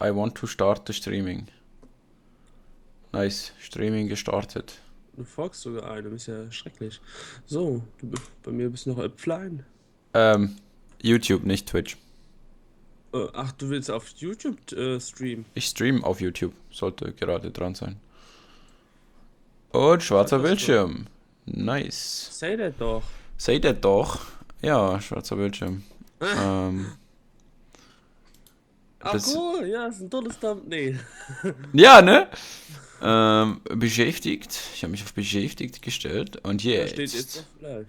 I want to start the streaming. Nice, Streaming gestartet. Du folgst sogar einem, ist ja schrecklich. So, bei mir bist du noch offline. Ähm, YouTube, nicht Twitch. Ach, du willst auf YouTube streamen? Ich stream auf YouTube, sollte gerade dran sein. Und schwarzer Das doch. Bildschirm. Nice. Say that doch. Seht ihr doch? Ja, schwarzer Bildschirm. Ähm, Ach das, cool, ja, ist ein tolles Thumbnail. ja, ne? Beschäftigt. Ich habe mich auf beschäftigt gestellt. Und Da steht jetzt jetzt. auf live.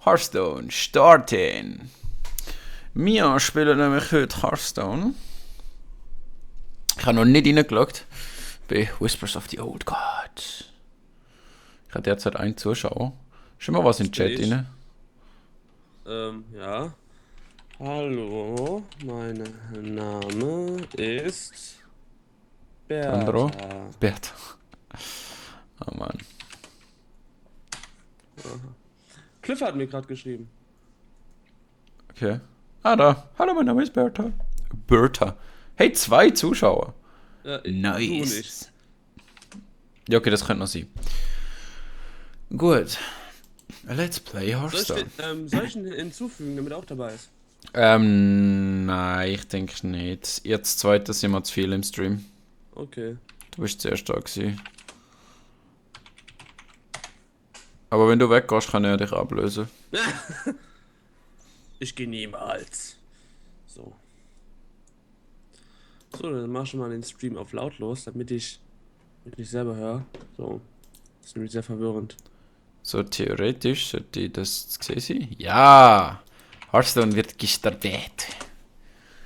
Hearthstone starten. Wir spielen nämlich heute Hearthstone. Ich habe noch nicht reingeschaut. Bei Whispers of the Old God. Ich habe derzeit einen Zuschauer. Schau mal was in den Chat Ich. rein. Ja. Hallo, mein Name ist Sandro. Bertha. Bert. Oh Mann. Cliff hat mir gerade geschrieben. Okay. Ah, da. Hallo, mein Name ist Bertha. Bertha. Hey, 2 Zuschauer. Ja, Du Nice. nicht. Ja, okay, das könnte noch sein. Gut. Let's play Soll Hearthstone. soll ich ihn hinzufügen, damit er auch dabei ist? Nein, ich denke nicht. Jetzt zweites sind wir zu viel im Stream. Okay. Du bist zuerst da gewesen. Aber wenn du weggehst, kann er dich ablösen. Ich gehe niemals. So. So, dann mach schon mal den Stream auf lautlos, damit ich mich nicht selber höre. So. Das ist nämlich sehr verwirrend. So theoretisch sollte das gesehen sein. Ja! Hearthstone wird gestartet.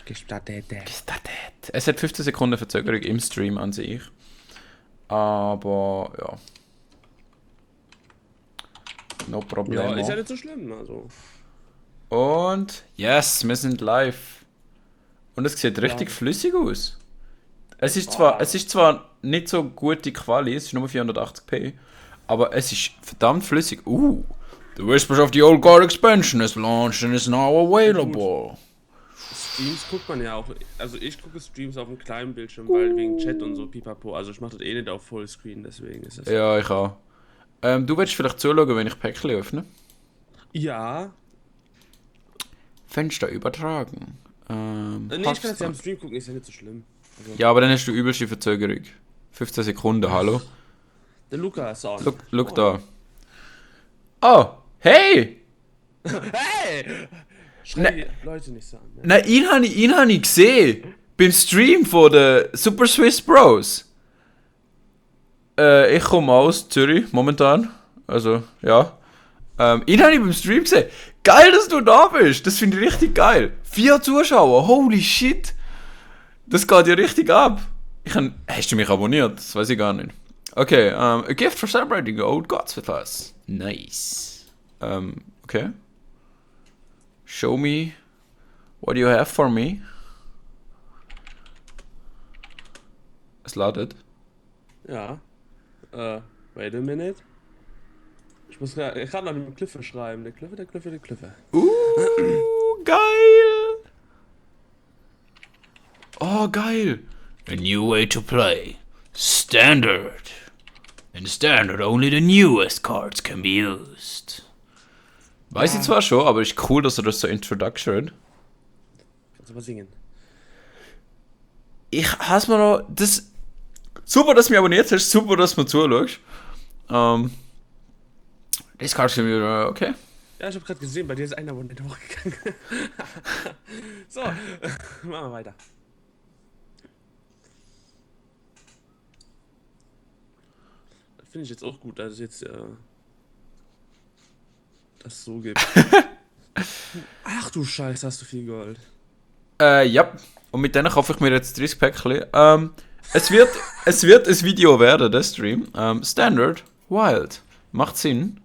Gestattet. Gestartet. Es hat 15 Sekunden Verzögerung im Stream an sich. Aber ja. No problem. Ja, ist ja nicht so schlimm, also. Und yes, wir sind live. Und es sieht richtig Ja. flüssig aus. Es ist zwar nicht so gute Quali, es ist nur 480p, aber es ist verdammt flüssig. The Whispers of the Old God Expansion is launched and is now available. Streams guckt man ja auch. Also ich gucke Streams auf einem kleinen Bildschirm, weil wegen Chat und so pipapo. Also ich mache das eh nicht auf Fullscreen, deswegen ist es. Ja, ich auch. Du willst vielleicht zuschauen, wenn ich Päckchen öffne? Ja. Fenster übertragen. Nee, ich kann jetzt ja am Stream gucken, ist ja nicht so schlimm. Also, Ja, aber dann hast du übelste Verzögerung. 15 Sekunden, hallo. der Luca ist on. Look da. Oh, hey! Hey! Schrei die Leute nicht so an. Ne? Nein, ihn hab ich gesehen. Beim Stream von den Super Swiss Bros. Ich komme aus Zürich momentan. Also, ja. Ihn habe ich beim Stream gesehen. Geil, dass du da bist. Das finde ich richtig geil. 4 Zuschauer. Holy shit. Das geht ja richtig ab. Hast du mich abonniert? Das weiß ich gar nicht. Okay, a gift for celebrating the old gods with us. Nice. Okay. Show me what you have for me. Es ladet. Ja. Wait a minute. Ich muss gerade noch den Cliffe schreiben. Der Cliffe. Geil. Oh, geil. A new way to play. Standard. In Standard, only the newest cards can be used. Weiß ich zwar schon, aber ist cool, dass er das so introduction. Kannst du mal singen? Ich hasse mir noch. Das. Super, dass du mich abonniert hast. Super, dass du mir zuschaust. Das Cards can be. Okay. Ja, ich habe gerade gesehen, bei dir ist einer Abonnent hochgegangen. So, machen wir weiter. Das finde ich jetzt auch gut, dass es jetzt das so gibt. Ach du Scheiße, hast du viel Gold. Ja. Und mit denen kaufe ich mir jetzt 30 Päckchen. Es wird ein Video werden, der Stream. Standard, Wild. Macht Sinn.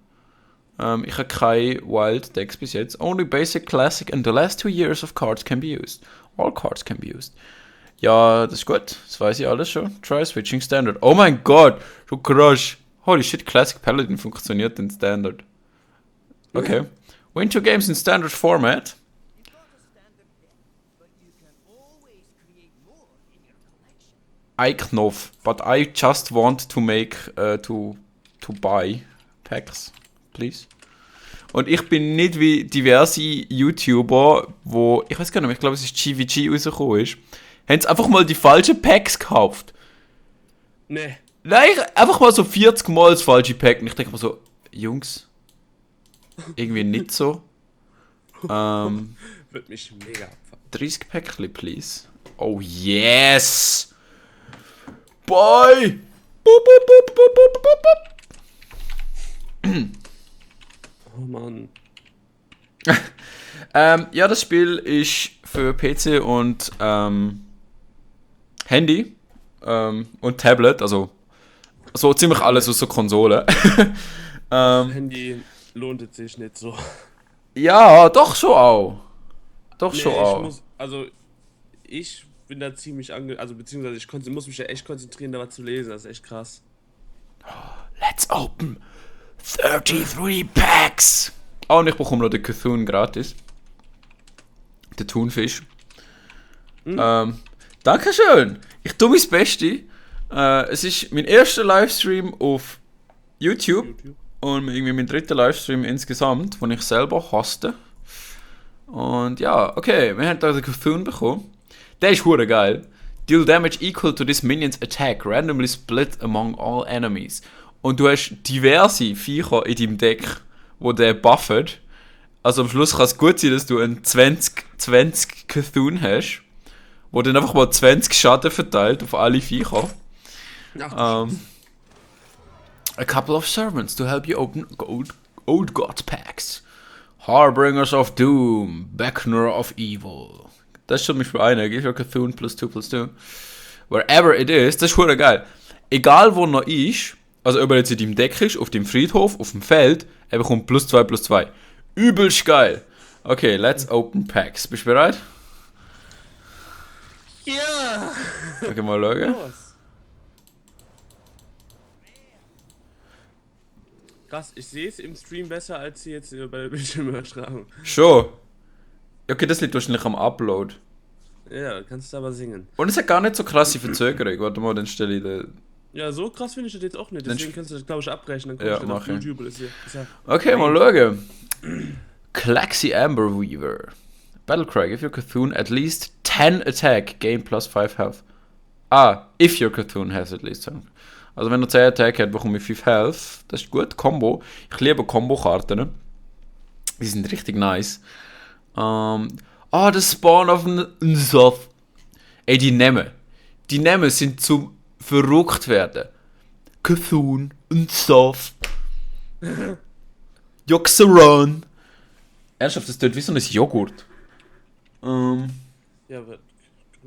Ich habe keine Wild Decks bis jetzt. Only Basic, Classic and the last 2 years of cards can be used. All cards can be used. Ja, das ist gut. Das weiß ich alles schon. Try switching Standard. Oh mein Gott, du Crush. Holy shit, Classic Paladin funktioniert in Standard. Okay. Win 2 games in Standard Format. Eiknov, but I just want to make, to buy packs, please. Und ich bin nicht wie diverse YouTuber, wo, ich weiß gar nicht mehr, ich glaube es ist GVG rausgekommen ist, haben sie einfach mal die falschen Packs gekauft. Nee. Nein, einfach mal so 40 Mal das falsche Pack. Und ich denke mir so, Jungs, irgendwie nicht so. Wird mich mega abfahren. 30 Päckchen, please. Oh yes! Boy! Boop, boop, boop, boop, boop, boop, boop. Oh Mann. Ja, das Spiel ist für PC und Handy und Tablet, also so ziemlich alles aus der Konsole. Handy lohnt es sich nicht so. Ja, doch schon auch. Doch schon auch. Ich bin da ziemlich beziehungsweise muss mich ja echt konzentrieren, da was zu lesen, das ist echt krass. Let's open 33 Packs! Oh, und ich bekomme noch den Cthulhu gratis. Den Thunfisch. Dankeschön! Ich tue mein Bestes. Es ist mein erster Livestream auf YouTube. Und irgendwie mein dritter Livestream insgesamt, den ich selber hoste. Und ja, okay, wir haben da den Cthulhu bekommen. Der ist hure geil. Deal damage equal to this minion's attack, randomly split among all enemies. Und du hast diverse Viecher in deinem Deck, wo der buffet. Also am Schluss kann es gut sein, dass du einen 20 Cthulhu hast, wo dann einfach mal 20 Schaden verteilt auf alle Viecher. A couple of servants to help you open old god packs. Harbingers of Doom, Beckoner of Evil. Das ist zum Beispiel einer. Give your Cthulhu +2/+2. Wherever it is, das ist schon geil. Egal wo er ist, also ob er jetzt in deinem Deck ist, auf dem Friedhof, auf dem Feld, er bekommt +2/+2. Übelst geil. Okay, let's open packs. Bist du bereit? Ja! Okay, mal schauen. Krass, ich sehe es im Stream besser als jetzt bei der Bildschirmübertragung. Schon. Okay, das liegt wahrscheinlich am Upload. Ja, kannst du aber singen. Und es hat gar nicht so krasse Verzögerung. Warte mal, dann stelle ich den. Ja, so krass finde ich das jetzt auch nicht. Deswegen kannst du das, glaube ich, abbrechen. Dann Ja, kommst du mach auf ich. YouTube. Okay, mal schauen. Claxy Amber Weaver. Battlecry, give your Cthulhu at least 10 attack, gain +5 health. If your Cthulhu has at least 10. Also wenn er 10 Attack hat, bekomme ich 5 Health. Das ist gut. Combo. Ich liebe Combo-Karten. Die sind richtig nice. Das Spawn auf einen Soft. Ey, die Namen sind zum verrückt werden. Cthulhu, Soft. Joxeron. Ernsthaft, das tut wie so ein Joghurt. Ja, wird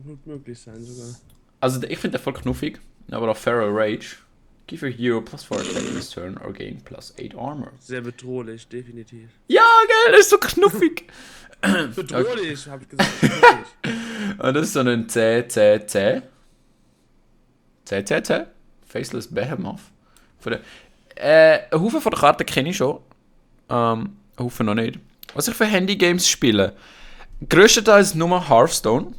gut möglich sein sogar. Also ich finde der voll knuffig. Aber auf Feral Rage. Give your hero +4 attack this turn or gain +8 armor. Sehr bedrohlich, definitiv. Ja, geil, das ist so knuffig. Bedrohlich, hab ich gesagt. Bedrohlich. Und das ist so ein C. Faceless Behemoth. Ein Haufen von der Karten kenne ich schon. Ein Haufen noch nicht. Was ich für Handy-Games spiele. Größtenteils nur Hearthstone.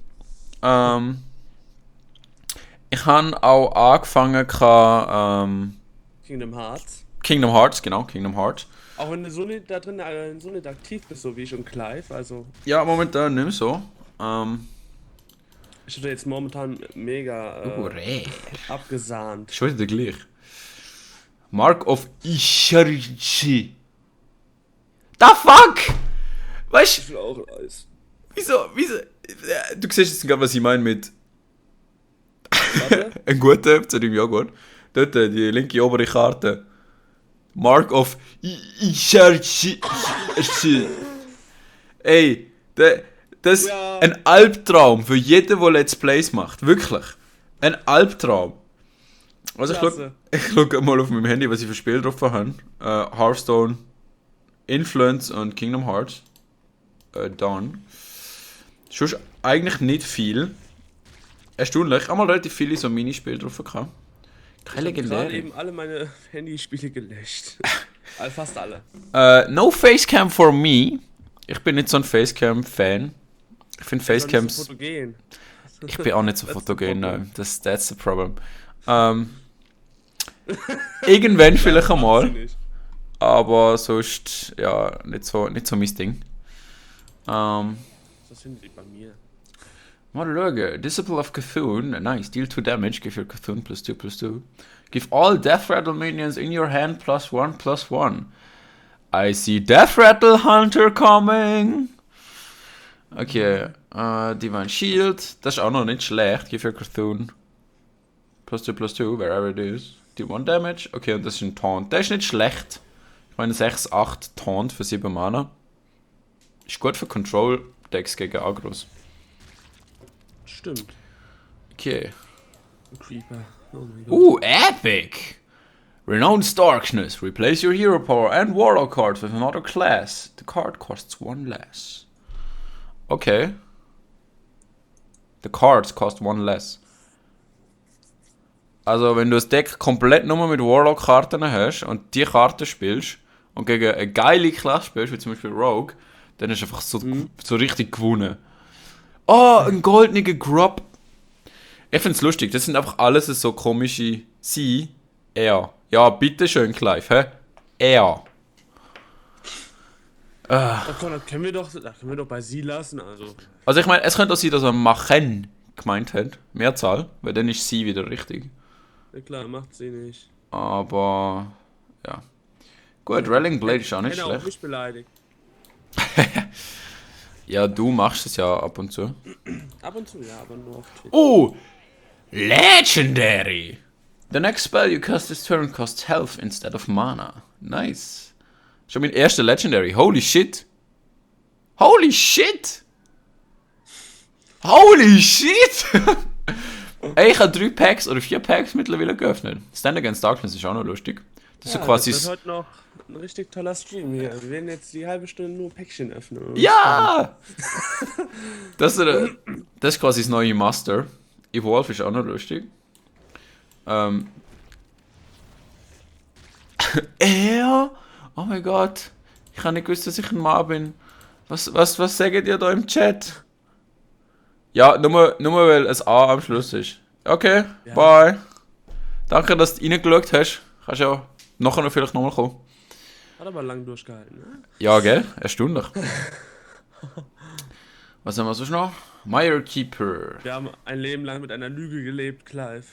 Ich habe auch angefangen, Kingdom Hearts. Kingdom Hearts. Auch wenn du so nicht da drin so nicht aktiv bist, so wie ich und Clive, also. Ja, momentan nicht mehr so. Ich hatte jetzt momentan mega abgesahnt. Schon wieder gleich. Mark of Isharichi. The fuck? Weißt Ich will auch Eis. wieso? Du siehst jetzt gerade, was ich meine mit. Warte. Ein guter, zu dem Joghurt. Dort, die linke obere Karte. Mark of Isharichi. Ey, das ist Ja. ein Albtraum für jeden, der Let's Plays macht. Wirklich. Ein Albtraum. Also Klasse. ich schau mal auf meinem Handy, was ich für Spiele drauf habe. Hearthstone, Influence und Kingdom Hearts. Done. Schon eigentlich nicht viel. Erstaunlich. Ich habe mal relativ viele so Minispiele drauf gehabt. Keine Ich hab gerade legendäre. eben alle meine Handyspiele gelöscht. Fast alle. No Facecam for me. Ich bin nicht so ein Facecam-Fan. Ich finde Facecams. Facecams. Fotogen. Ich bin auch nicht so fotogen, nein. That's the problem. Irgendwann vielleicht einmal, aber sonst, ja, nicht so mein Ding. Das findet ihr bei mir. Mal schauen. Disciple of Cthulhu, nice. Deal 2 damage, give your Cthulhu +2/+2. Give all Death Rattle minions in your hand +1/+1. I see Death Rattle Hunter coming! Okay, Divine Shield, das ist auch noch nicht schlecht. Give your Cthulhu +2/+2, wherever it is. Deal 1 damage. Okay, und das ist ein Taunt. Der ist nicht schlecht. Ich meine 6/8 Taunt für 7 Mana. Ist gut für Control-Decks gegen Agros. Stimmt. Okay. Creeper. Oh mein Gott. Epic! Renounced Darkness. Replace your hero power and warlock cards with another class. The card costs 1 less. Okay. The cards cost 1 less. Also, wenn du das Deck komplett nur mit Warlock-Karten hast und die Karten spielst und gegen eine geile Klasse spielst, wie zum Beispiel Rogue, dann ist einfach so richtig gewonnen. Oh, ein goldener Grub. Ich find's lustig, das sind einfach alles so komische Sie, er. Ja, bitteschön, Clive, hä? Er. Okay, das können wir doch bei sie lassen, also. Also ich meine, es könnte auch sein, dass er machen gemeint hat. Mehrzahl, weil dann ist sie wieder richtig. Ja klar, macht sie nicht. Aber, ja. Gut, Rallying Blade ist auch nicht Auch schlecht. mich beleidigt. Ja, du machst es ja ab und zu. Ab und zu, ja, aber nur auf Twitch. Oh! Legendary! The next spell you cast this turn costs health instead of mana. Nice. Schon mein erster Legendary. Holy shit! Holy shit! Holy shit! Ey, ich habe 3 Packs oder 4 Packs mittlerweile geöffnet. Stand Against Darkness ist auch noch lustig. Das ist so quasi. Das wird heute noch ein richtig toller Stream hier. Wir werden jetzt die halbe Stunde nur Päckchen öffnen. Ja! Das ist quasi das neue Master. Evolve ist auch noch lustig. Er? Oh mein Gott. Ich habe nicht gewusst, dass ich ein Mann bin. Was sagt ihr da im Chat? Ja, nur weil es A am Schluss ist. Okay, ja. Bye. Danke, dass du reingeschaut hast. Kannst ja nachher noch vielleicht nochmal kommen. Hat aber lang durchgehalten, ne? Ja, gell? Erstaunlich. Was haben wir sonst noch? Mirekeeper. Wir haben ein Leben lang mit einer Lüge gelebt, Clive.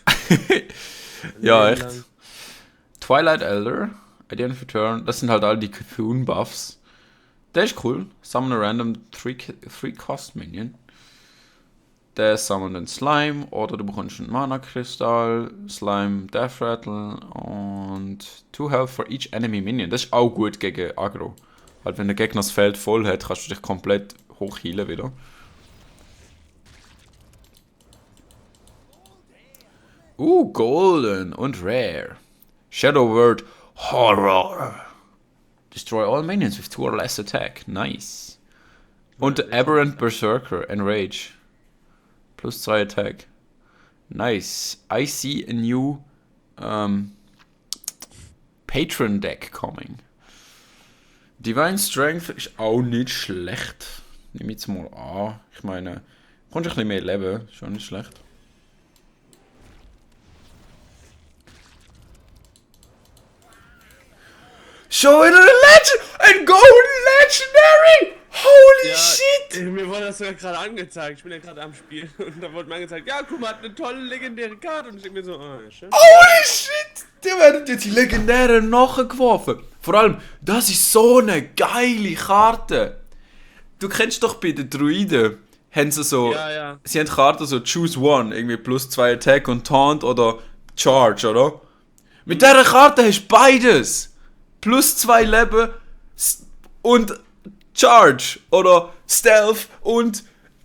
Ja, echt. Lang. Twilight Elder. Ideal Return. Das sind halt all die Cthulhu-Buffs. Der ist cool. Summon a random 3-cost Minion. Der summon den Slime. Oder du bekommst einen Mana-Kristall. Slime, Death Rattle. Und 2 Health for each enemy Minion. Das ist auch gut gegen Aggro. Halt, wenn der Gegner das Feld voll hat, kannst du dich komplett hochhealen wieder. Golden und Rare. Shadow Word Horror. Destroy all minions with 2 or less attack. Nice. Und Aberrant Berserker Enrage. +2 Attack. Nice. I see a new Patron Deck coming. Divine Strength ist auch nicht schlecht. Nimm jetzt mal an. Ich meine, kommst ein bisschen mehr Leben. Schon nicht schlecht. Show it a legend! A golden legendary! Holy shit! Mir wurde das sogar gerade angezeigt. Ich bin ja gerade am Spiel und da wurde mir angezeigt, ja, guck mal, hat eine tolle legendäre Karte. Und ich denke mir so, ja, schön. Holy shit! Die werden jetzt die legendären nachgeworfen. Vor allem, das ist so eine geile Karte. Du kennst doch bei den Druiden, haben sie so, ja. Sie haben Karten so Choose One, irgendwie +2 Attack und Taunt oder Charge, oder? Mit dieser Karte hast du beides. +2 Leben und Charge oder Stealth und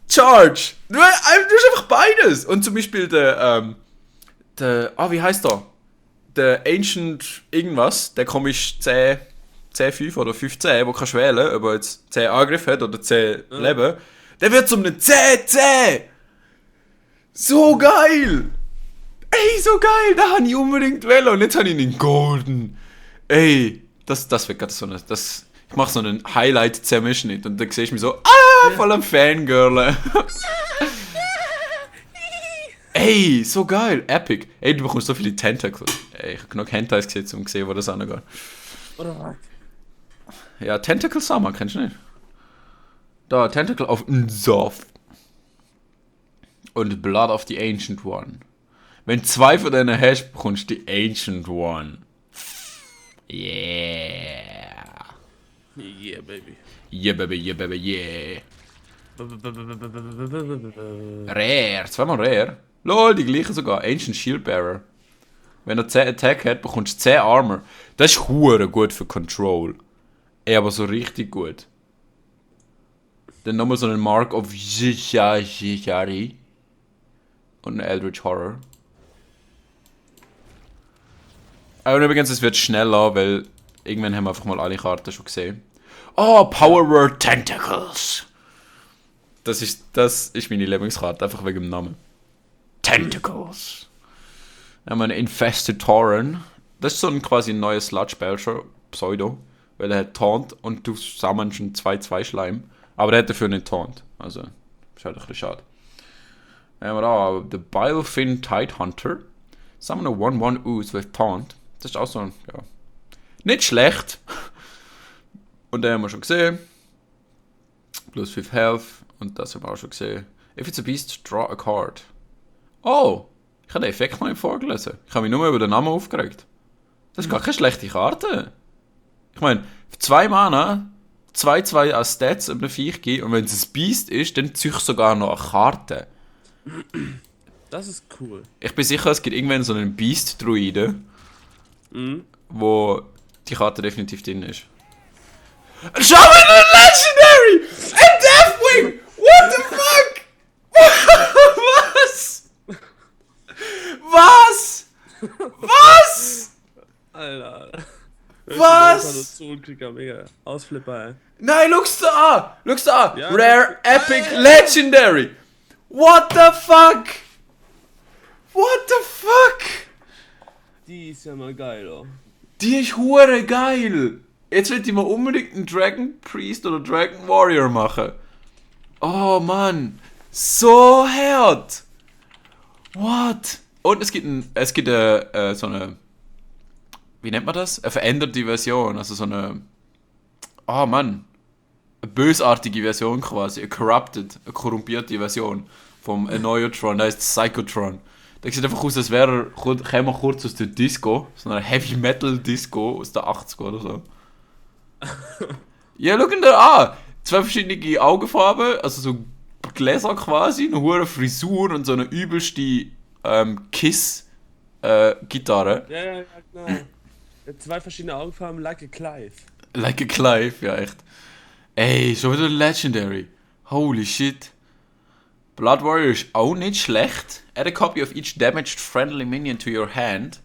Charge. Du hast einfach beides. Und zum Beispiel wie heißt der? Der Ancient irgendwas, der komisch 10/5 oder 15, wo kannst du wählen, ob er jetzt 10 Angriff hat oder 10 Leben. Der wird zum einem 10/10. So geil. Ey, so geil. Da habe ich unbedingt wählen. Und jetzt habe ich einen Golden. Ey, das wird gerade so eine... Ich mache so einen Highlight-Zusammenschnitt und dann sehe ich mich so, voll am Fangirl. Ey, so geil. Epic. Ey, du bekommst so viele Tentacles. Ey, ich hab genug Hentais gesehen, um zu sehen, wo das angeht. Oder was? Ja, Tentacle Summer, kennst du nicht? Da, Tentacle of Nzoth. Und Blood of the Ancient One. Wenn 2 von denen hast, bekommst du die Ancient One. Yeah. Yeah, baby. Yeah, baby, yeah, baby, yeah. Rare, zweimal Rare. Lol, die gleichen sogar. Ancient Shield Bearer. Wenn er 10 Attack hat, bekommst du 10 Armor. Das ist hure gut für Control. Ey, aber so richtig gut. Dann nochmal so einen Mark of Jishari. Und einen Eldritch Horror. Aber übrigens, es wird schneller, weil irgendwann haben wir einfach mal alle Karten schon gesehen. Oh, Power Word Tentacles. Das ist meine Lieblingskarte, einfach wegen dem Namen. Tentacles. Dann haben wir einen Infested Tauren. Das ist so ein quasi ein neues Sludge-Belcher, Pseudo. Weil er hat Taunt und du sammelst einen 2-2 Schleim. Aber der hat dafür nicht Taunt. Also, ist halt ein bisschen schade. Dann haben wir da The Bilefin Tidehunter. Summon a 1-1 Ooze with Taunt. Das ist auch so ein, ja. Nicht schlecht. Und den haben wir schon gesehen. Plus 5 Health. Und das haben wir auch schon gesehen. If it's a beast, draw a card. Oh! Ich habe den Effekt noch nicht vorgelesen. Ich habe mich nur über den Namen aufgeregt. Das ist gar keine schlechte Karte. Ich meine, 2 Mana, 2-2 als Stats über eine Viech geben und wenn es ein Beast ist, dann ziehe ich sogar noch eine Karte. Das ist cool. Ich bin sicher, es gibt irgendwann so einen Beast-Druide, wo die Karte definitiv drin ist. Schau mal, ein Legendary! Ein Deathwing! What the fuck? Was? Was? Was? Alter. Was? Krieger, mega. Ausflipper, ey. Nein, schau's da an! Schau's da an! Ja, Rare, Epic, Legendary! What the fuck? What the fuck? Die ist ja mal geil, oh. Die ist hure geil! Jetzt will ich mal unbedingt einen Dragon Priest oder Dragon Warrior machen. Oh Mann! So hart! What? Und es gibt so eine, wie nennt man das? Eine veränderte Version, also so eine, oh Mann, eine bösartige Version quasi, eine korrumpierte Version vom Neutron, das heißt Psychotron. Der sieht einfach aus, als wäre käme er kurz aus der Disco, so einer Heavy Metal Disco aus der 80er oder so. Ja, schau ihn da an! 2 verschiedene Augenfarben, also so Gläser quasi, eine hohe Frisur und so eine übelste Kiss-Gitarre. Ja, genau. 2 verschiedene Augenfarben, like a Clive. Like a Clive, ja echt. Ey, schon wieder Legendary. Holy shit. Blood Warrior ist auch nicht schlecht. Add a copy of each damaged friendly minion to your hand.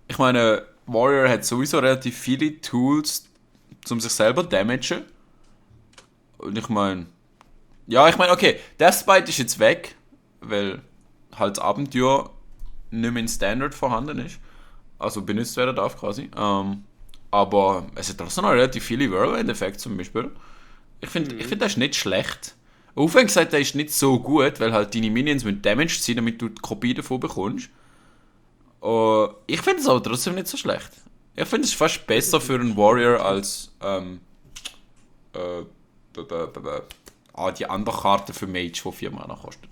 Ich meine, Warrior hat sowieso relativ viele Tools, um sich selber damagen. Und ich meine, okay, Deathbite ist jetzt weg, weil halt das Abenteuer nicht mehr in Standard vorhanden ist. Also benutzt werden darf quasi. Aber es hat trotzdem noch relativ viele Whirlwind-Effekte zum Beispiel. Ich finde, das ist nicht schlecht. Aufwärts gesagt, der ist nicht so gut, weil halt deine Minions mit damaged sind, damit du die Kopie davon bekommst. Ich finde es aber trotzdem nicht so schlecht. Ich finde es fast besser für einen Warrior als die andere Karte für Mage, die 4 Mana kostet.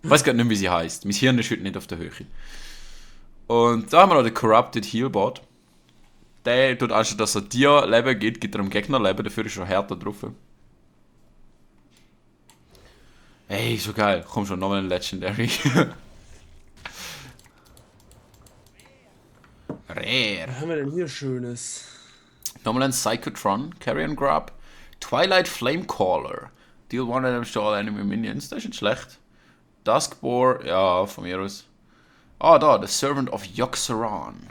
Ich weiß gar nicht, wie sie heißt. Mein Hirn ist heute nicht auf der Höhe. Und da haben wir noch den Corrupted Healbot. Der tut anstatt dass er dir Leben gibt er dem Gegner Leben, dafür ist er härter drauf. Ey, so geil. Komm schon, nochmal ein Legendary. Rare. Was haben wir denn hier Schönes? Nochmal ein Psychotron, Carrion Grub, Twilight Flamecaller. Deal one damage to all enemy minions. Das ist nicht schlecht. Duskboar, ja, von mir aus. Da, The Servant of Yogg-Saron.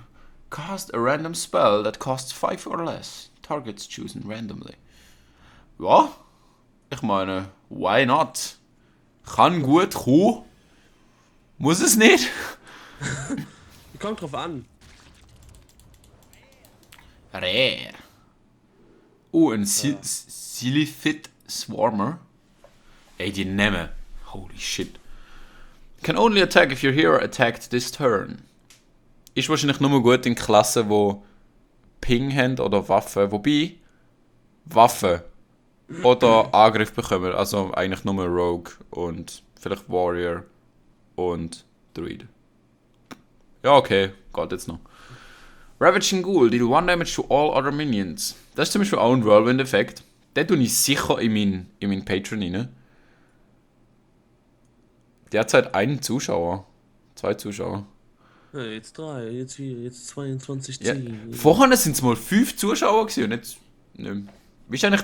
Cast a random spell that costs 5 or less. Targets chosen randomly. Ja, ich meine, why not? Kann gut kommen. Muss es nicht? Kommt drauf an. Rare. Ein Silithid Swarmer. Ey, die Namen. Holy shit. Can only attack if your hero attacked this turn. Ist wahrscheinlich nur gut in Klassen, wo Ping haben oder Waffen. Wobei, Waffen oder Angriff bekommen. Also eigentlich nur Rogue und vielleicht Warrior und Druid. Ja, okay, geht jetzt noch. Ravaging Ghoul, deal 1 damage to all other minions. Das ist zum Beispiel auch ein Whirlwind-Effekt. Den tue ich sicher in mein Patreon rein. Derzeit einen Zuschauer. 2 Zuschauer. Ja, jetzt 3, jetzt 4, jetzt 22, Ja. 10. Vorher sind es mal 5 Zuschauer gewesen und jetzt nicht mehr. Wie ist eigentlich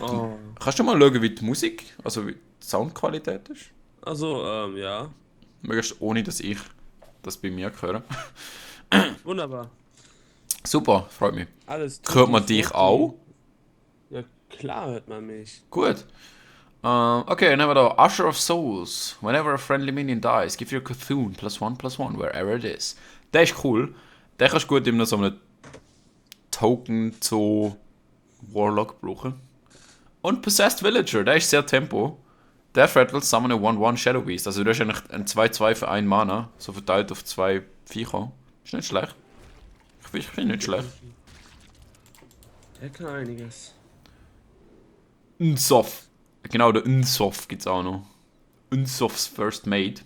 Kannst du mal schauen, wie die Musik, also wie die Soundqualität ist? Also, ja. Möglichst ohne, dass ich das bei mir höre. Wunderbar. Super, freut mich. Alles Hört man dich auch? Ja, klar hört man mich. Gut. Okay, dann haben wir da Usher of Souls. Whenever a friendly minion dies, give your Cthulhu +1/+1 wherever it is. Der ist cool. Den kannst du gut in so einem Token zu Warlock brauchen. Und Possessed Villager, der ist sehr tempo. Der Threat will summon a 1/1 Shadow Beast. Also du hast eigentlich ein 2/2 für 1 Mana, so verteilt auf 2 Viecher. Ist nicht schlecht. Ich finde nicht schlecht. Der kann einiges. Unsof. Genau, der Unsof gibt es auch noch. Unsofs First Mate.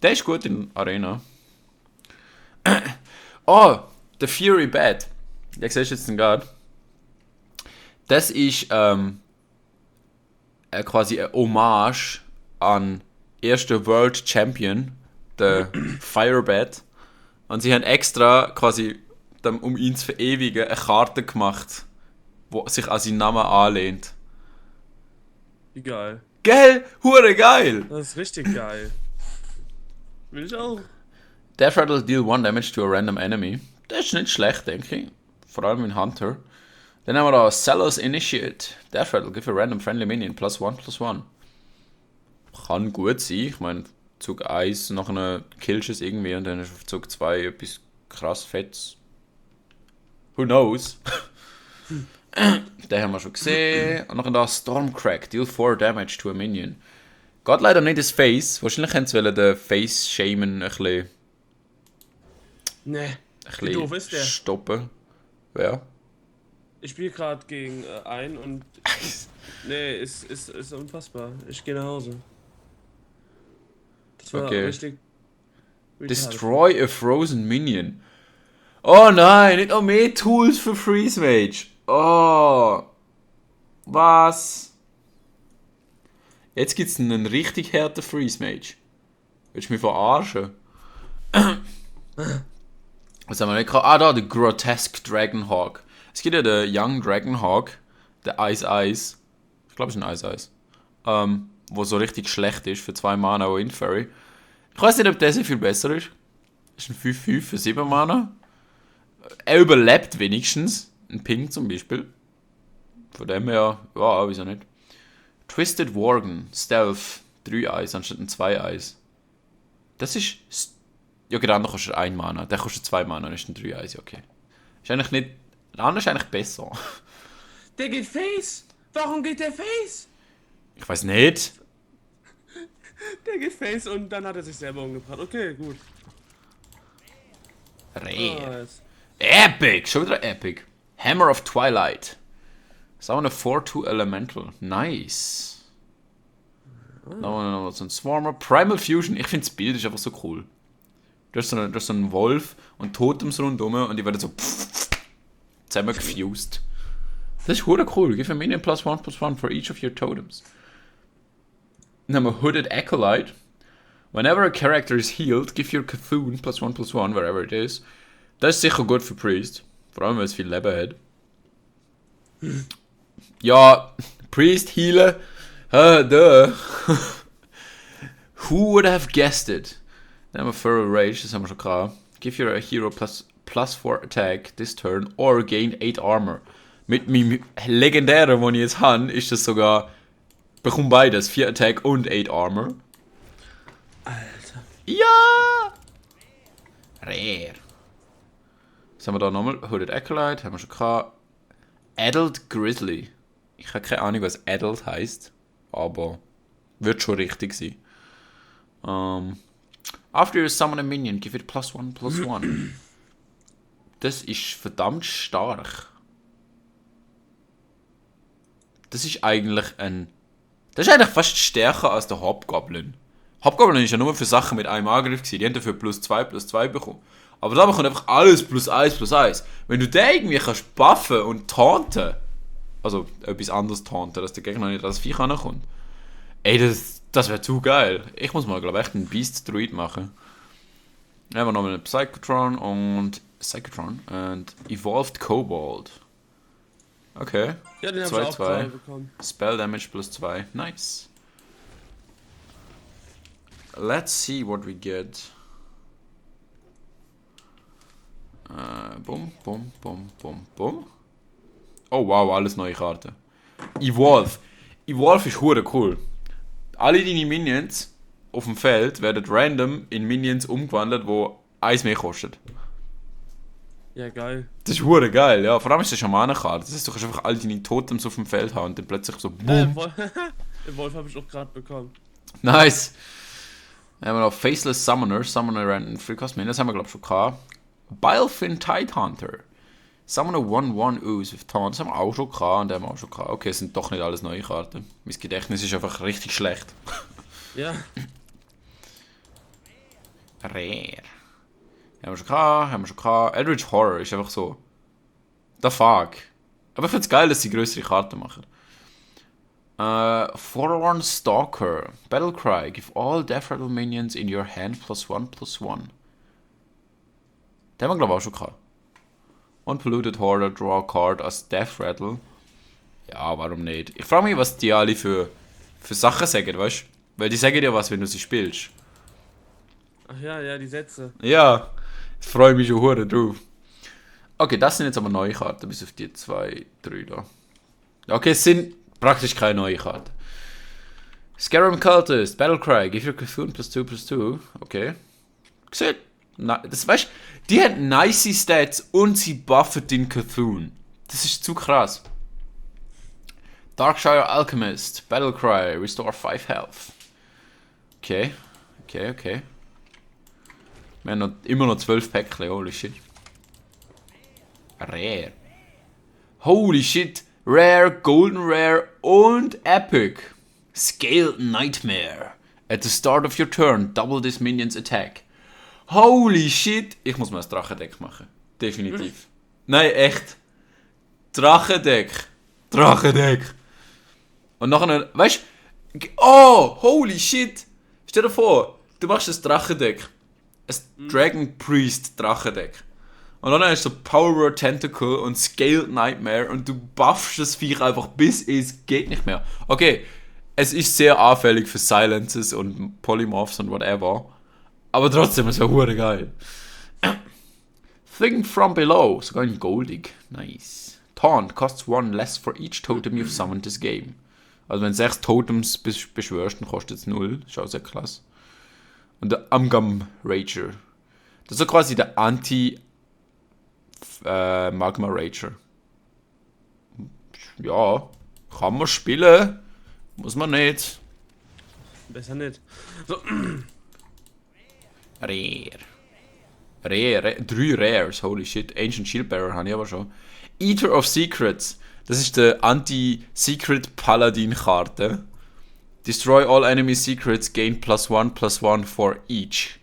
Der ist gut in Arena. Oh, der Fury Bat. Der siehst du jetzt gerade. Das ist quasi eine Hommage an ersten World Champion, der Firebat. Und sie haben extra quasi, um ihn zu verewigen, eine Karte gemacht, die sich an seinen Namen anlehnt. Wie geil. Gell? Hure geil! Das ist richtig geil. Will ich auch. Death Rattle deal 1 damage to a random enemy. Das ist nicht schlecht, denke ich. Vor allem in Hunter. Dann haben wir da Sellers Initiate. Death Rattle give a random friendly minion +1/+1. Kann gut sein. Ich meine, Zug 1, nachher killst du es irgendwie und dann ist auf Zug 2 etwas krass Fettes. Who knows? Den haben wir schon gesehen. Und nachher da Stormcrack. Deal 4 damage to a minion. Geht leider nicht ins Face. Wahrscheinlich haben sie den Face-Shaman ein bisschen Nee. Wie doof ist der? stoppen. Wer? Ich spiele gerade gegen einen und. Nee, ist unfassbar. Ich gehe nach Hause. Das war Okay. richtig. Destroy a frozen minion. Oh nein, nicht noch mehr Tools für Freeze Mage. Oh. Was? Jetzt gibt's einen richtig harten Freeze Mage. Willst du mich verarschen? Was haben wir nicht gehabt? Ah, da, der Grotesque Dragonhawk. Es gibt ja den Young Dragonhawk, der Ice. Ich glaube, es ist ein Ice. Wo so richtig schlecht ist für 2 Mana und Inferi. Ich weiß nicht, ob der so viel besser ist. Das ist ein 5/5 für 7 Mana. Er überlebt wenigstens. Ein Ping zum Beispiel. Von dem her, ja, wieso nicht. Twisted Worgen, Stealth, 3 Eis anstatt ein 2 Eis. Das ist. Ja, genau, dann kostet 1 Mana. Der kostet 2 Mana, dann ist ein 3 Eis, okay. Ist eigentlich nicht. Der andere ist eigentlich besser. Der geht Face! Warum geht der Face? Ich weiß nicht. Der geht Face und dann hat er sich selber umgebracht. Okay, gut. Rare. Epic! Schon wieder Epic. Hammer of Twilight. Summon a 4/2 Elemental. Nice. Noch so ein Swarmer. Primal Fusion. Ich finde das Bild ist einfach so cool. Du hast so einen Wolf und Totems rundum und die werden so zusammen gefused. Das ist cool. Give a minion +1/+1 for each of your totems. Dann haben wir Hooded Acolyte. Whenever a character is healed, give your Cthulhu +1/+1 wherever it is. Das ist sicher gut für Priest. Vor allem, weil es viel Leben hat. Ja, Priest healen. Duh. Who would have guessed it? Dann haben wir Feral Rage, das haben wir schon gehabt. Give your hero +4 attack this turn or gain 8 armor. Mit meinem legendären, den ich jetzt habe, ist das sogar. Bekomme beides, 4 attack und 8 armor. Alter. Ja! Rare. Was haben wir da nochmal? Hooded Acolyte, haben wir schon gehabt. Adult Grizzly. Ich habe keine Ahnung, was Adult heisst, aber wird schon richtig sein. After you summon a minion, give it +1/+1. Das ist verdammt stark. Das ist eigentlich ein... Das ist eigentlich fast stärker als der Hobgoblin. Hobgoblin ist ja nur für Sachen mit einem Angriff gewesen. Die haben dafür +2/+2 bekommen. Aber da bekommt einfach alles +1/+1. Wenn du den irgendwie kannst buffen und taunten, also etwas anderes taunten, dass der Gegner nicht als Viech rankommt. Ey, das wäre zu geil. Ich muss mal, glaube ich, echt einen Beast-Druid machen. Dann haben wir nochmal einen Psychotron und Evolved Kobold. Okay. Ja, den hab ich auch 2 bekommen. Spell Damage +2. Nice. Let's see what we get. Bum, bum, bum, bum, bum. Oh wow, alles neue Karten. Evolve. Evolve ist hure cool. Alle deine Minions auf dem Feld werden random in Minions umgewandelt, wo eins mehr kostet. Ja, geil. Das ist hure geil, ja. Vor allem ist das Schamanenkarte. Das heißt, du kannst einfach all deine Totems auf dem Feld haben und dann plötzlich so boom. Wolf habe ich auch gerade bekommen. Nice. Dann haben wir noch Faceless Summoner. Summoner Random Free Cost Minions. Das haben wir glaube ich schon gehabt. Bilefin Tidehunter. Summoner 1/1 Ooze with Taunt. Das haben wir auch schon gehabt und den haben wir auch schon gehabt. Okay, es sind doch nicht alles neue Karten. Mein Gedächtnis ist einfach richtig schlecht. Ja. Rare. Haben wir schon gehabt. Eldritch Horror ist einfach so. The fuck. Aber ich finde es geil, dass sie größere Karten machen. Forlorn Stalker. Battlecry. Give all Death Rattle Minions in your hand +1/+1. Den haben wir glaube ich auch schon gehabt. Unpolluted Hoarder. Draw a card as Death Rattle. Ja, warum nicht? Ich frage mich, was die alle für Sachen sagen, weißt du? Weil die sagen dir was, wenn du sie spielst. Ach ja, die Sätze. Ja, ich freue mich schon hure drauf. Okay, das sind jetzt aber neue Karten, bis auf die 2, 3 da. Okay, es sind praktisch keine neuen Karten. Scarum Cultist, Battlecry, give your Cthulhu +2/+2. Okay. Gesehen? Das weißt du, die haben nice Stats und sie buffen den Cthulhu. Das ist zu krass. Darkshire Alchemist, Battlecry, restore 5 Health. Okay. Wir haben immer noch 12 Päckchen, holy shit. Rare. Holy shit. Rare, Golden Rare und Epic. Scaled Nightmare. At the start of your turn, double this minion's attack. Holy shit. Ich muss mal das Drachendeck machen. Definitiv. Nein, echt. Drachendeck. Und nachher, weißt du, oh, holy shit. Stell dir vor, du machst das Drachendeck. Ein Dragon Priest Drachendeck. Und dann hast du so Power Word Tentacle und Scaled Nightmare und du buffst das Viech einfach bis es geht nicht mehr. Okay, es ist sehr anfällig für Silences und Polymorphs und whatever. Aber trotzdem, es wäre hure geil. Thing from Below, sogar in goldig. Nice. Taunt costs 1 less for each totem you've summoned this game. Also wenn du 6 Totems beschwörst, dann kostet es 0. Das ist auch sehr klasse. Und der Amgam Rager. Das ist so quasi der Magma Rager. Ja, kann man spielen. Muss man nicht. Besser nicht. So. Rare. 3 Rares, holy shit. Ancient Shieldbearer habe ich aber schon. Eater of Secrets. Das ist die Anti-Secret Paladin-Karte. Destroy all enemy secrets, gain +1/+1 for each.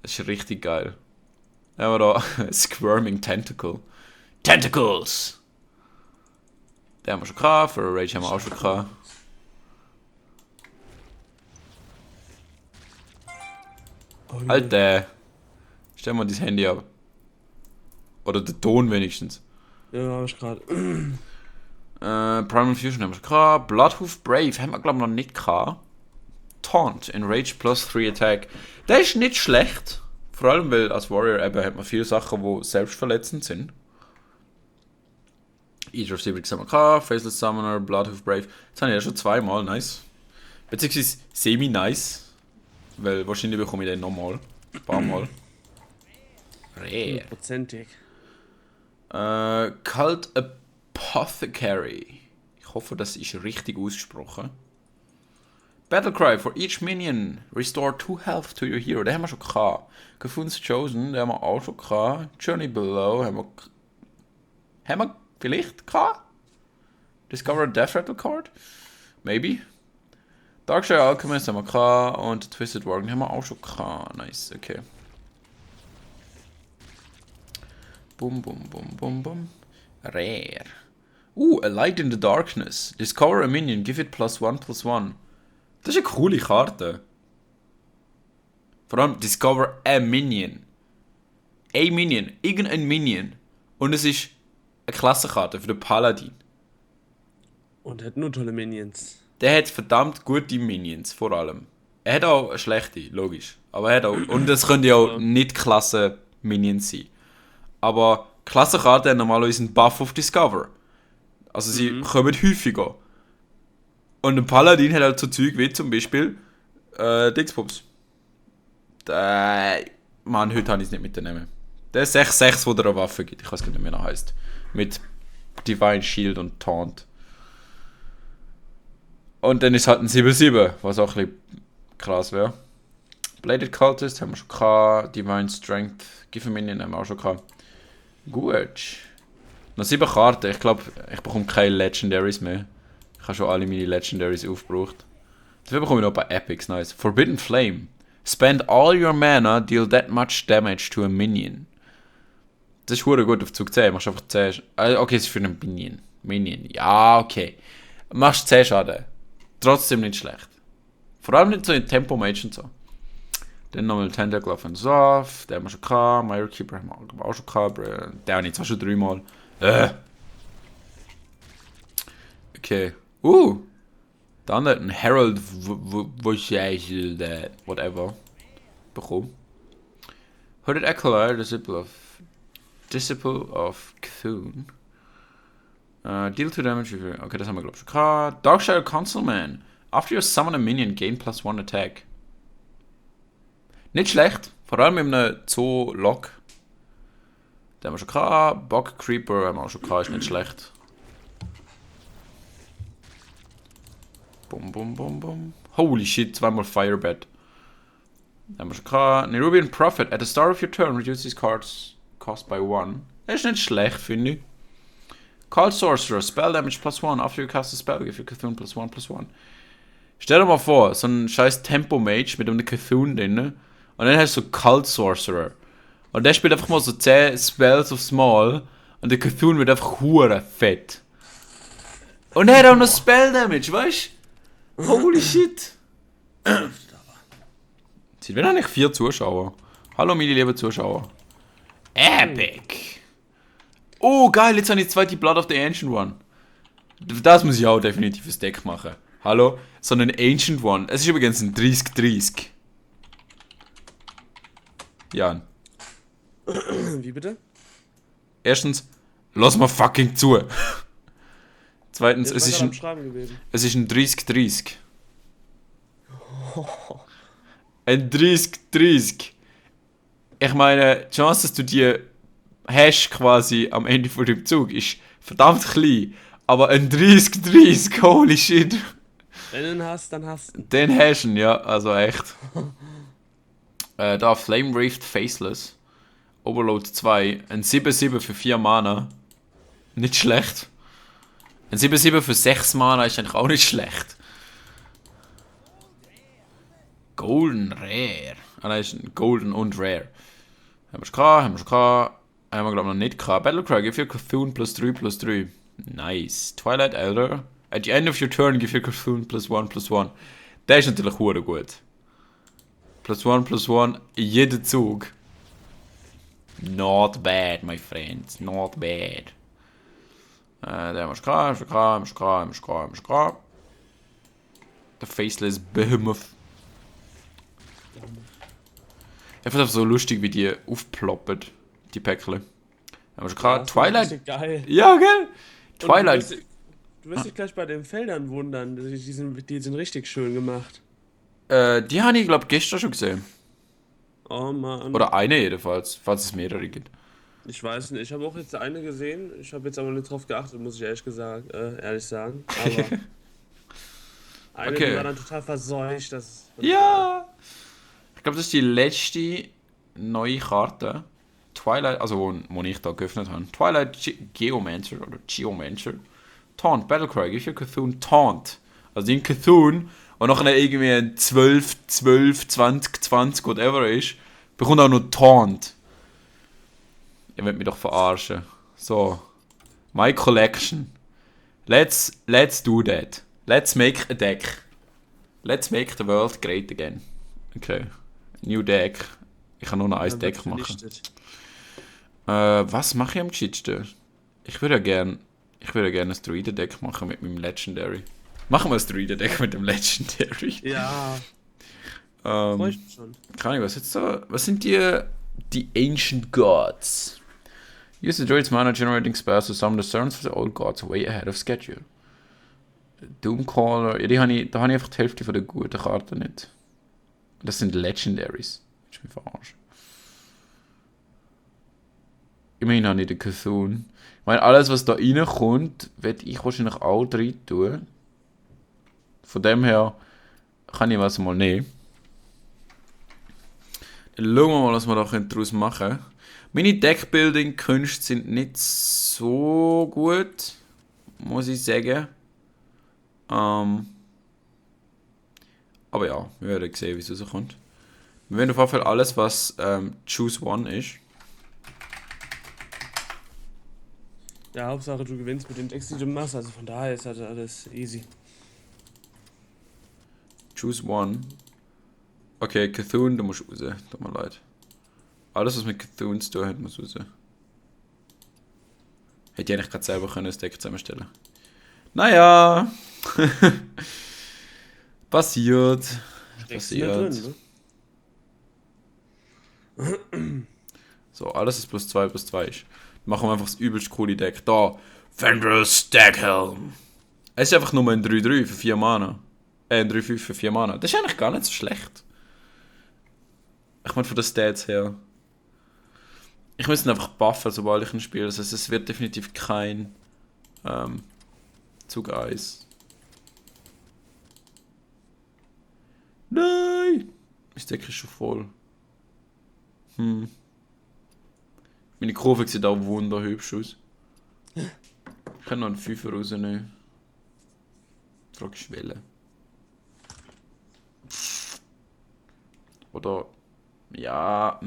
Das ist richtig geil. Dann haben wir da Squirming Tentacle. Tentacles! Den haben wir schon gehabt, für Rage haben wir auch schon gehabt. Alter! Stell mal dein Handy ab. Oder den Ton wenigstens. Ja, hab ich gerade. Primal Fusion haben wir schon gehabt. Bloodhoof Brave haben wir glaube ich noch nicht gehabt. Taunt, Enrage +3 Attack. Der ist nicht schlecht. Vor allem, weil als Warrior eben hat man viele Sachen, die selbstverletzend sind. Eater of Secrets haben wir gehabt. Faceless Summoner, Bloodhoof Brave. Das habe ich ja schon zweimal, nice. Beziehungsweise semi-nice. Weil wahrscheinlich bekomme ich den nochmal. Ein paar Mal. Rare. 100%ig. Cult Apothecary. Ich hoffe, das ist richtig ausgesprochen. Battlecry for each minion. Restore 2 health to your hero. Den haben wir schon gehabt. Cafoon's Chosen, den haben wir auch schon gehabt. Journey Below haben wir vielleicht gehabt? Discover a Death Rattle Card? Maybe. Darkshire Alchemist haben wir gehabt. Und Twisted Worgen haben wir auch schon gehabt. Nice, okay. Bum, bum, bum, bum, bum. Rare. A Light in the Darkness. Discover a minion, give it +1/+1. Das ist eine coole Karte. Vor allem Discover a Minion. Ein Minion. Irgendein Minion. Und es ist eine Klassenkarte für den Paladin. Und hat nur tolle Minions. Der hat verdammt gute Minions, vor allem. Er hat auch schlechte, logisch. Aber er hat auch. Und es können ja auch nicht Klasse-Minions sein. Aber Klassenkarten haben normalerweise einen Buff auf Discover. Also sie kommen häufiger. Und ein Paladin hat halt so Zeug wie zum Beispiel Dingsbums. Mann, heute habe ich es nicht mitnehmen. Der 6-6, wo der eine Waffe gibt. Ich weiß gar nicht mehr, wie er heißt. Mit Divine Shield und Taunt. Und dann ist halt ein 7-7, was auch ein bisschen krass wäre. Bladed Cultist haben wir schon gehabt. Divine Strength, Give a Minion haben wir auch schon gehabt. Gut. Noch 7 Karten. Ich glaube, ich bekomme keine Legendaries mehr. Ich habe schon alle meine Legendaries aufgebraucht. Dafür bekomme ich noch ein paar Epics. Nice. Forbidden Flame. Spend all your mana, deal that much damage to a minion. Das ist verdammt gut auf Zug 10. Machst einfach 10. Okay, es ist für einen Minion. Ja, okay. Machst 10 Schaden. Trotzdem nicht schlecht. Vor allem nicht so in Tempo-Mage und so. Dann nochmal Tentacle of Soft. Den haben wir schon gehabt. Mire Keeper haben wir auch schon gehabt. Den habe ich zwar schon 3 Mal. Okay. Dann hat ein Herald whatever bekommen. Hooded Acolyte, Disciple of Cthulhu. Deal 2 damage. Okay, das haben wir glaube ich schon gehabt. Darkshire Consulman. After you summon a minion, gain +1 attack. Nicht schlecht. Vor allem mit einem Zoo-Lock. Den haben wir schon gehabt. Bog Creeper haben wir auch schon gehabt. Ist nicht schlecht. Bum, bum, bum, bum. Holy shit, 2-mal Firebed. Den haben wir schon gehabt. Nerubian Prophet. At the start of your turn, reduce these cards cost by 1. Das ist nicht schlecht, finde ich. Call Sorcerer. Spell damage +1. After you cast a spell, give your Cthulhu +1/+1. Stell dir mal vor, so ein scheiß Tempo-Mage mit einem Cthulhu drin. Und dann hast du so Cult Sorcerer. Und der spielt einfach mal so 10 Spells auf Small. Und der Cthulhu wird einfach hure fett. Und er hat auch noch Spell Damage, weißt du? Holy shit. Sind wir eigentlich 4 Zuschauer? Hallo meine lieben Zuschauer. Epic. Oh geil, jetzt habe ich die zweite Blood of the Ancient One. Das muss ich auch definitiv fürs Deck machen. Hallo? So ein Ancient One. Es ist übrigens ein 30-30. Jan. Wie bitte? Erstens, lass mal fucking zu. Zweitens, es ist ein 30-30. Ein 30-30. Ich meine, die Chance, dass du die hast quasi am Ende von dem Zug, ist verdammt klein. Aber ein 30-30, holy shit. Wenn du ihn hast, dann hast du ihn. Den hast du ihn, ja, also echt. Da Flame Wraith Faceless. Overload 2. Ein 7-7 für 4 Mana. Nicht schlecht. Ein 7-7 für 6 Mana ist eigentlich auch nicht schlecht. Golden Rare. Ah nein, ist ein Golden und Rare. Haben wir schon gehabt. Haben wir glaube ich noch nicht gehabt. Battlecry, give your Cthulhu +3/+3. Nice. Twilight Elder. At the end of your turn, give your Cthulhu +1/+1. Der ist natürlich hure gut. +1/+1 in jedem Zug. Not bad, my friends. Not bad. Den haben wir schon gehabt. Der Faceless Behemoth. Ich finde es so lustig, wie die aufploppen, die Päckchen. Haben wir schon gehabt. Twilight. Geil. Ja, gell? Twilight. Du wirst dich gleich bei den Feldern wundern. Die sind richtig schön gemacht. Die habe ich, glaube ich, gestern schon gesehen. Oh Mann. Oder eine jedenfalls, falls es mehrere gibt. Ich weiß nicht, ich habe auch jetzt eine gesehen. Ich habe jetzt aber nicht drauf geachtet, muss ich ehrlich sagen. Aber Eine, Okay. die war dann total verseucht. Ja! Ich glaube, das ist die letzte neue Karte. Twilight, also wo ich da geöffnet habe. Twilight Geomancer oder Geomancer. Taunt, Battlecry, give your Cthulhu Taunt. Also in Cthulhu, und nachher irgendwie ein 12, 12, 20, 20, whatever ist, bekommt auch noch Taunt. Ihr wollt mich doch verarschen. So. My collection. Let's do that. Let's make a deck. Let's make the world great again. Okay. New deck. Ich kann nur noch ein Deck machen. Was mache ich am geschicktesten? Ich würde ja gerne ein Druiden-Deck machen mit meinem Legendary. Machen wir ein Druiden-Deck mit dem Legendary. Ja. Freue ich mich schon. Keine Ahnung, was jetzt so. Was sind die Ancient Gods? Use the druid's mana generating spells to summon the servants of the old gods way ahead of schedule. Doomcaller, ja, da habe ich einfach die Hälfte von der guten Karten nicht. Das sind Legendaries. Ich mich verarschen. Immerhin habe ich den Cthulhu. Ich meine, alles, was da reinkommt, werde ich wahrscheinlich auch drin tun. Von dem her kann ich was mal nehmen. Dann schauen wir mal, was wir da daraus machen können. Meine Deckbuilding-Künste sind nicht so gut, muss ich sagen. Aber ja, wir werden sehen, wie es rauskommt. Wir werden auf jeden Fall alles, was Choose One ist. Ja, Hauptsache du gewinnst mit den Decks, die du machst, also von daher ist halt alles easy. Choose One. Okay, Cthulhu, du musst raus. Tut mir leid. Alles, was mit Cthulhu zu tun hat, muss raus. Hätte ich eigentlich gerade selber können, das Deck zusammenstellen. Naja. Passiert. Passiert. Drin, ne? So, alles ist plus 2 ist. Machen wir einfach das übelst coole Deck. Da. Fenris Stackhelm. Es ist einfach nur ein 3-3 für 4 Mana. Ein 3-5 für 4 Mana. Das ist eigentlich gar nicht so schlecht. Ich meine von den Stats her. Ich muss ihn einfach buffen, sobald ich ihn spiele. Also es wird definitiv kein Zug 1. Nein! Das Deck ist schon voll. Meine Kurve sieht auch wunderhübsch aus. Ich kann noch einen 5er rausnehmen. Die Frage ist welchen. Oder. Ja,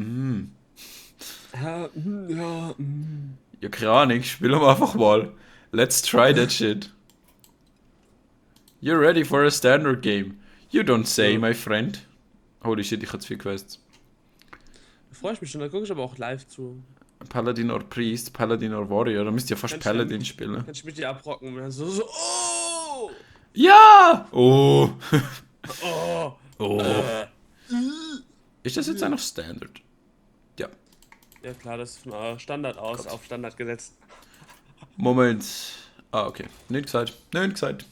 Ja. Ja, keine Ahnung, spielen wir einfach mal. Let's try that shit. You're ready for a standard game. You don't say, my friend. Holy shit, ich habe zu viel Quests. Da freue ich mich schon, da gucke ich aber auch live zu. Paladin or Priest, Paladin or Warrior, da müsst ihr fast Paladin spielen. Kann ich mit dir abrocken und dann so, oh! Ja! Oh! Oh! Oh! Ist das jetzt eigentlich Standard? Ja. Ja klar, das ist von Standard aus, auf Standard gesetzt. Moment. Ah, okay. Nicht gesagt. Nicht gesagt.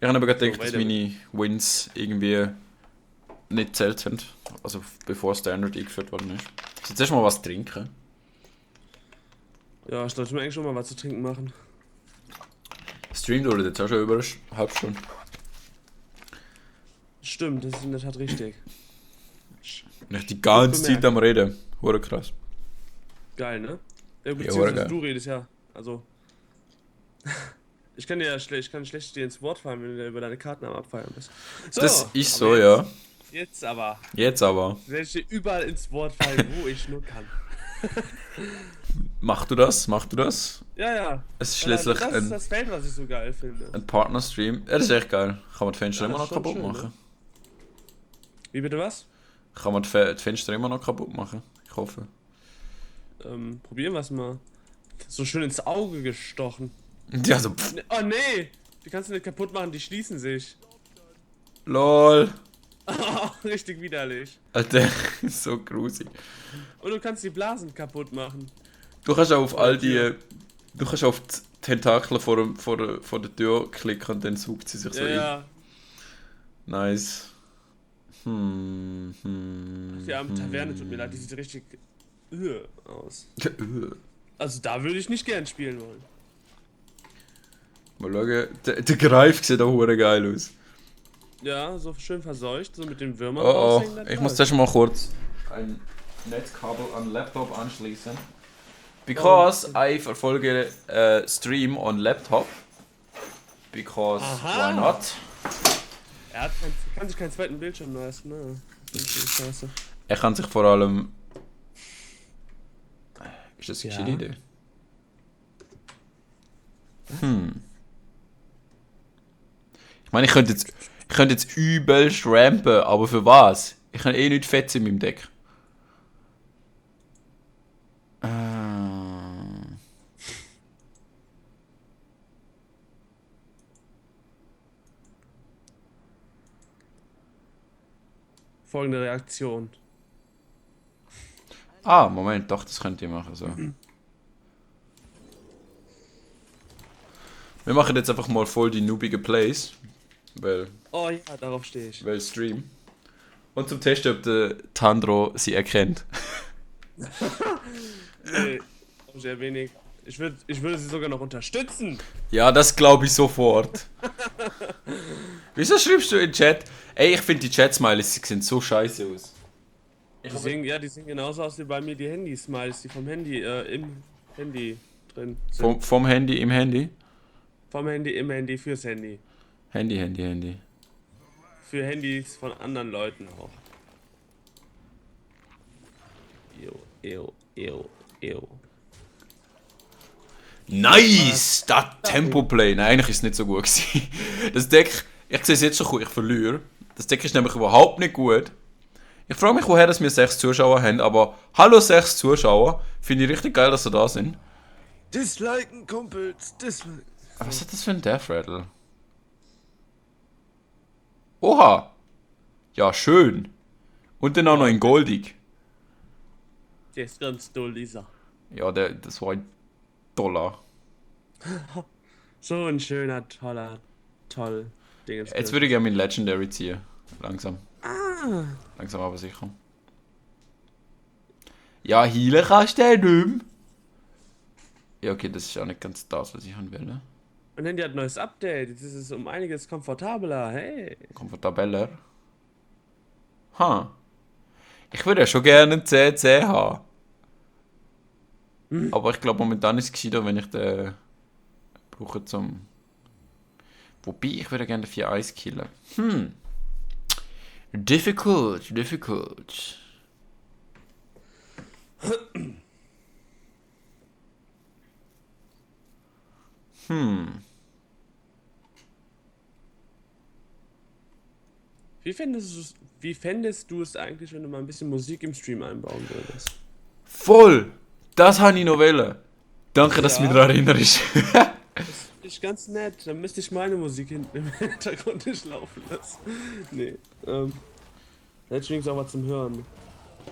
Ich habe aber gerade gedacht, dass meine Wins irgendwie nicht zählt sind. Also bevor Standard eingeführt worden ist. Ich soll zuerst mal was trinken. Ja, ich sollte mir eigentlich schon mal was zu trinken machen. Stream dauert jetzt auch schon über eine halbe Stunde. Stimmt, das ist in der Tat richtig. Nicht die ganze Zeit am Reden. Hure krass. Geil, ne? Ja, geil. beziehungsweise du redest ja. Also. Ich kann schlecht dir ins Wort fallen, wenn du über deine Karten am Abfeiern bist. So, Das ist so, ja. Jetzt aber. Jetzt aber. Werde ich dir überall ins Wort fallen, wo ich nur kann. Machst du das? Ja, ja. Es ist schließlich das ist das Feld, was ich so geil finde. ein Partner-Stream. Ja, das ist echt geil. Kann man die Fenster immer noch kaputt schön, machen? ne? Wie bitte was? Kann man die Fenster immer noch kaputt machen? Ich hoffe. Probieren wir es mal. So schön ins Auge gestochen. Ja, so. Oh nee! Die kannst du nicht kaputt machen, die schließen sich. LOL. Richtig widerlich. Alter, so grusig. Und du kannst die Blasen kaputt machen. Du kannst auch auf all die. Du kannst auf die Tentakel vor der Tür klicken und dann saugt sie sich so Ja. Nice. Die arme Taverne, tut mir leid, die sieht richtig aus. Also da würde ich nicht gern spielen wollen. Mal schauen. Der Greif sieht auch hure geil aus. Ja, so schön verseucht, so mit den Würmern Oh, raushängen. ich muss zuerst mal kurz ein Netzkabel an den Laptop anschließen. Because I verfolge Stream on Laptop. Because why not? Kann sich keinen zweiten Bildschirm leisten, ne? Scheiße. Er kann sich vor allem... Ist das eine Ja. gute Idee? Ich meine, ich könnte jetzt übelst rampen, aber für was? Ich kann eh nicht fett in meinem Deck. Folgende Reaktion. Moment, doch, das könnt ihr machen. So. Wir machen jetzt einfach mal voll die noobige Plays. Weil Oh ja, darauf stehe ich. Stream. Und zum Testen, ob der Tandro sie erkennt. Nee, sehr wenig. Ich würde sie sogar noch unterstützen. Ja, das glaube ich sofort. Wieso schreibst du in den Chat? Ey, ich finde die Chat-Smileys sehen so scheiße aus. Die sehen genauso aus wie bei mir die Handy-Smiles, die vom Handy, im Handy drin sind. Vom Handy im Handy? Vom Handy im Handy fürs Handy. Handy. Für Handys von anderen Leuten auch. Ew. Nice! Das Tempo-Play. Nein, eigentlich ist es nicht so gut gewesen. Das Deck, ich sehe es jetzt schon, ich verliere. Das Deck ist nämlich überhaupt nicht gut. Ich frage mich, woher dass wir 6 Zuschauer haben, aber hallo 6 Zuschauer. Finde ich richtig geil, dass sie da sind. Disliken, Kumpels, disliken. Was ist das für ein Death Rattle? Oha! Ja, schön. Und dann auch noch in goldig. Der ist ganz doll, Lisa. Ja, das war ein Dollar. So ein schöner, toll Ding. Jetzt würde ich gerne mein Legendary ziehen. Langsam. Langsam aber sicher. Ja, healen kannst du nicht mehr. Ja, okay, das ist auch nicht ganz das, was ich haben will. Ne? Und dann die hat ein neues Update. Jetzt ist es um einiges komfortabler. Hey. Komfortabeller. Ich würde ja schon gerne einen CC haben. Aber ich glaube, momentan ist es gescheiter, wenn ich den brauche zum... Wobei, ich würde gerne den 4-1 killen. Difficult. Wie fändest du es eigentlich, wenn du mal ein bisschen Musik im Stream einbauen würdest? Voll! Das habe ich noch wollen. Danke, dass du mich daran erinnerst. Das ist ganz nett. Dann müsste ich meine Musik hinten im Hintergrund nicht laufen lassen. Nee. Jetzt wenigstens auch was zum Hören.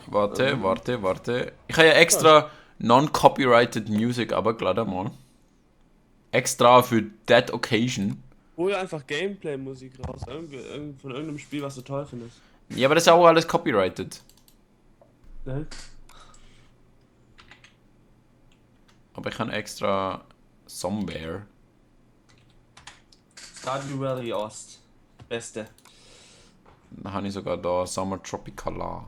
Warte. Ich habe ja extra non-copyrighted Music abgeladen, mal. Extra für that occasion. Hol einfach Gameplay-Musik raus. Von irgendeinem Spiel, was du toll findest. Ja, aber das ist auch alles copyrighted. Ne? Aber ich habe extra Somewhere. Stardew Valley Ost. Beste. Dann habe ich sogar da Summer Tropicala.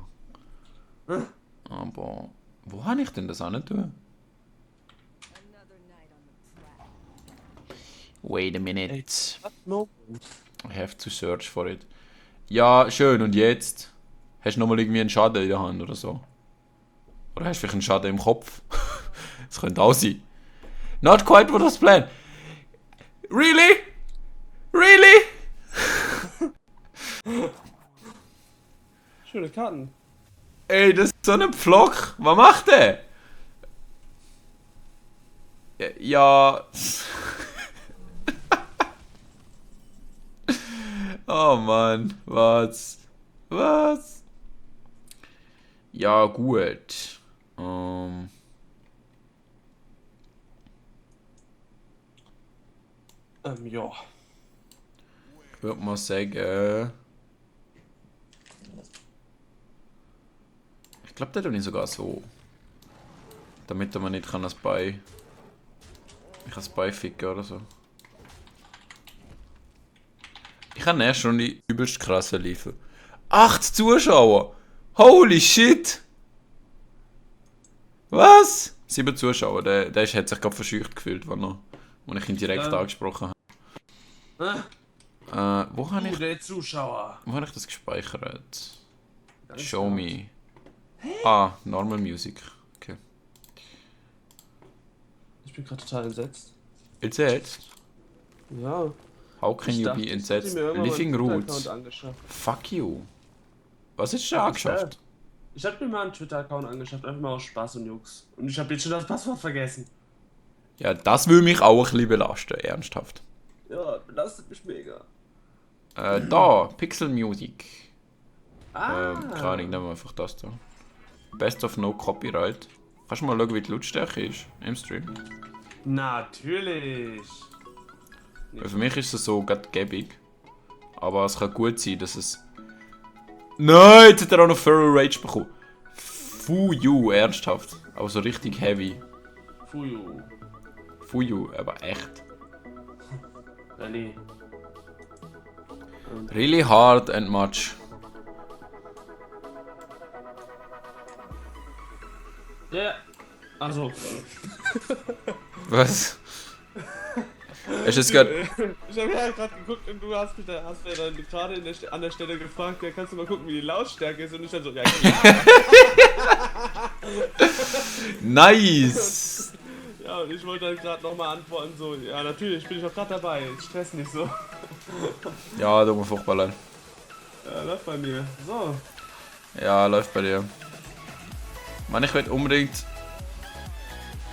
Aber wo habe ich denn das auch nicht tun? Wait a minute. No. I have to search for it. Ja, schön. Und jetzt? Hast du nochmal irgendwie einen Schaden in der Hand oder so? Oder hast du vielleicht einen Schaden im Kopf? Das könnte auch sein. Not quite what was planned. Really? Schöne Karten. Ey, das ist so ein Pflock. Was macht der? Ja. Oh Mann, was? Ja, gut. Ja. Ich würde mal sagen. Ich glaube, der tut nicht sogar so. Damit man nicht kann das Bein. Ich kann das Bein ficken oder so. Ich Ich habe erst schon die übelst krasse Liefer. 8 Zuschauer! Holy shit! Was? 7 Zuschauer, der hat sich gerade verscheucht gefühlt, als ich ihn direkt angesprochen habe. Wo habe ich... Der Zuschauer. Wo habe ich das gespeichert? Show me. Ah, Normal Music. Okay. Ich bin gerade total entsetzt. Entsetzt? Ja. How can you be entsetzt? Living Roots. Fuck you. Was ist da angeschafft? Ich hab mir mal einen Twitter-Account angeschafft, einfach mal aus Spaß und Jux. Und ich habe jetzt schon das Passwort vergessen. Ja, das will mich auch ein bisschen belasten, ernsthaft. Ja, belastet mich mega. Da, Pixel Music. Ah. Keine Ahnung, nehmen wir einfach das da. Best of No Copyright. Kannst du mal schauen, wie die Lautstärke ist im Stream? Natürlich. Weil für mich ist es so gerade gäbig. Aber es kann gut sein, dass es... Nein, jetzt hat er auch noch Feral Rage bekommen. Fuyu, ernsthaft. Aber so richtig heavy. Fuyu. Fuyu, aber echt. Ja, nee. Really hard and much. Ja, yeah. Also. Was? Es ist gerade. Ich habe ja gerade geguckt und du hast mir dann gerade an der Stelle gefragt, ja, kannst du mal gucken, wie die Lautstärke ist, und ich dann so, ja klar. Nice! Ja, und ich wollte dann gerade nochmal antworten, so, ja natürlich, bin ich auch gerade dabei, stress nicht so. Ja, du musst furchtbar leid. Ja, läuft bei mir. So. Ja, läuft bei dir. Mann, ich will unbedingt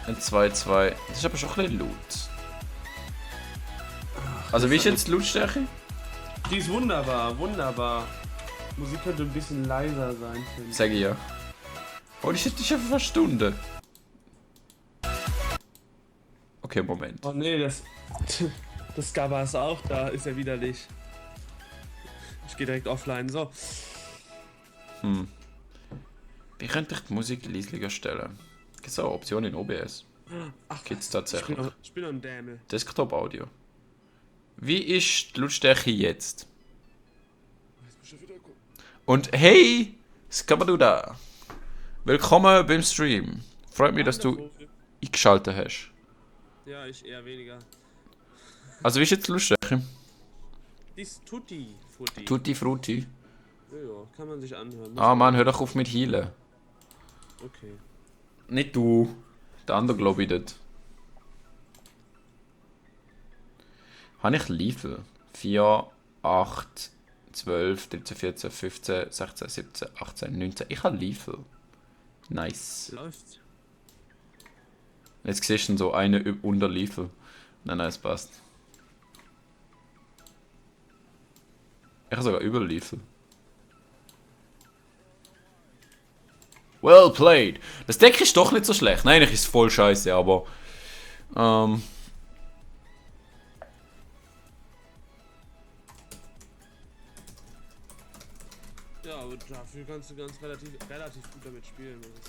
ein 2-2. Das ist aber schon ein bisschen laut. Also wie ist jetzt die Lautstärke? Die ist wunderbar, wunderbar. Musik könnte ein bisschen leiser sein, finde ich. Sag ich ja. Oh, die ist einfach eine Stunde. Okay, Moment. Oh nee, das Gabba ist auch da, ist ja widerlich. Ich gehe direkt offline, so. Wie könnte ich die Musik leislicher stellen? Gibt es auch eine Option in OBS? Ach, Gibt es tatsächlich. Ich bin noch ein Dämel. Desktop-Audio. Wie ist die Lautstärke jetzt? Und hey, Skabaduda! Willkommen beim Stream. Freut mich, dass du eingeschaltet hast. Ja, ich eher weniger. Also wie ist jetzt die Lautstärke? Die ist Tutti Frutti. Tutti Frutti. Ja, kann man sich anhören. Ah Mann, hör doch auf mit Healen. Okay. Nicht du. Der andere glaube ich dort. Habe ich Level? 4, 8, 12, 13, 14, 15, 16, 17, 18, 19. Ich habe Level. Nice. Läuft. Jetzt siehst du so eine unter Level. Nein, es passt. Ich habe sogar über Level. Well played. Das Deck ist doch nicht so schlecht. Nein, eigentlich ist es voll scheiße, aber... Ja, aber dafür kannst du ganz relativ gut damit spielen, muss ich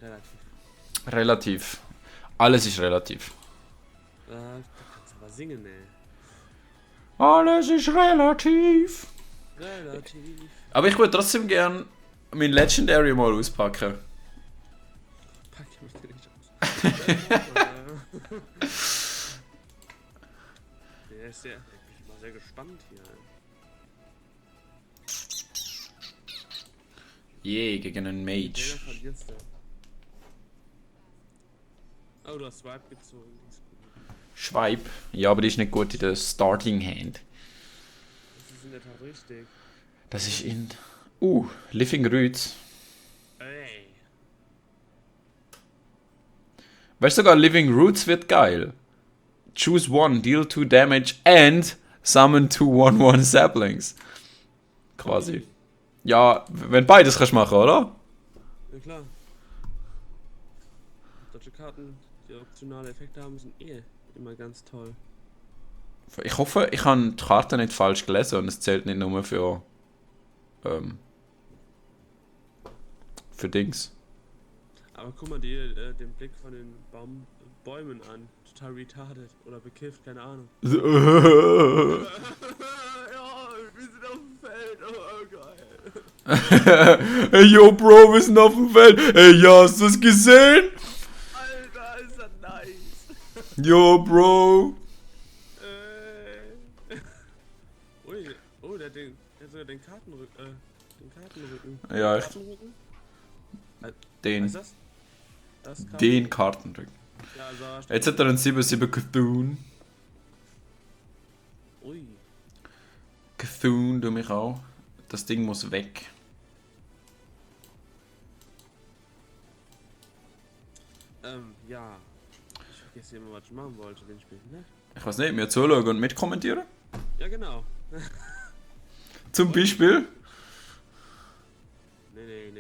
sagen. Relativ. Alles ist relativ. Da kannst du aber singen, ey. Alles ist relativ. Relativ. Aber ich würde trotzdem gern mein Legendary mal auspacken. Pack ich mich nicht aus. Der ist sehr. Ich bin mal sehr gespannt hier. Je, gegen einen Mage. Den verlierst du. Oh, du hast Swipe gezogen. Schweib. Ja, aber die ist nicht gut in der Starting Hand. Das ist in der Tat richtig. Das ist in... Living Roots. Ey. Weißt du, sogar Living Roots wird geil. Choose one, deal 2 damage and summon 2 1/1 Saplings. Quasi. Ja, wenn beides kannst du machen, oder? Ja klar. Deutsche Karten, die optionale Effekte haben, sind immer ganz toll. Ich hoffe, ich habe die Karte nicht falsch gelesen und es zählt nicht nur für Dings. Aber guck mal dir den Blick von den Bäumen an. Total retarded oder bekifft, keine Ahnung. Ja, wir sind auf dem Feld. Oh, geil. Hey, yo, Bro, wir sind auf dem Feld. Hey, ja, hast du das gesehen? Alter, ist das nice. Yo, Bro. Ui, oh, der hat sogar den Kartenrücken. Ja, echt. Kartenrücken? Den. Was ist das? Das Den Kartenrücken. Ja, also Jetzt hat er einen 7-7 Cthulhu. Ui. Cthulhu, du mich auch. Das Ding muss weg. Ja. Ich vergesse immer, was ich machen wollte, wenn ich bin, ne? Ich weiß nicht, mir zuschauen und mitkommentieren? Ja, genau. Zum Beispiel? Nee.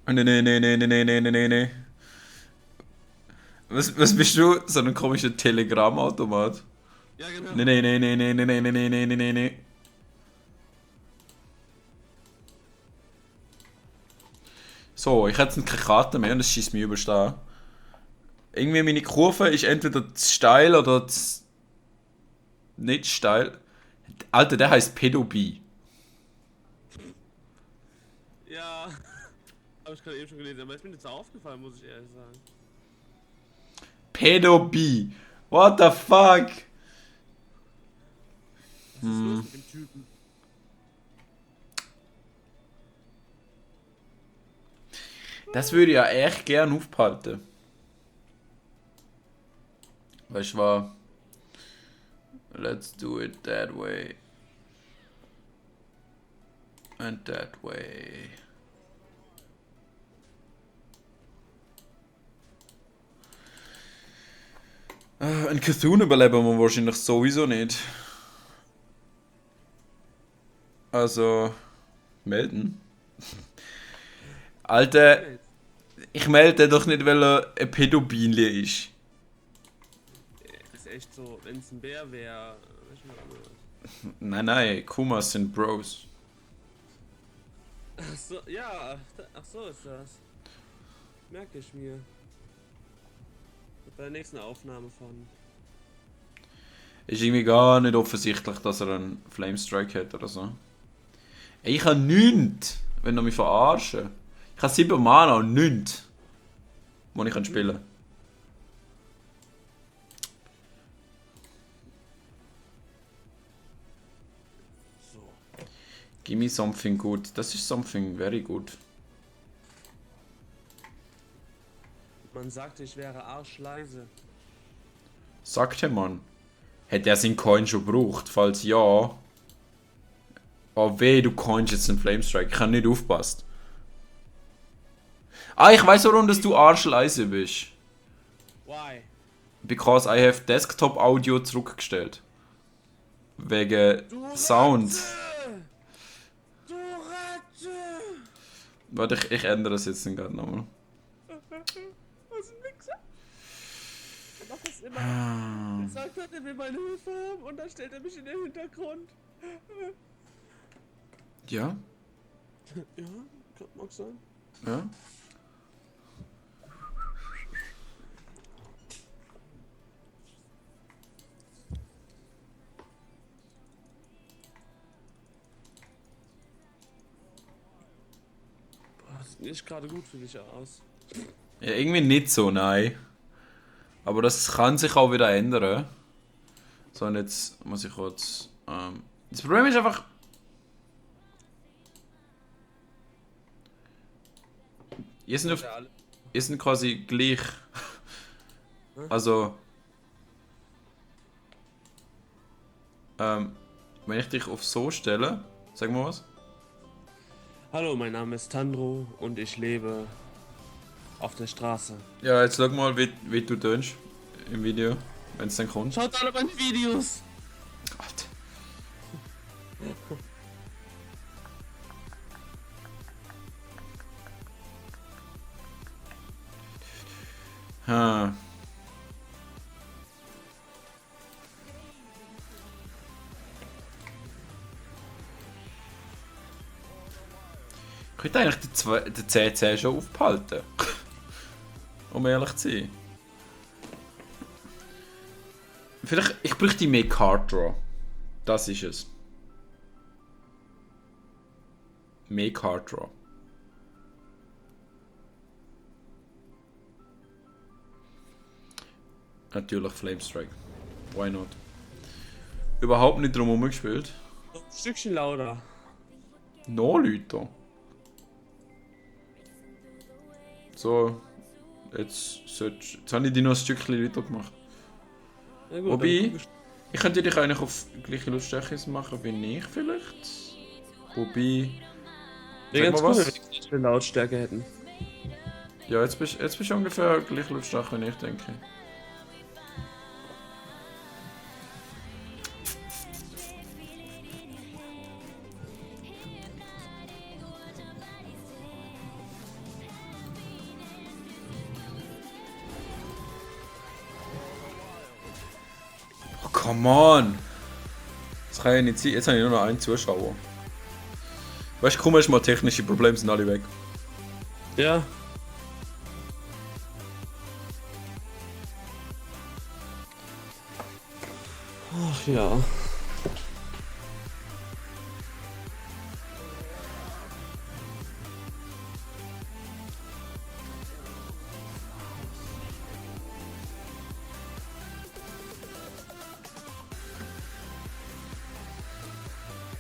Nee. Was bist du? So ein komischer Telegram-Automat? Ja, genau. Nee. So, ich hätte keine Karte mehr und das schießt mich übelst an. Irgendwie meine Kurve ist entweder zu steil oder zu nicht steil. Alter, der heißt Pedobie. Ja. Habe ich gerade eben schon gelesen, aber ist mir jetzt aufgefallen, muss ich ehrlich sagen. Pedobie. What the fuck? Was ist los mit dem Typen? Das würde ich ja echt gern aufhalten. Weißt du was? Let's do it that way. And that way. Ein Cthulhu überleben wir wahrscheinlich sowieso nicht. Also, melden. Alter, ich melde doch nicht, weil er ein Pädophilie ist. Ist echt so, wenn es ein Bär wäre. Nein, Kumas sind Bros. Ach so, ja, ach so ist das. Merke ich mir. Bei der nächsten Aufnahme von. Ist irgendwie gar nicht offensichtlich, dass er einen Flamestrike hat oder so. Ey, ich habe nichts, wenn du mich verarschen. Ich habe 7 Mana und nichts, wo ich spielen kann. So. Give me something good. Das ist something very good. Man sagte, ich wäre arschleise. Sagte man. Hätte er seinen Coin schon gebraucht? Falls ja. Oh weh, du coinst jetzt einen Flamestrike. Ich habe nicht aufgepasst. Ah, ich weiß warum, dass du arschleise bist. Why? Because I have Desktop Audio zurückgestellt. Wegen Sound. Du Ratte! Warte, ich ändere das jetzt gerade nochmal. Was ein Wichser? Er macht das immer. Er sagt, er will meine Hilfe haben und dann stellt er mich in den Hintergrund. Ja? Ja, mag sein. Ja? Boah, das sieht nicht gerade gut für dich aus. Ja, irgendwie nicht so, nein. Aber das kann sich auch wieder ändern. So, und jetzt muss ich kurz. Das Problem ist einfach. Ihr sind quasi gleich. Also. Wenn ich dich auf so stelle, sag mal was. Hallo, mein Name ist Tandro und ich lebe auf der Straße. Ja, jetzt schau mal, wie du tönst im Video, wenn es dann kommt. Schaut alle meine Videos! Alter. Ha. Ich könnte eigentlich den CC schon aufbehalten. Um ehrlich zu sein. Vielleicht, ich bräuchte mehr Card Draw. Das ist es. Mehr Card Draw. Natürlich Flamestrike. Why not? Überhaupt nicht drum herum gespielt. Ein Stückchen lauter. No, Leute. So. Jetzt habe ich die noch ein Stückchen lauter gemacht. Ja, gut, Wobei, dann- ich könnte dich eigentlich auf gleiche Lautstärke machen wie ich vielleicht. Wobei. Wäre Sag ganz mal cool, was. wenn wir die gleiche Lautstärke hätten. Ja, jetzt bist du ungefähr gleich Lautstärke wie ich denke. Oh, come on! Das kann ja nicht sein. Jetzt habe ich nur noch einen Zuschauer. Weißt du, kaum hast du mal technische Probleme, sind alle weg. Ja. Ach ja.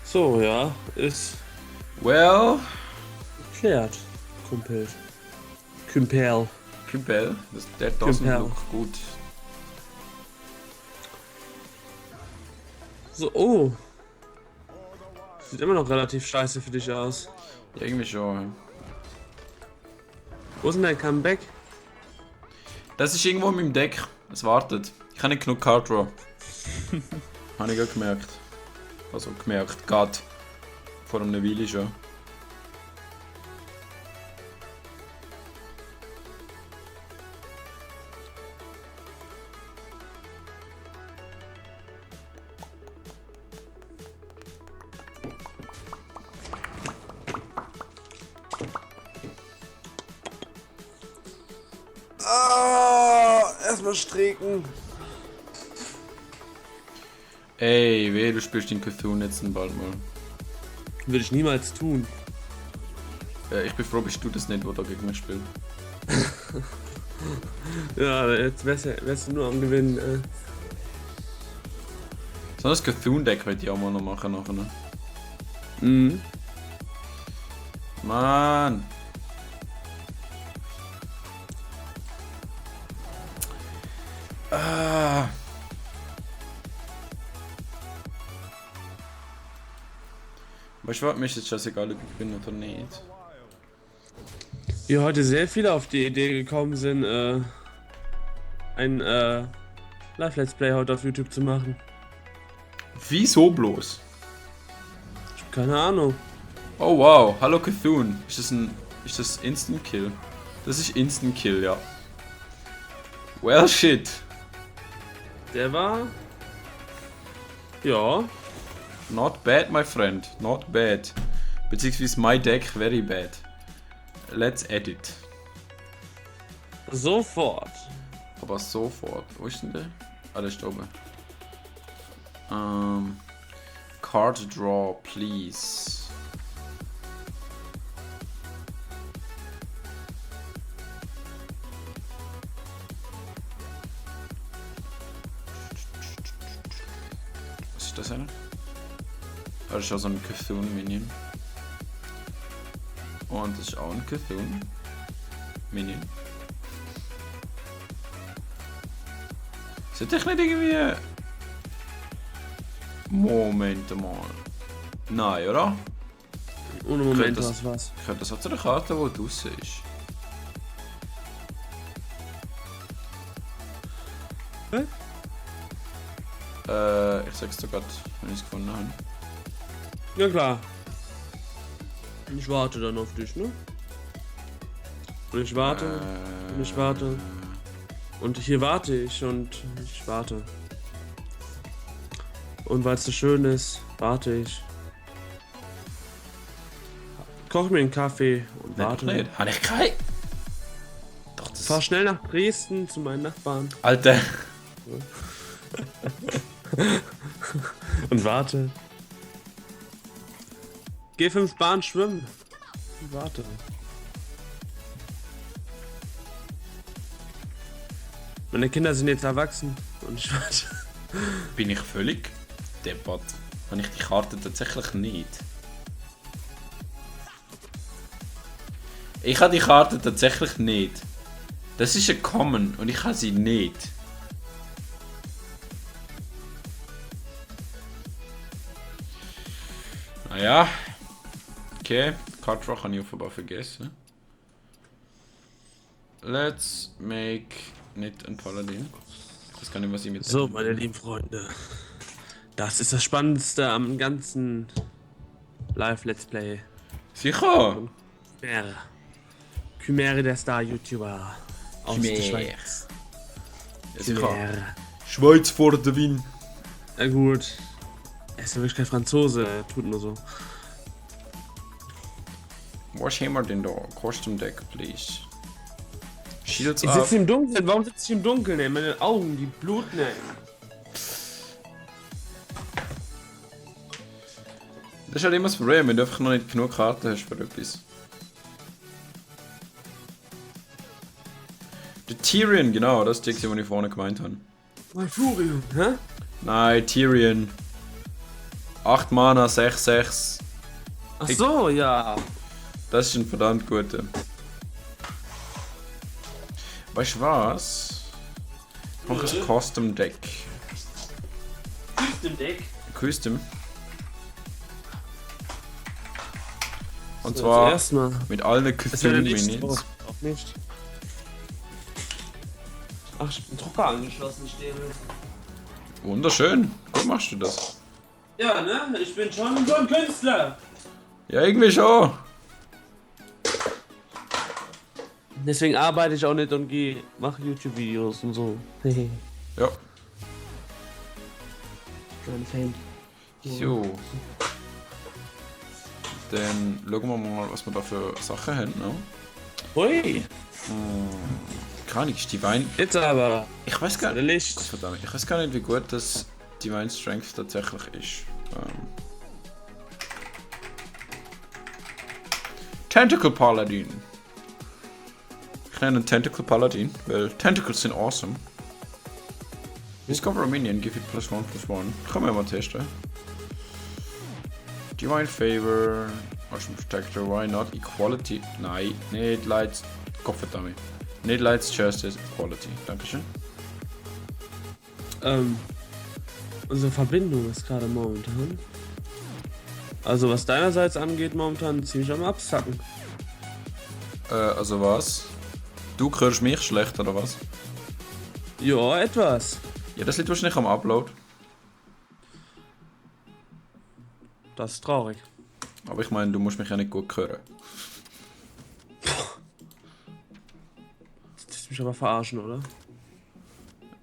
So, ja, ist Well, geklärt. Kumpel. Kümpel. Kümpel, der doesn't Kümpel. look gut. So, oh. Sieht immer noch relativ scheiße für dich aus. Ja, irgendwie schon. Wo ist denn dein Comeback? Das ist irgendwo in meinem Deck. Es wartet. Ich habe nicht genug Card Draw. Habe ich gerade gemerkt. Also gemerkt, gerade. Vor einer Weile schon. Erstmal strecken. Ey, weh, du spielst den Cthulhu jetzt bald mal. Würde ich niemals tun. Ich bin froh, bist du das nicht, wo da gegen mich spielt. Ja, jetzt wärst du nur am Gewinnen. So das Cthulhu-Deck wollte ich auch mal noch machen nachher. Mhm. Mann! Ah. Weißt du was, mir ist jetzt scheißegal, ob ich bin oder nicht. Wie heute sehr viele auf die Idee gekommen sind, ein Live-Let's Play heute auf YouTube zu machen. Wieso bloß? Ich hab keine Ahnung. Oh wow, hallo Cthulhu. Ist das Instant Kill? Das ist Instant Kill, ja. Well shit. Der war... Ja. Not bad, my friend. Not bad. Beziehungsweise my deck very bad. Let's edit. Sofort. Aber sofort. Wo ist denn der? Ah, der ist da oben. Card draw, please. Was ist das denn? Ah, das ist auch so ein Cthulhu-Minion. Und das ist auch ein Cthulhu-Minion. Sollte ich nicht irgendwie... Moment mal. Nein, oder? Ohne Moment Könnte was. Ich könnte das auch zu der Karte, die draussen ist. Hä? Ich sag's dir grad, wenn ich es gefunden habe. Ja klar. Ich warte dann auf dich, ne? Und ich warte. Und ich warte. Und hier warte ich und ich warte. Und weil es so schön ist, warte ich. koche mir einen Kaffee und Nein, warte. nicht. Habe ich keinen? Doch, das Fahr schnell nach Dresden zu meinen Nachbarn Alter. und warte. Geh 5 Bahnen schwimmen und warte. Meine Kinder sind jetzt erwachsen und ich warte. Bin ich völlig deppert? Habe ich die Karte tatsächlich nicht? Ich habe die Karte tatsächlich nicht. Das ist ein Common und ich habe sie nicht. Naja. Okay, Karte kann ich offenbar vergessen. Let's make nicht ein Paladin. Ich weiß gar nicht, was ich mit So, meine lieben Freunde. Das ist das Spannendste am ganzen Live-Let's Play. Sicher! Chimere. Chimere, der Star-YouTuber aus der Chimere. Schweiz. Ja, sicher. Chimere. Schweiz vor der Wien. Na gut. Er ist ja wirklich kein Franzose, er tut nur so. Was haben wir denn da? Custom Deck, please. Shields Ich up. sitze im Dunkeln, warum sitze ich im Dunkeln, ey? Meine Augen, die bluten, ey. Das ist halt immer das Problem, wenn du einfach noch nicht genug Karten hast für etwas. Der Tyrion, genau, das ist die, was ich vorne gemeint habe. Mein Furion, hä? Nein, Tyrion. 8 Mana, 6-6. Ach so, ja. Das ist ein verdammt guter. Weißt du was? Ich mache ein Custom Deck. Im Deck. Custom. Und So, zwar erstmal. mit allen Es Custom wäre nicht Minions. drauf. Auch nicht. Ach, ich bin Drucker angeschlossen, Stäbe. Wunderschön. Gut machst du das. Ja, ne? Ich bin schon so ein Künstler. Ja, irgendwie schon. Deswegen arbeite ich auch nicht und mache YouTube-Videos und so. Ja. Kleine Fan. So. Dann schauen wir mal, was wir da für Sachen haben. Ne? Hui, Keine Ahnung, ist Divine. jetzt aber. Ich weiß gar nicht. Licht. Verdammt, ich weiß gar nicht, wie gut das Divine Strength tatsächlich ist. Tentacle Paladin. Ich nenne einen Tentacle Paladin, weil Tentacles sind awesome. Discover a Minion, give it +1/+1. Können wir mal testen. Divine Favor, Ocean Protector, why not? Equality, nein, nicht Lights, Kopfverdammt. Nicht Lights, Justice, Equality. Dankeschön. Unsere Verbindung ist gerade momentan. Also was deinerseits angeht, momentan ziemlich am Absacken. Also was? Du hörst mich schlecht, oder was? Ja, etwas. Ja, das liegt wahrscheinlich am Upload. Das ist traurig. Aber ich meine, du musst mich ja nicht gut hören. Das ist mich aber verarschen, oder?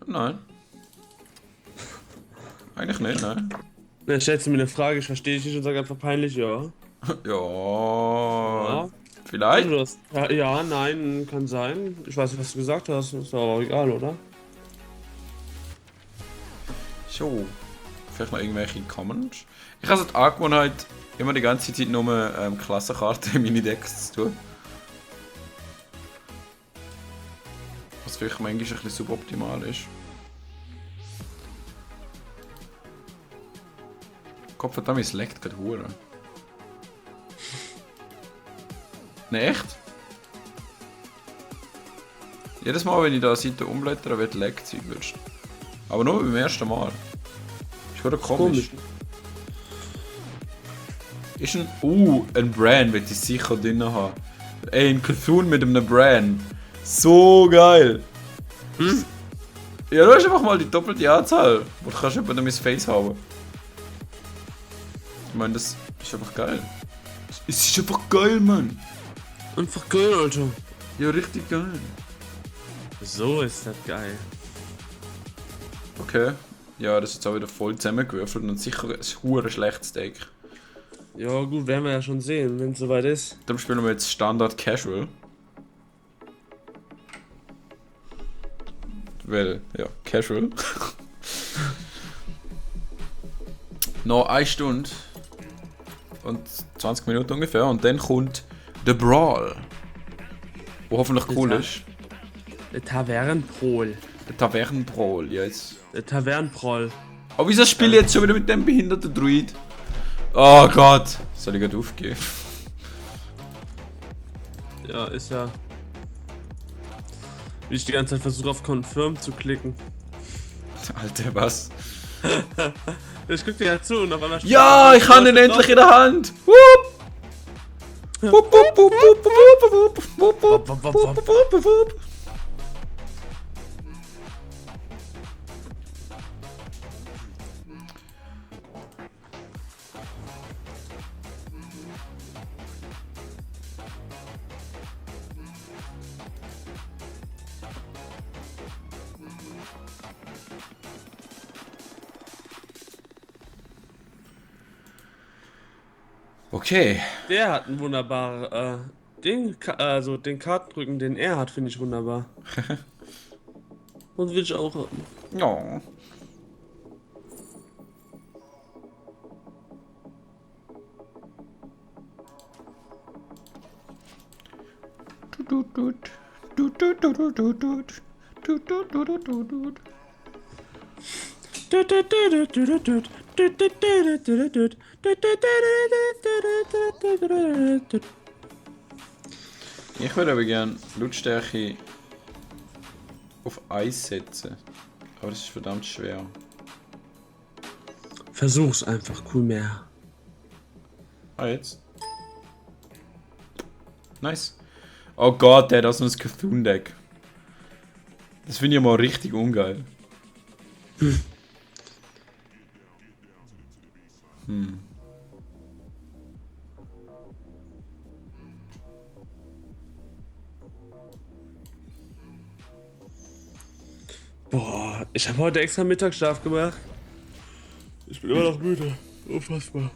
Nein. Eigentlich nicht, nein. Dann stellst du mir eine Frage, ich verstehe dich nicht und sag einfach peinlich, ja. Ja, Ja. vielleicht. Du hast, ja, nein, kann sein. Ich weiß nicht, was du gesagt hast, ist aber auch egal, oder? So. Vielleicht noch irgendwelche Comments. Ich habe so die Angewohnheit, immer die ganze Zeit nur Klassenkarten in meine Decks zu tun. Was vielleicht manchmal ein bisschen suboptimal ist. Kopfverdammt, es leckt gerade hure. Ne, echt? Jedes Mal, wenn ich da eine Seite umblättere, wird leckt sein würdest. Aber nur beim ersten Mal. Ist gerade komisch. Ist ein Brand, wird ich sicher drin haben. Ey, ein Cthulhu mit einem Brand. So geil. Ja, du hast einfach mal die doppelte Anzahl. Wo du kannst über mein Face haben. Ich meine, das ist einfach geil. Es ist einfach geil, Mann. Einfach geil, Alter. Ja, richtig geil. So ist das geil. Okay. Ja, das ist jetzt auch wieder voll zusammengewürfelt und sicher ein hure schlechtes Deck. Ja, gut, werden wir ja schon sehen, wenn es soweit ist. Dann spielen wir jetzt Standard Casual. Weil, ja, Casual. Noch 1 Stunde und 20 Minuten ungefähr und dann kommt The Brawl. Wo hoffentlich cool ist. Der Tavernenprol. Der Tavernenbrawl, ja jetzt. Der Tavernenproll. Aber wieso spiele ich jetzt schon wieder mit dem behinderten Druid? Oh Gott! Soll ich gerade aufgeben? Ja, ist ja. Wie ich die ganze Zeit versuche auf Confirm zu klicken. Alter, was? Ich guck dir ja zu und auf einmal steht Ja, ich habe ihn endlich in der Hand! Wupp! Wupp, wupp, wupp, wupp, wupp, wupp, wupp, wupp, wupp, wupp, wupp. Okay. Der hat ein wunderbares Ding, also den Kartendrücken, den er hat, finde ich wunderbar. Und will ich auch haben. Ja. Ich würde aber gerne Lautstärke auf 1 setzen. Aber das ist verdammt schwer. Versuch's einfach, cool mehr. Ah, jetzt. Nice. Oh Gott, der hat auch so ein Cthulhu-Deck. Das finde ich mal richtig ungeil. Boah, ich habe heute extra Mittagsschlaf gemacht. Ich bin immer noch müde. Unfassbar.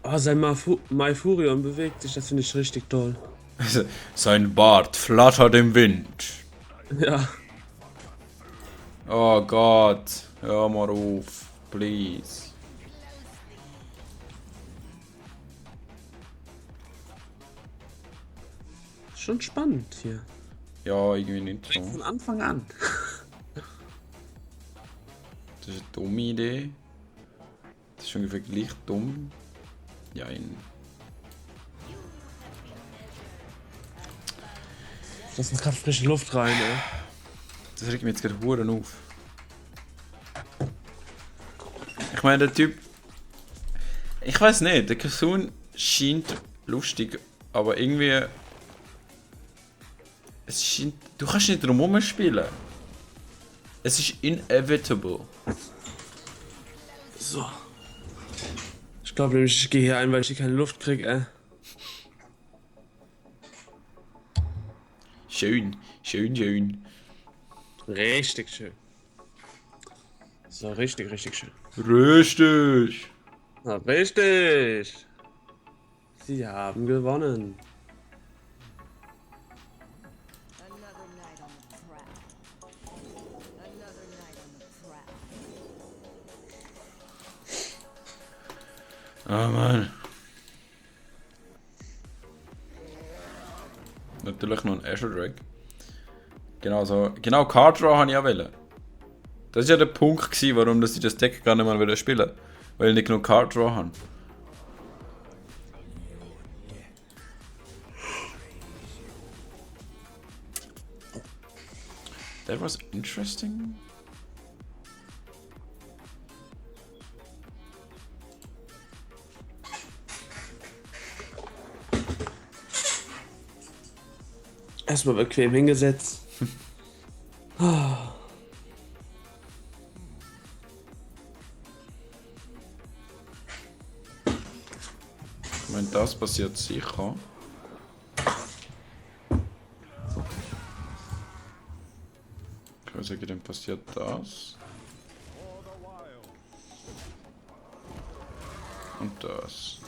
Oh, sein Malfurion bewegt sich, das finde ich richtig toll. Sein Bart flattert im Wind. Ja. Oh Gott. Hör mal auf. Please. Schon spannend hier. Ja, irgendwie nicht so. Von Anfang an. Das ist eine dumme Idee. Das ist ungefähr gleich dumm. Ja, Lass uns gerade frische Luft rein, ey. das regt mich jetzt gerade Huren auf. Ich meine, der Typ. Ich weiß nicht, der Cthulhu scheint lustig, aber irgendwie. Es scheint. Du kannst nicht drumherum spielen. Es ist inevitable. So. Ich glaube nämlich, ich gehe hier ein, weil ich hier keine Luft krieg, ey. Schön, schön, schön. Richtig schön. So, richtig, richtig schön. Richtig. Na, richtig. Sie haben gewonnen. Another night on the prowl. Another night on the prowl. Ah, Mann. Natürlich noch ein Azure Drake. Genau so. Genau, Card Draw habe ich auch wollen. Das war ja der Punkt, gewesen, warum ich das Deck gar nicht mehr spielen will. Weil ich nicht genug Card Draw habe. That was interesting. Erstmal bequem hingesetzt. Ich meine, das passiert sicher. Ich würde sagen, dann passiert das. Und das.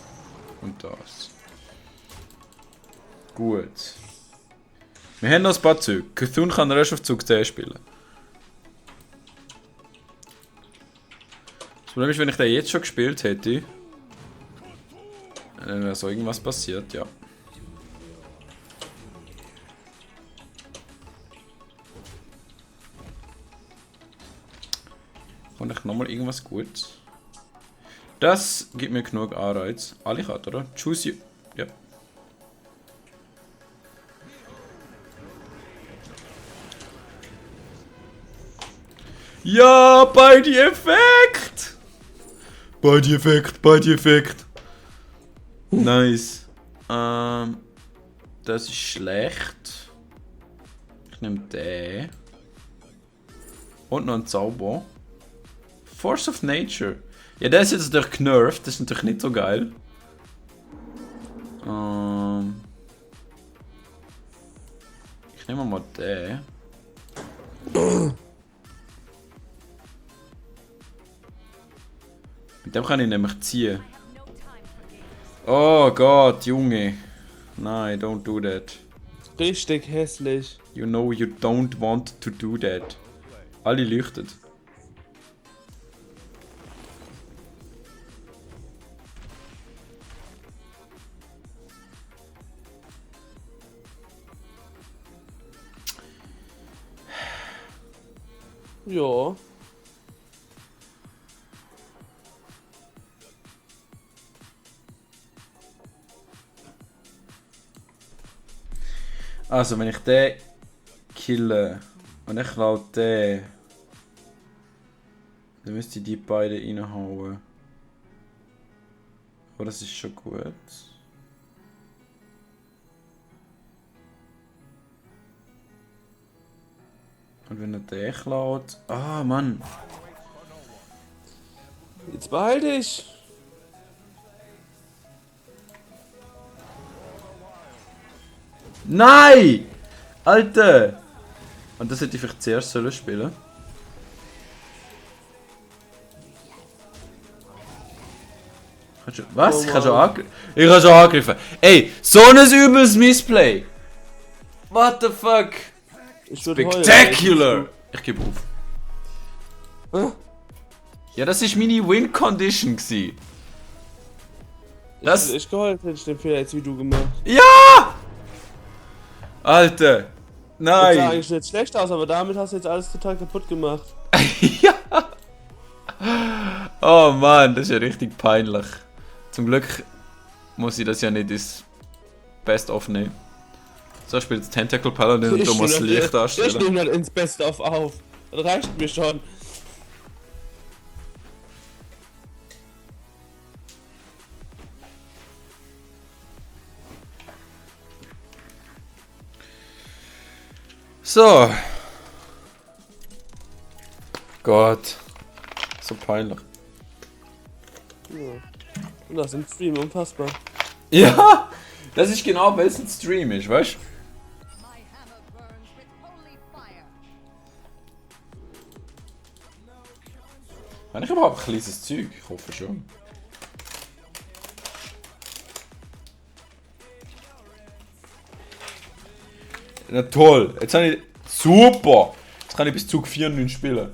Und das. Gut. Wir haben noch ein paar Züge. Cthulhu kann er erst auf Zug 10 spielen. Das Problem ist, wenn ich den jetzt schon gespielt hätte, dann wäre so irgendwas passiert, ja. Kommt echt nochmal irgendwas Gutes? Das gibt mir genug Anreiz. Alle Karten, oder? Choose you. Ja. Ja, Body Effekt! Body Effekt, Body Effekt. Nice. Das ist schlecht. Ich nehme den. Und noch einen Zauber. Force of Nature. Ja, der ist jetzt natürlich genervt, das ist natürlich nicht so geil. Ich nehme mal den. Mit dem kann ich nämlich ziehen. Oh Gott, Junge. Nein, don't do that. Richtig hässlich. You know you don't want to do that. Alle leuchten. Ja. Also, wenn ich den kille und ich klaue den, dann müsste ich die beiden reinhauen. Aber das ist schon gut. Und wenn er den klaut... Ah, Mann. Jetzt behalte ich. Nein! Alter! Und das hätte ich vielleicht zuerst sollen spielen. Was? Oh, Ich habe schon wow. angegriffen. Ich habe schon angegriffen. Ey, so ein übles Missplay! What the fuck? Ich würde Spectacular! Ich gebe auf. Hä? Ja, das war meine Win-Condition. Das... Ich geheult, hätte ich den Fehler jetzt wie du gemacht. Ja! Alter! Das sah Nein! eigentlich nicht schlecht aus, aber damit hast du jetzt alles total kaputt gemacht. Ja! Oh Mann, das ist ja richtig peinlich. Zum Glück muss ich das ja nicht ins Best-of nehmen. So spielt jetzt Tentacle Paladin und du musst Licht Ich darstellen. nehme dann ins Best-of auf. Das reicht mir schon. So. Gott. So peinlich. Ja. Und das im Stream, unfassbar. Ja! Das ist genau, weil es ein Stream ist, weißt du? My hammer burns with holy fire. Habe ich überhaupt ein kleines Zeug? Ich hoffe schon. Na toll, jetzt habe ich... Super! Jetzt kann ich bis Zug 94 spielen.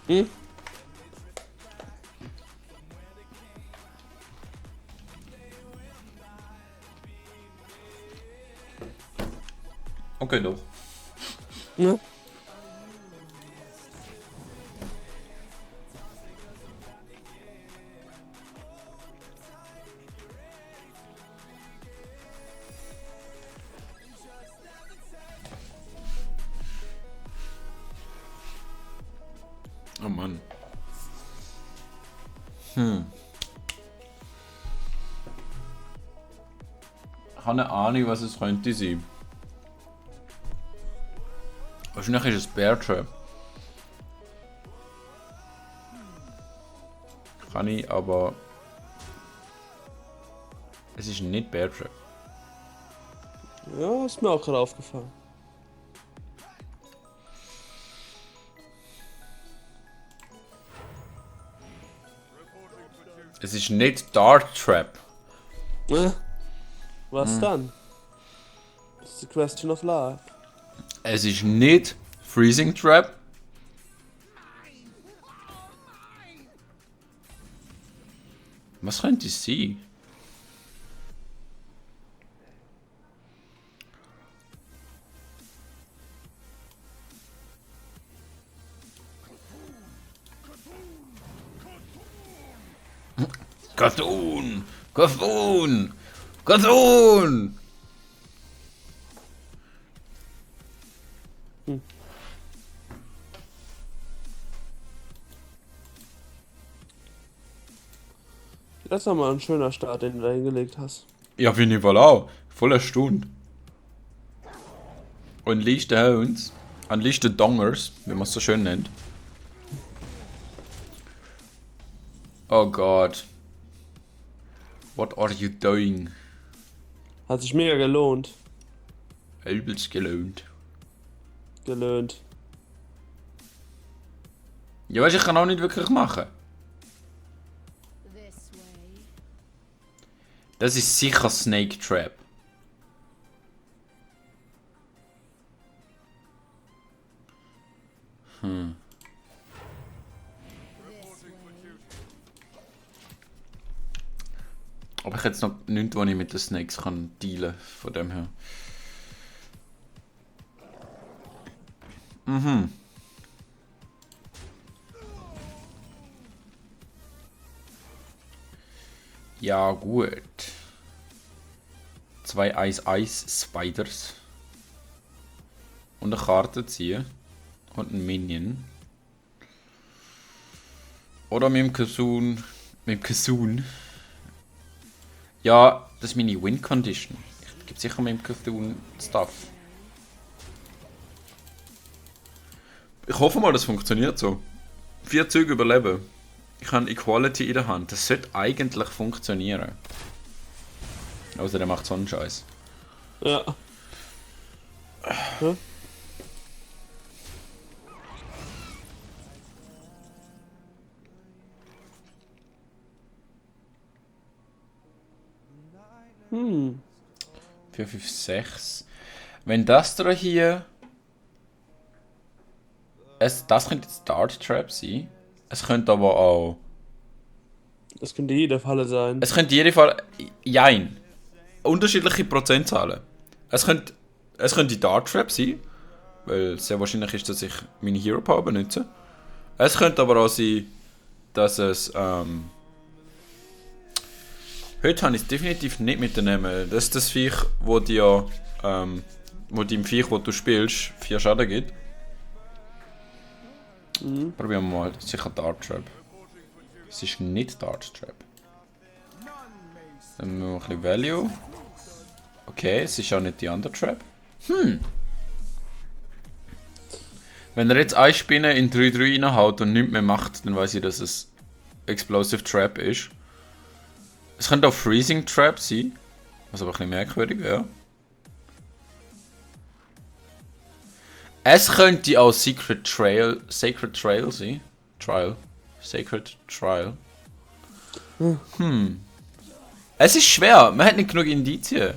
Hm? Okay, doch. Ja. Oh Mann. Ich habe eine Ahnung, was es könnte sein. Wahrscheinlich ist es Bear Trap. Kann ich, aber... Es ist nicht Bear Trap. Ja, ist mir auch gerade aufgefallen. Es ist nicht Dart Trap. Was dann? It's the question of life. Es ist nicht Freezing Trap. Was könnte es sein? Cthulhu! Cthulhu! Cthulhu! Das ist doch mal ein schöner Start, den du da hingelegt hast. Ja, finde ich wohl auch. Voller Stunde. Unleash the Hounds. Unleash the Dongers, wie man es so schön nennt. Oh Gott. What are you doing? Hat sich mega gelohnt. Übelst gelöhnt. Gelöhnt. Ja, weißt du, ich kann auch nicht wirklich machen. This way. Das ist sicher Snake Trap. This way. Aber ich habe jetzt noch nichts, wo ich mit den Snakes kann dealen von dem her. Ja, gut. 2 Eis-Eis-Spiders. Und eine Karte ziehen. Und ein Minion. Oder mit dem Kasun. Mit dem Kasun. Ja, das ist meine Win-Condition. Ich gebe sicher mit dem Kasun Stuff. Ich hoffe mal, das funktioniert so. 4 Züge überleben. Ich habe Equality in der Hand. Das sollte eigentlich funktionieren. Außer der macht so einen Scheiß. Ja. Hä? Hm. 4, 5, 6. Wenn das da hier. Das könnte jetzt Dart Trap sein. Es könnte aber auch. Das könnte jede Falle sein. Es könnte in jedem Fall. Jein. Unterschiedliche Prozentzahlen. Es könnte Dart Trap sein. Weil sehr wahrscheinlich ist, dass ich meine Hero Power benutze. Es könnte aber auch sein, dass es. Heute habe ich es definitiv nicht mitnehmen. Das ist das Viech, wo dir. Wo dem Viech, wo du spielst, 4 Schaden gibt. Probieren wir mal. Das ist sicher Dart Trap. Es ist nicht Dart Trap. Dann machen wir ein bisschen Value. Okay, es ist auch nicht die andere Trap. Wenn er jetzt eine Spinne in 3-3 reinhaut und nichts mehr macht, dann weiß ich, dass es Explosive Trap ist. Es könnte auch Freezing Trap sein. Was aber ein bisschen merkwürdig wäre. Es könnte auch Sacred Trail sein. Sacred Trial. Es ist schwer, man hat nicht genug Indizien.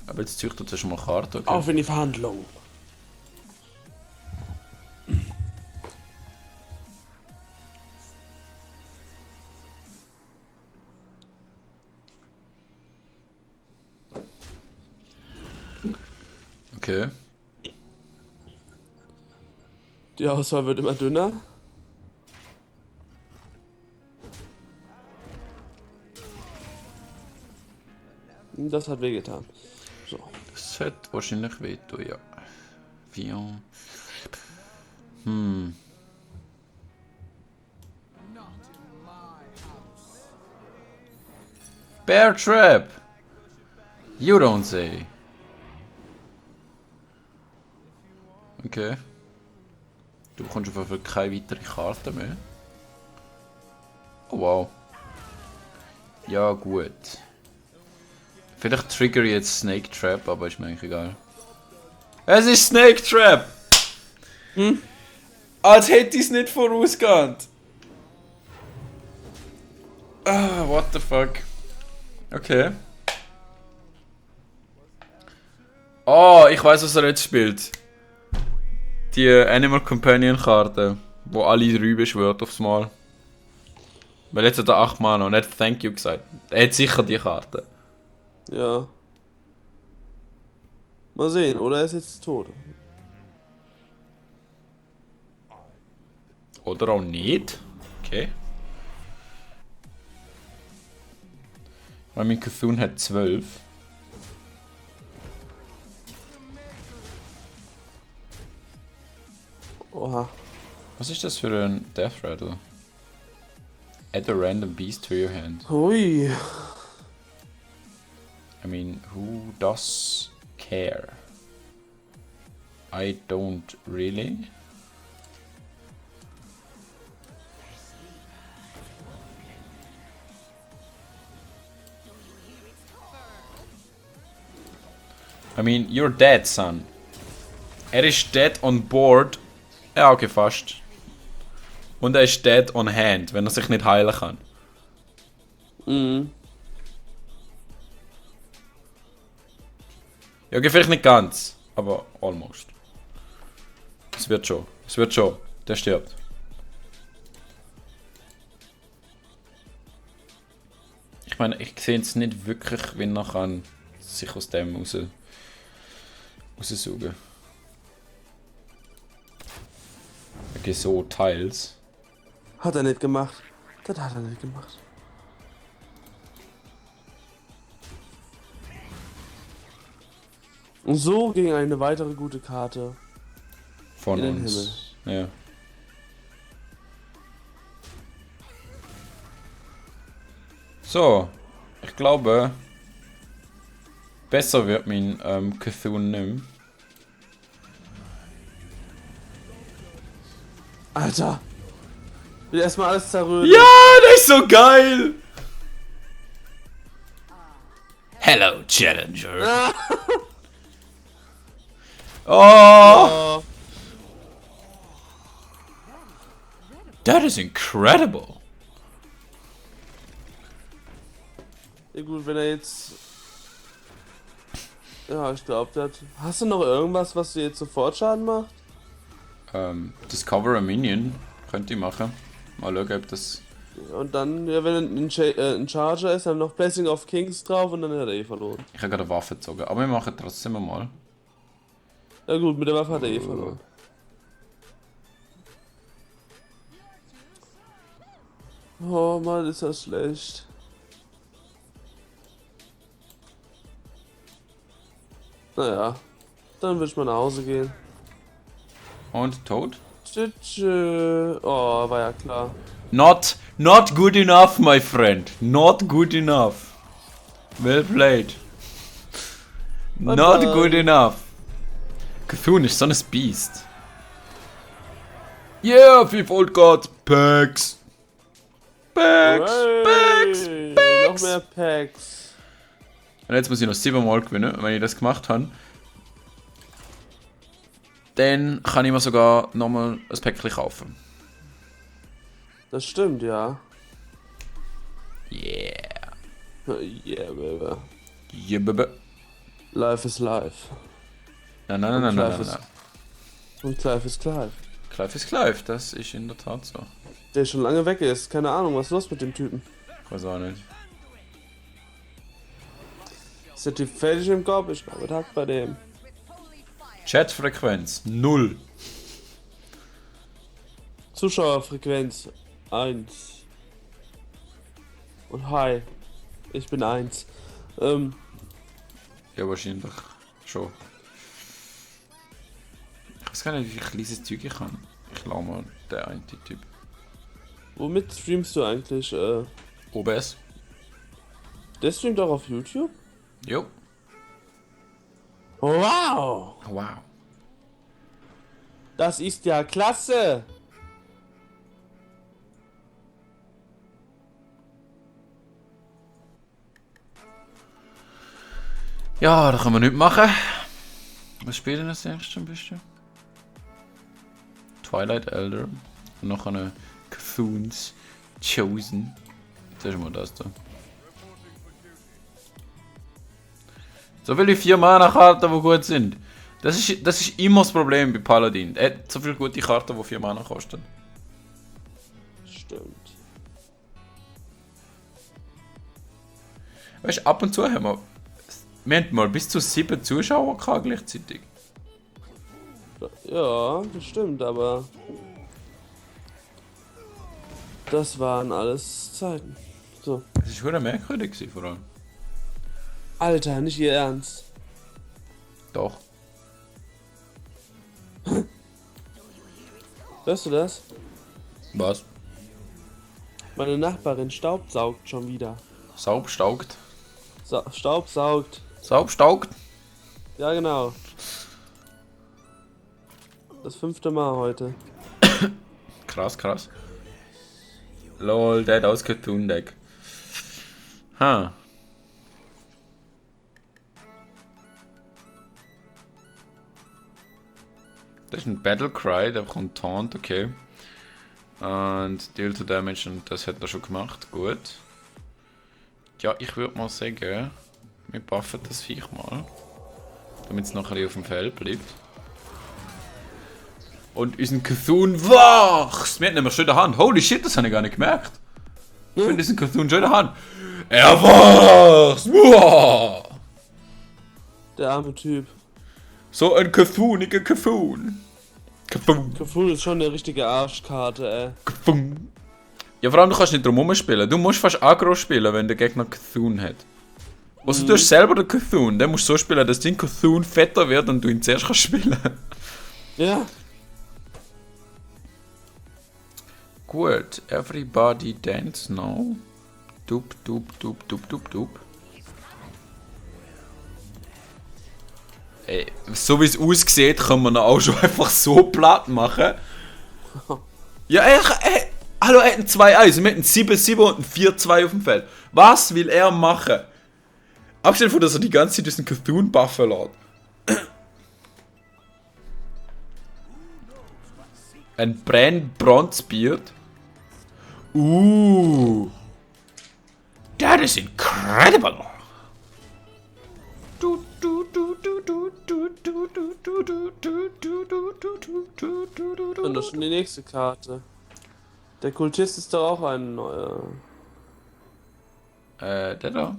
Aber jetzt züchtet er schon mal Karte. Okay. Auf in die Verhandlung. Okay. Die Auswahl wird immer dünner. Das hat wehgetan. So. Das hat wahrscheinlich wehtun, ja. 4. Bear Trap! You don't say. Okay. Du bekommst auf jeden Fall keine weitere Karte mehr. Oh wow. Ja gut. Vielleicht trigger ich jetzt Snake Trap, aber ist mir eigentlich egal. Es ist Snake Trap! Als hätte ich es nicht vorausgeahnt. Ah, what the fuck. Okay. Oh, ich weiß, was er jetzt spielt. Die Animal Companion Karte, wo alle 3 beschwört aufs Mal. Weil jetzt hat er 8 Mana und er hat Thank you gesagt. Er hat sicher die Karte. Ja. Mal sehen, oder er ist jetzt tot. Oder auch nicht. Okay. Weil mein Cthulhu hat 12. Oha. Was ist das für ein Death Rattle? Add a random beast to your hand. Hui. I mean, who does care? I don't really. I mean, you're dead, son. Er ist dead on board. Ja, okay, fast. Und er ist dead on hand, wenn er sich nicht heilen kann. Mhm. Ja, okay, vielleicht nicht ganz, aber almost. Es wird schon. Es wird schon. Der stirbt. Ich meine, ich sehe jetzt nicht wirklich, wie er kann sich aus dem raussaugen. Okay, so Teils. Hat er nicht gemacht. Das hat er nicht gemacht. Und so ging eine weitere gute Karte. Von In den uns. Ja. So, ich glaube, besser wird mein Cthulhu nicht. Alter! Will erstmal alles zerrühren. Ja, das ist so geil! Hello, Challenger. Oh, Oh. that is incredible. Ja gut, wenn er jetzt... Ja, ich glaube, das... Hast du noch irgendwas, was dir jetzt sofort Schaden macht? Discover a Minion könnt ihr machen. Mal schauen, ob das... Und dann, ja, wenn ein Charger ist, dann noch Blessing of Kings drauf und dann hat er eh verloren. Ich habe gerade eine Waffe gezogen, aber wir machen trotzdem mal. Ja gut, mit der Waffe hat er eh verloren. Oh Mann, ist das schlecht. Naja, dann würde ich mal nach Hause gehen. Und tot? Tschüss. Oh, war ja klar. Not good enough, my friend. Not good enough. Well played. Not bye. good enough. Cthulhu ist so ein Beast. Yeah, 5 Old God. Packs. Packs. Packs. Hooray, Packs. noch mehr Packs. Und jetzt muss ich noch 7 Mal gewinnen. Und wenn ich das gemacht habe, dann kann ich mir sogar nochmal ein Päckchen kaufen. Das stimmt, ja. Yeah. Yeah, baby. Yeah, baby. Life is life. Nein, nein, nein, nein, nein, nein. Und Clive ist Clive. Clive ist Clive, das ist in der Tat so. Der schon lange weg ist. Keine Ahnung, was ist los mit dem Typen? Ich weiß auch nicht. Ist der Typ fertig im Kopf? Ich glaube, Tag bei dem. Chatfrequenz 0. Zuschauerfrequenz 1. Und hi. Ich bin 1. Ja, wahrscheinlich schon. Ich weiß gar nicht, wie viel kleines Zeug ich kann. Ich lau mal den einen Typ. Womit streamst du eigentlich? OBS. Der streamt auch auf YouTube? Jo. Wow! Wow. Das ist ja klasse! Ja, da können wir nichts machen. Was spielen wir als nächstes ein bisschen? Twilight Elder. Und noch eine Cthulhu's Chosen. Zuerst mal das da. So viele 4-Mana-Karten, die gut sind. Das ist immer das Problem bei Paladin. Er hat so viele gute Karten, die 4 Mana kosten. Stimmt. Weißt du, ab und zu haben wir haben mal bis zu 7 Zuschauer gehabt gleichzeitig. Ja, das stimmt, aber das waren alles Zeiten. So. Das war schon merkwürdig gewesen, vor allem. Alter, nicht ihr Ernst. Doch. Hörst du das? Was? Meine Nachbarin staubsaugt schon wieder. Saubstaugt. Staubsaugt. Saubstaugt? Ja, genau. Das 5. Mal heute. Krass, krass. Lol, der hat ausgetun, Deck. Ha. Das ist ein Battlecry, der bekommt Taunt, okay. Und Deal to Damage, und das hat er schon gemacht, gut. Ja, ich würde mal sagen, wir buffen das Viech mal. Damit es noch ein bisschen auf dem Feld bleibt. Und unseren Cthulhu wächst! Wir haben nämlich schon in der Hand. Holy shit, das habe ich gar nicht gemerkt. Ich finde diesen Cthulhu schon in der Hand. Er wächst! Wow. Der arme Typ. So ein Cthulhu-niger Cthulhu. Cthulhu. Cthulhu ist schon eine richtige Arschkarte, ey. Cthulhu. Ja, vor allem, du kannst nicht drum spielen. Du musst fast aggro spielen, wenn der Gegner Cthulhu hat. Also du hast selber den Cthulhu, dann musst du so spielen, dass dein Cthulhu fetter wird und du ihn zuerst kannst spielen. Ja. Gut, everybody dance now. Dup, dup, dup, dup, dup, dup. Ey, so wie es aussieht, kann man ihn auch schon einfach so platt machen. Ja, hallo, er hat ein 2-1, wir hatten 7-7 und ein 4-2 auf dem Feld. Was will er machen? Abgesehen davon, dass er die ganze Zeit diesen Cthulhu buffen lässt. Ein Bronzebeard. That is incredible. Und das ist schon die nächste Karte. Der Kultist ist doch auch ein neuer. Der da.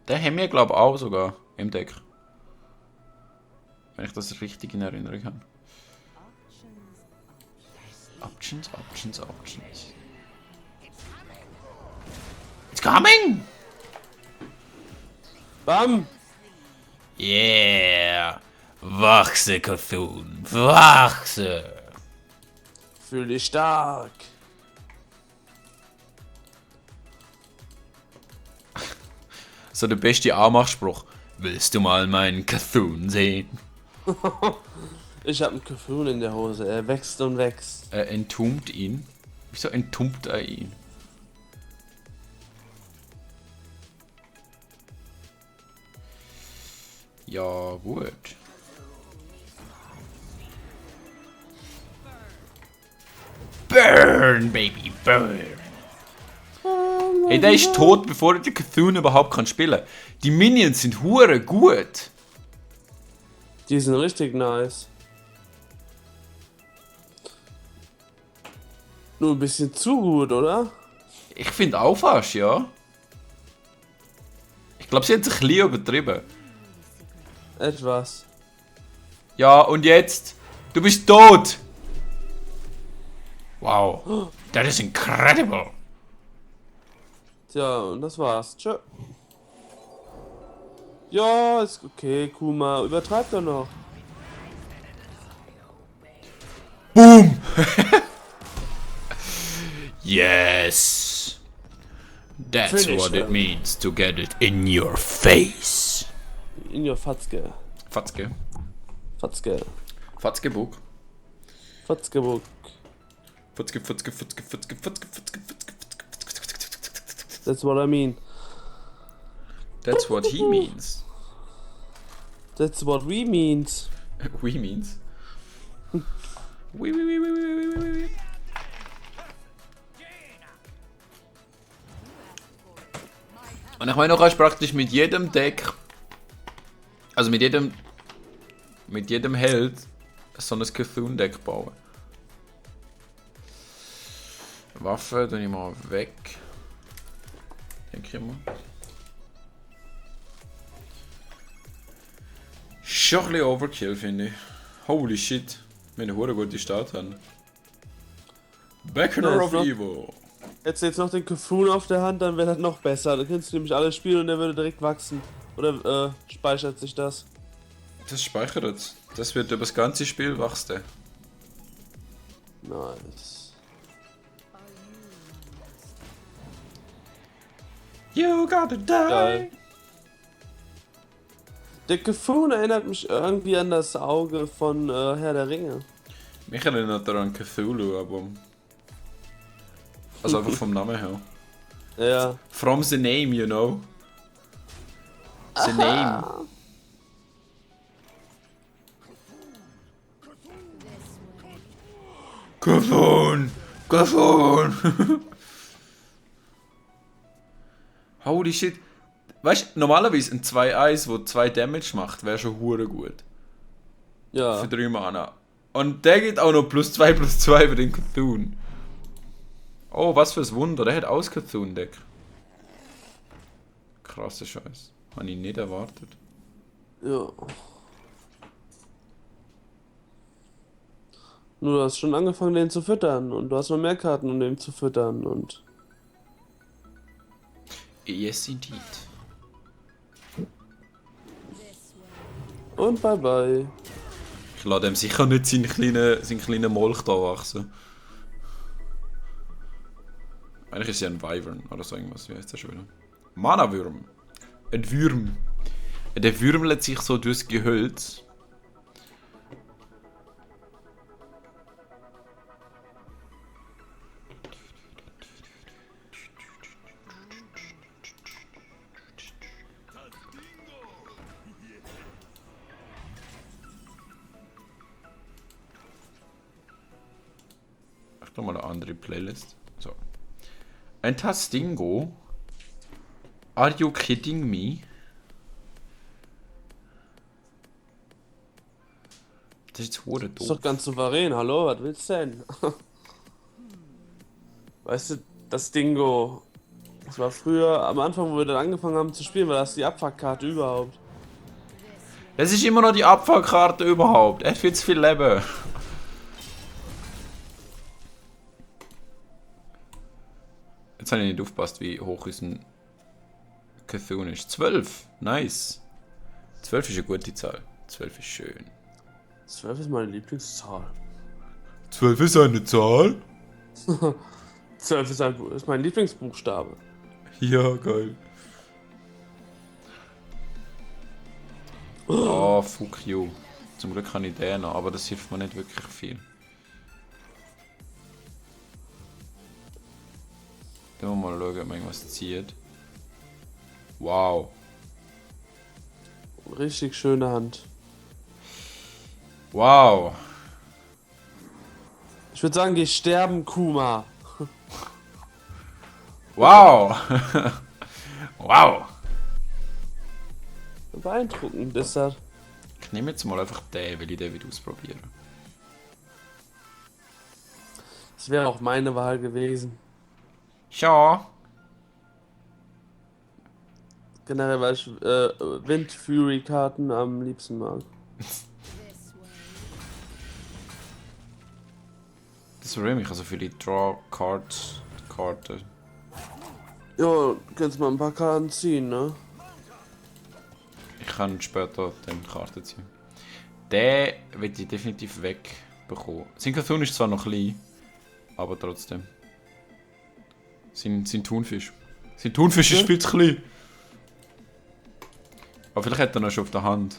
Der haben wir, glaube ich, auch sogar im Deck. Wenn ich das richtig in Erinnerung habe. Options, options, options. It's coming! Bam! Yeah! Wachse, Cthulhu! Wachse! Fühl dich stark! So der beste Anmachspruch. Willst du mal meinen Cthulhu sehen? Ich hab einen Cthulhu in der Hose, er wächst und wächst. Er entombt ihn. Wieso entombt er ihn? Ja, gut. Burn, baby, burn. Ey, der ist tot, bevor der Cthulhu überhaupt kann spielen. Die Minions sind hure gut. Die sind richtig nice. Nur ein bisschen zu gut, oder? Ich finde auch fast, ja. Ich glaube, sie hat sich ein bisschen übertrieben. Etwas. Ja, und jetzt? Du bist tot! Wow. That is incredible. Tja, und das war's. Tschö. Ja, ist okay, Kuma. Übertreibt er noch. Boom! Yes! That's Finish what it him. means to get it in your face. In your Fatzke. Fatzke. Fatzke. Fatzkebuck. Fatzkebuck. Fatzke, Fatzke, Fatzke, Fatzke, Fatzke, Fatzke, Fatzke. That's what I mean. That's what he means. That's what we means. We means. We. Und ich meine, du kannst praktisch mit jedem Deck, also mit jedem Held, so ein Cthulhu-Deck bauen. Waffe tue ich mal weg. Denke ich mal. Schon ein bisschen Overkill, finde ich. Holy shit. Wir haben eine gute Start haben. Beckoner Ja, of noch- Evil. Hättest du jetzt noch den Cthulhu auf der Hand, dann wäre das noch besser. Da könntest du nämlich alles spielen und der würde direkt wachsen. Oder speichert sich das? Das speichert es. Das wird über das ganze Spiel wachsen. Nice. You gotta die. Geil. Der Cthulhu erinnert mich irgendwie an das Auge von Herr der Ringe. Mich erinnert er an Cthulhu, aber. Also einfach vom Namen her. Ja. From the name, you know. The name. Cthulhu! Cthulhu! Holy shit. Weißt du, normalerweise ein 2-1, wo 2 Damage macht, wäre schon hure gut. Ja. Für 3 Mana. Und der geht auch noch +2/+2 für den Cthulhu. Oh, was für ein Wunder. Der hat auch das Cthulhu-Deck. Krasser Scheiß. Habe ich nicht erwartet. Ja. Nur du hast schon angefangen, den zu füttern und du hast noch mehr Karten, um den zu füttern und. Yes, indeed. Und bye bye. Ich lasse dem sicher nicht seinen kleinen Molch da wachsen. Eigentlich ist ja ein Wyvern oder so irgendwas. Wie heißt der schon wieder? Mana-Würm. Ein Würm. Der würmelt sich so durchs Gehölz. Ich mache mal eine andere Playlist. So. Ein Tastingo. Are you kidding me? Das ist jetzt hure Ist doch doof. ganz souverän, hallo, was willst du denn? Weißt du, das Dingo. Das war früher, am Anfang, wo wir dann angefangen haben zu spielen, war das die Abfuckkarte überhaupt. Das ist immer noch die Abfallkarte überhaupt. Er hat viel zu viel Leben. Jetzt habe ich nicht aufgepasst, wie hoch ist ein Cthulhu ist. 12. Nice. 12 ist eine gute Zahl. 12 ist schön. 12 ist meine Lieblingszahl. 12 ist eine Zahl? 12 ist mein Lieblingsbuchstabe. Ja, geil. Oh, fuck you. Zum Glück kann ich den noch, aber das hilft mir nicht wirklich viel. Dann wollen wir mal schauen, ob man irgendwas zieht. Wow. Richtig schöne Hand. Wow. Ich würde sagen, geh sterben, Kuma. Wow. Wow. Beeindruckend ist das. Ich nehme jetzt mal einfach den, weil ich den wieder ausprobieren. Das wäre auch meine Wahl gewesen. Ja. Generell, weil ich Wind Fury Karten am liebsten mag. Das verwirrt mich, also für die Draw-Karte. Ja, kannst mal ein paar Karten ziehen, ne? Ich kann später den Karte ziehen. Den will ich definitiv wegbekommen. Sein Cthulhu ist zwar noch klein, aber trotzdem. Sein Thunfisch. Sein Thunfisch ist viel zu klein. Aber vielleicht hat er noch schon auf der Hand.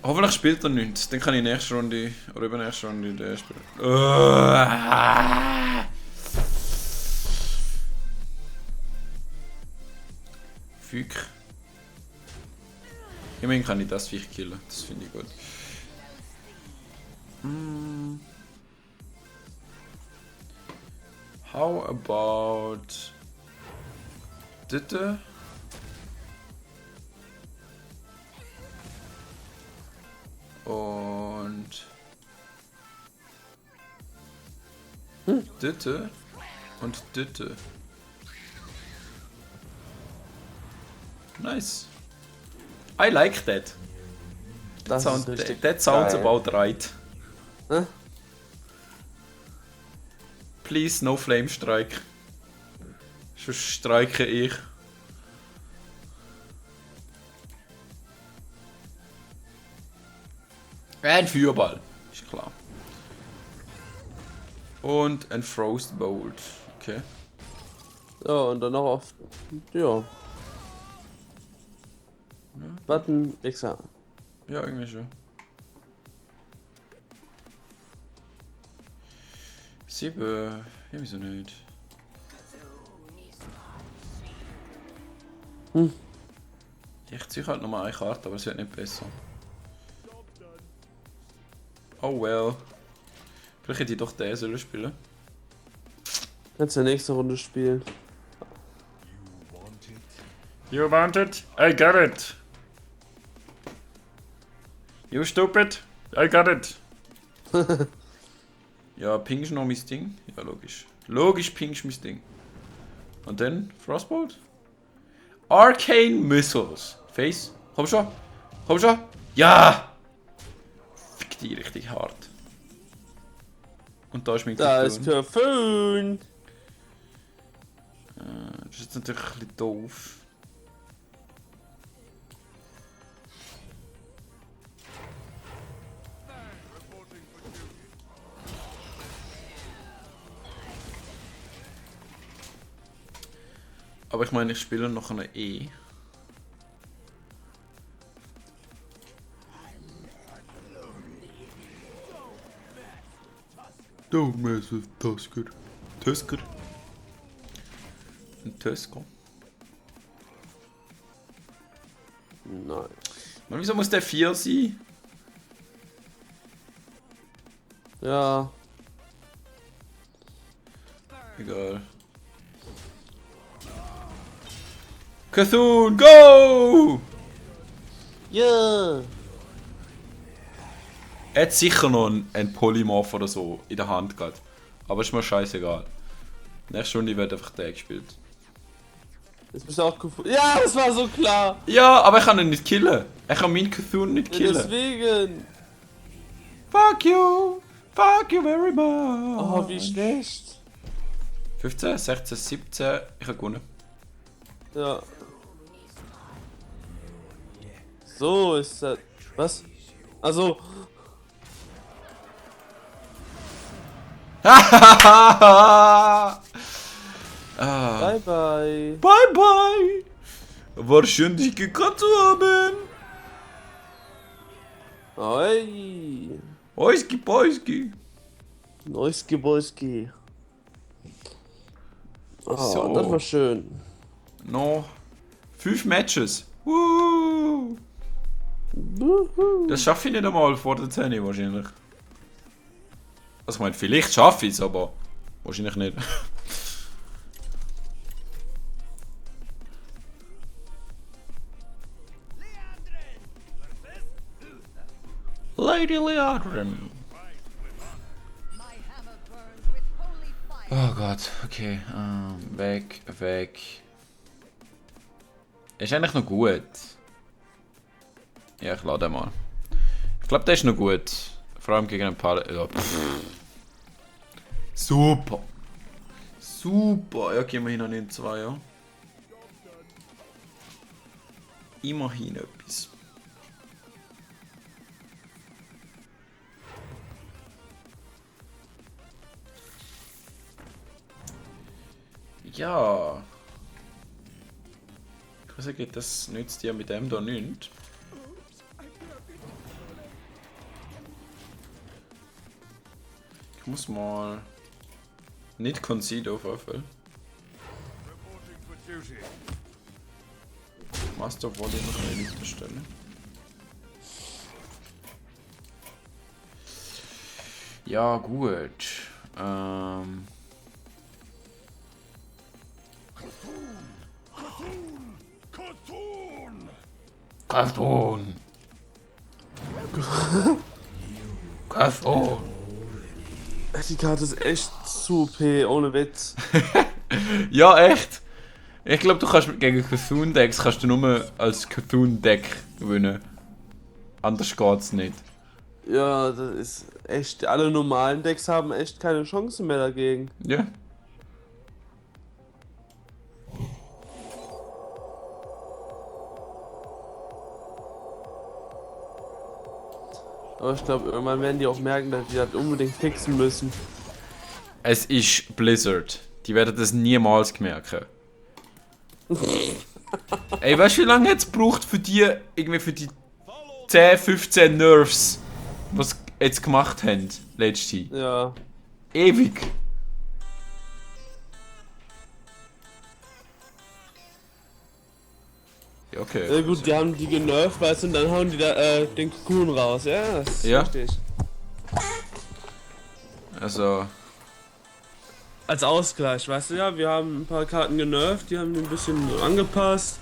Hoffentlich spielt er nichts. Dann kann ich nächste Runde oder übernächste Runde den spielen. Füg. Immerhin kann ich das Viech killen. Das finde ich gut. How about Dort. Und dort und dort. Nice. I like that. Das Sound, ist richtig that sounds geil. about right. Hä? Please, no flame strike. Sonst streike ich. Ein Feuerball, ist klar. Und ein Frost Bolt. Okay. Ja, und dann noch auf. Ja. Button Xer. Ja, irgendwie schon. 7. Ja, wieso nicht? Ich ziehe halt nochmal eine Karte, aber es wird nicht besser. Oh well. Vielleicht hätte ich doch den sollen spielen. Kannst du nächste Runde spielen. You want it? I got it. You stupid? I got it. Ja, Ping ist noch mein Ding. Ja, logisch. Logisch, Ping ist mein Ding. Und dann Frostbolt? Arcane Missiles. Face? Komm schon. Komm schon. Ja! Fick die richtig hart. Und da ist mein Da ist Typhoon. Typhoon. Das ist jetzt natürlich ein bisschen doof. Aber ich meine, ich spiele noch eine E. Don't mess with Tusker. Tusker. Ein Tusker. Nein. Man, wieso muss der 4 sein? Ja. Egal. Cthulhu, go! Ja. Er hat sicher noch einen Polymorph oder so in der Hand gehabt. Aber ist mir scheißegal. Nächste Runde wird einfach der gespielt. Jetzt bist du auch gefunden. Ja, das war so klar. Ja, aber ich kann ihn nicht killen. Ich kann meinen Cthulhu nicht Ja, killen. deswegen. Fuck you! Fuck you very much! Oh, wie schlecht. 15, 16, 17. Ich habe gewonnen. Ja. So ist das. Was? Also. ah. Bye bye. Bye bye! War schön, dich gekannt zu haben. Oi. Oiski Poiski. Neuski Boyski. Oh, So. das war schön. Noch 5 Matches. Woo. Wuhu. Das schaffe ich nicht einmal vor der 10 wahrscheinlich. Also ich meine, vielleicht schaffe ich es, aber wahrscheinlich nicht. Lady Leandrin. My hammer burns with holy fire. Oh Gott, okay. Weg, weg. Ist eigentlich noch gut. Ja, ich lade mal. Ich glaube, der ist noch gut. Vor allem gegen ein paar. Ja, super. Super. Ja, gehen wir hin an den 2, ja. Immerhin etwas. Ja. Ich weiß nicht, das nützt ja mit dem da nichts. Ich muss mal nicht concede auf jeden Fall. Master Volley noch eine Liste stellen. Ja, gut. Cthulhu. Cthulhu. Die Karte ist echt zu OP, ohne Witz. Ja, echt. Ich glaube, du kannst gegen Cthulhu-Decks kannst du nur als Cthulhu-Deck gewinnen. Anders geht's nicht. Ja, das ist echt. Alle normalen Decks haben echt keine Chance mehr dagegen. Ja. Aber ich glaube, irgendwann werden die auch merken, dass die das unbedingt fixen müssen. Es ist Blizzard. Die werden das niemals merken. Ey, weißt du, wie lange jetzt braucht für die, irgendwie für die 10, 15 Nerfs, was sie jetzt gemacht haben, letzte? Ja. Ewig. Ja, okay. Ja gut, die haben die genervt, weißt du, und dann hauen die da den Cocoon raus, ja? Das Ja. verstehe ich. Also, Als Ausgleich, weißt du, ja, wir haben ein paar Karten genervt, die haben die ein bisschen angepasst.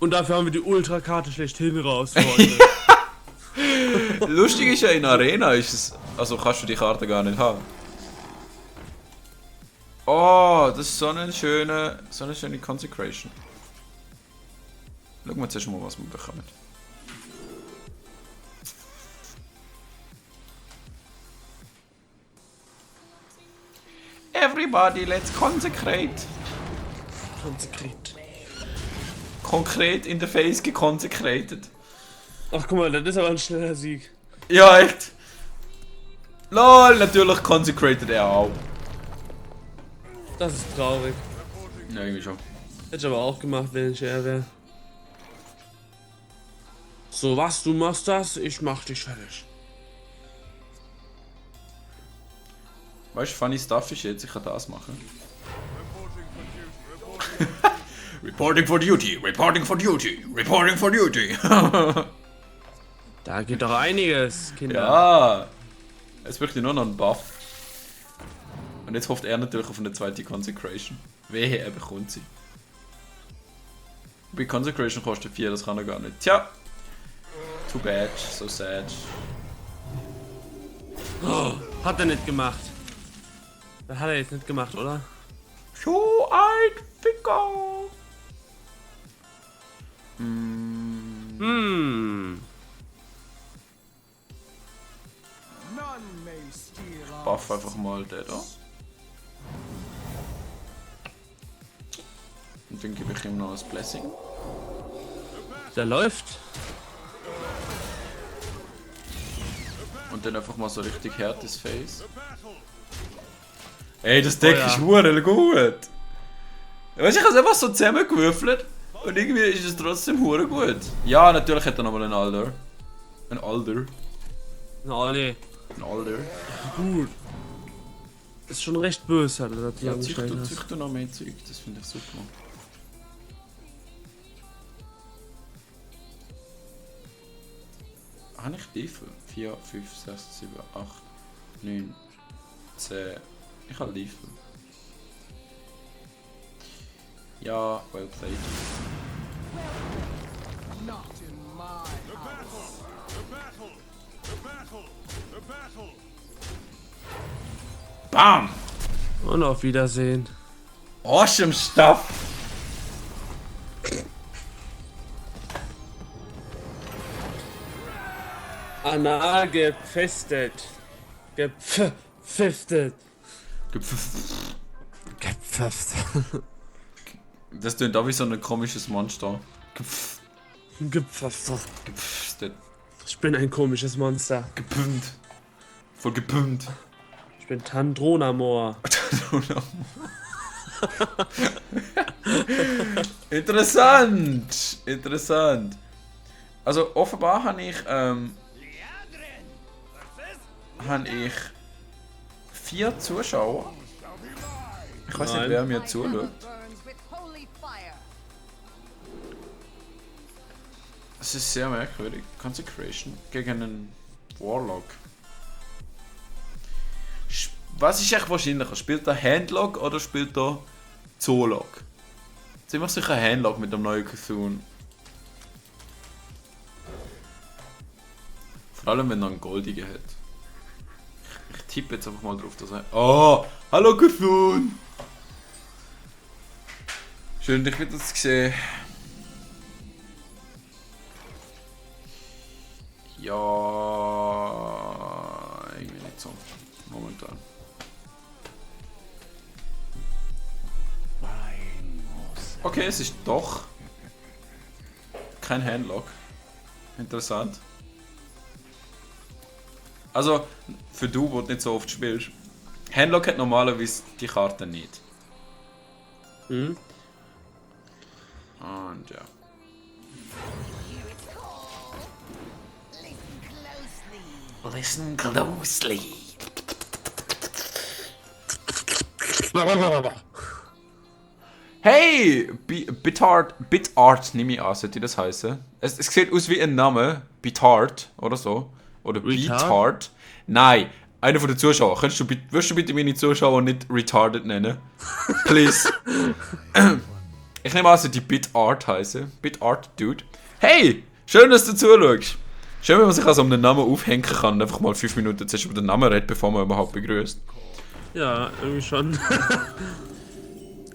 Und dafür haben wir die Ultra-Karte schlechthin raus, Freunde. lustig ist ja, in Arena ist es, also kannst du die Karte gar nicht haben. Oh, das ist so eine schöne Consecration. Schauen wir zuerst mal, was wir bekommen. Everybody, let's consecrate. Konsekriert. Konkret in der Face gekonsekratet. Ach guck mal, das ist aber ein schneller Sieg. Ja, echt. LOL, natürlich consecrated er auch. Das ist traurig. Ja, irgendwie schon. Hätte ich aber auch gemacht, wenn ich er wäre. So, was, du machst das, ich mach dich fertig. Weißt du, funny stuff ist jetzt, ich kann das machen. Reporting for duty, reporting for duty, reporting for duty. Da geht doch einiges, Kinder. Ja. Jetzt möchte ich nur noch einen Buff. Und jetzt hofft er natürlich auf eine zweite Consecration. Wehe, er bekommt sie. Bei Consecration kostet 4, das kann er gar nicht. Tja. Too bad, so sad. Oh, hat er nicht gemacht. Das hat er jetzt nicht gemacht, oder? So ein Ficker. Mm. Hm. Buff einfach mal den da. Und dann gebe ich ihm noch ein Blessing. Der läuft. Und dann einfach mal so richtig hartes Face. Ey, das Deck Oh ja. ist hure gut. Weißt du, ich habe es einfach so zusammengewürfelt und irgendwie ist es trotzdem hure gut. Ja, natürlich hat er nochmal einen Alder. Ein Alder. Oh nee. Ein Alder. Gut. Ist schon recht böse, hat er das Ja, angestellt hast. zücht noch mehr Zeug, das finde ich super. Habe ich Tiefe? 4, 5, 6, 7, 8, 9, 10. Ich habe Tiefe. Ja, well played. Bam! Und auf Wiedersehen. Awesome stuff! Anal gefestet. Gefestet. Gepfefft. Das klingt auch wie so ein komisches Monster. Gepfefft. Gepfstet. Ich bin ein komisches Monster. Gepumpt. Voll gepumpt. Ich bin Tandronamor. Interessant! Interessant. Also offenbar habe ich 4 Zuschauer. Ich weiß nicht, Nein. wer mir zuschaut. Burns with holy fire. Es ist sehr merkwürdig. Consecration gegen einen Warlock. Was ist echt wahrscheinlicher? Spielt er Handlock oder spielt er Zoolock? Ziemlich sicher Handlock mit dem neuen Cthulhu. Vor allem, wenn er einen goldigen hat. Ich tippe jetzt einfach mal drauf, dass er... Oh! Hallo Cthulhu! Schön, dich wieder zu sehen. Ja... irgendwie nicht so. Momentan. Okay, es ist doch... kein Handlock. Interessant. Also, für du, wo du nicht so oft spielst. Handlock hat normalerweise die Karte nicht. Mhm. Und ja. Listen closely. Hey! Bitart nehme ich an, sollte das heißen. Es sieht aus wie ein Name. Bitart oder so. Oder Retard? Bitart. Nein, einer von den Zuschauern. Würdest du bitte meine Zuschauer nicht retarded nennen? Please. Ich nehme an, dass die Bitart heißen. Bitart Dude. Hey! Schön, dass du zuschaust. Schön, wenn man sich also um den Namen aufhängen kann und einfach mal 5 Minuten zuerst über den Namen redet, bevor man überhaupt begrüßt. Ja, irgendwie schon.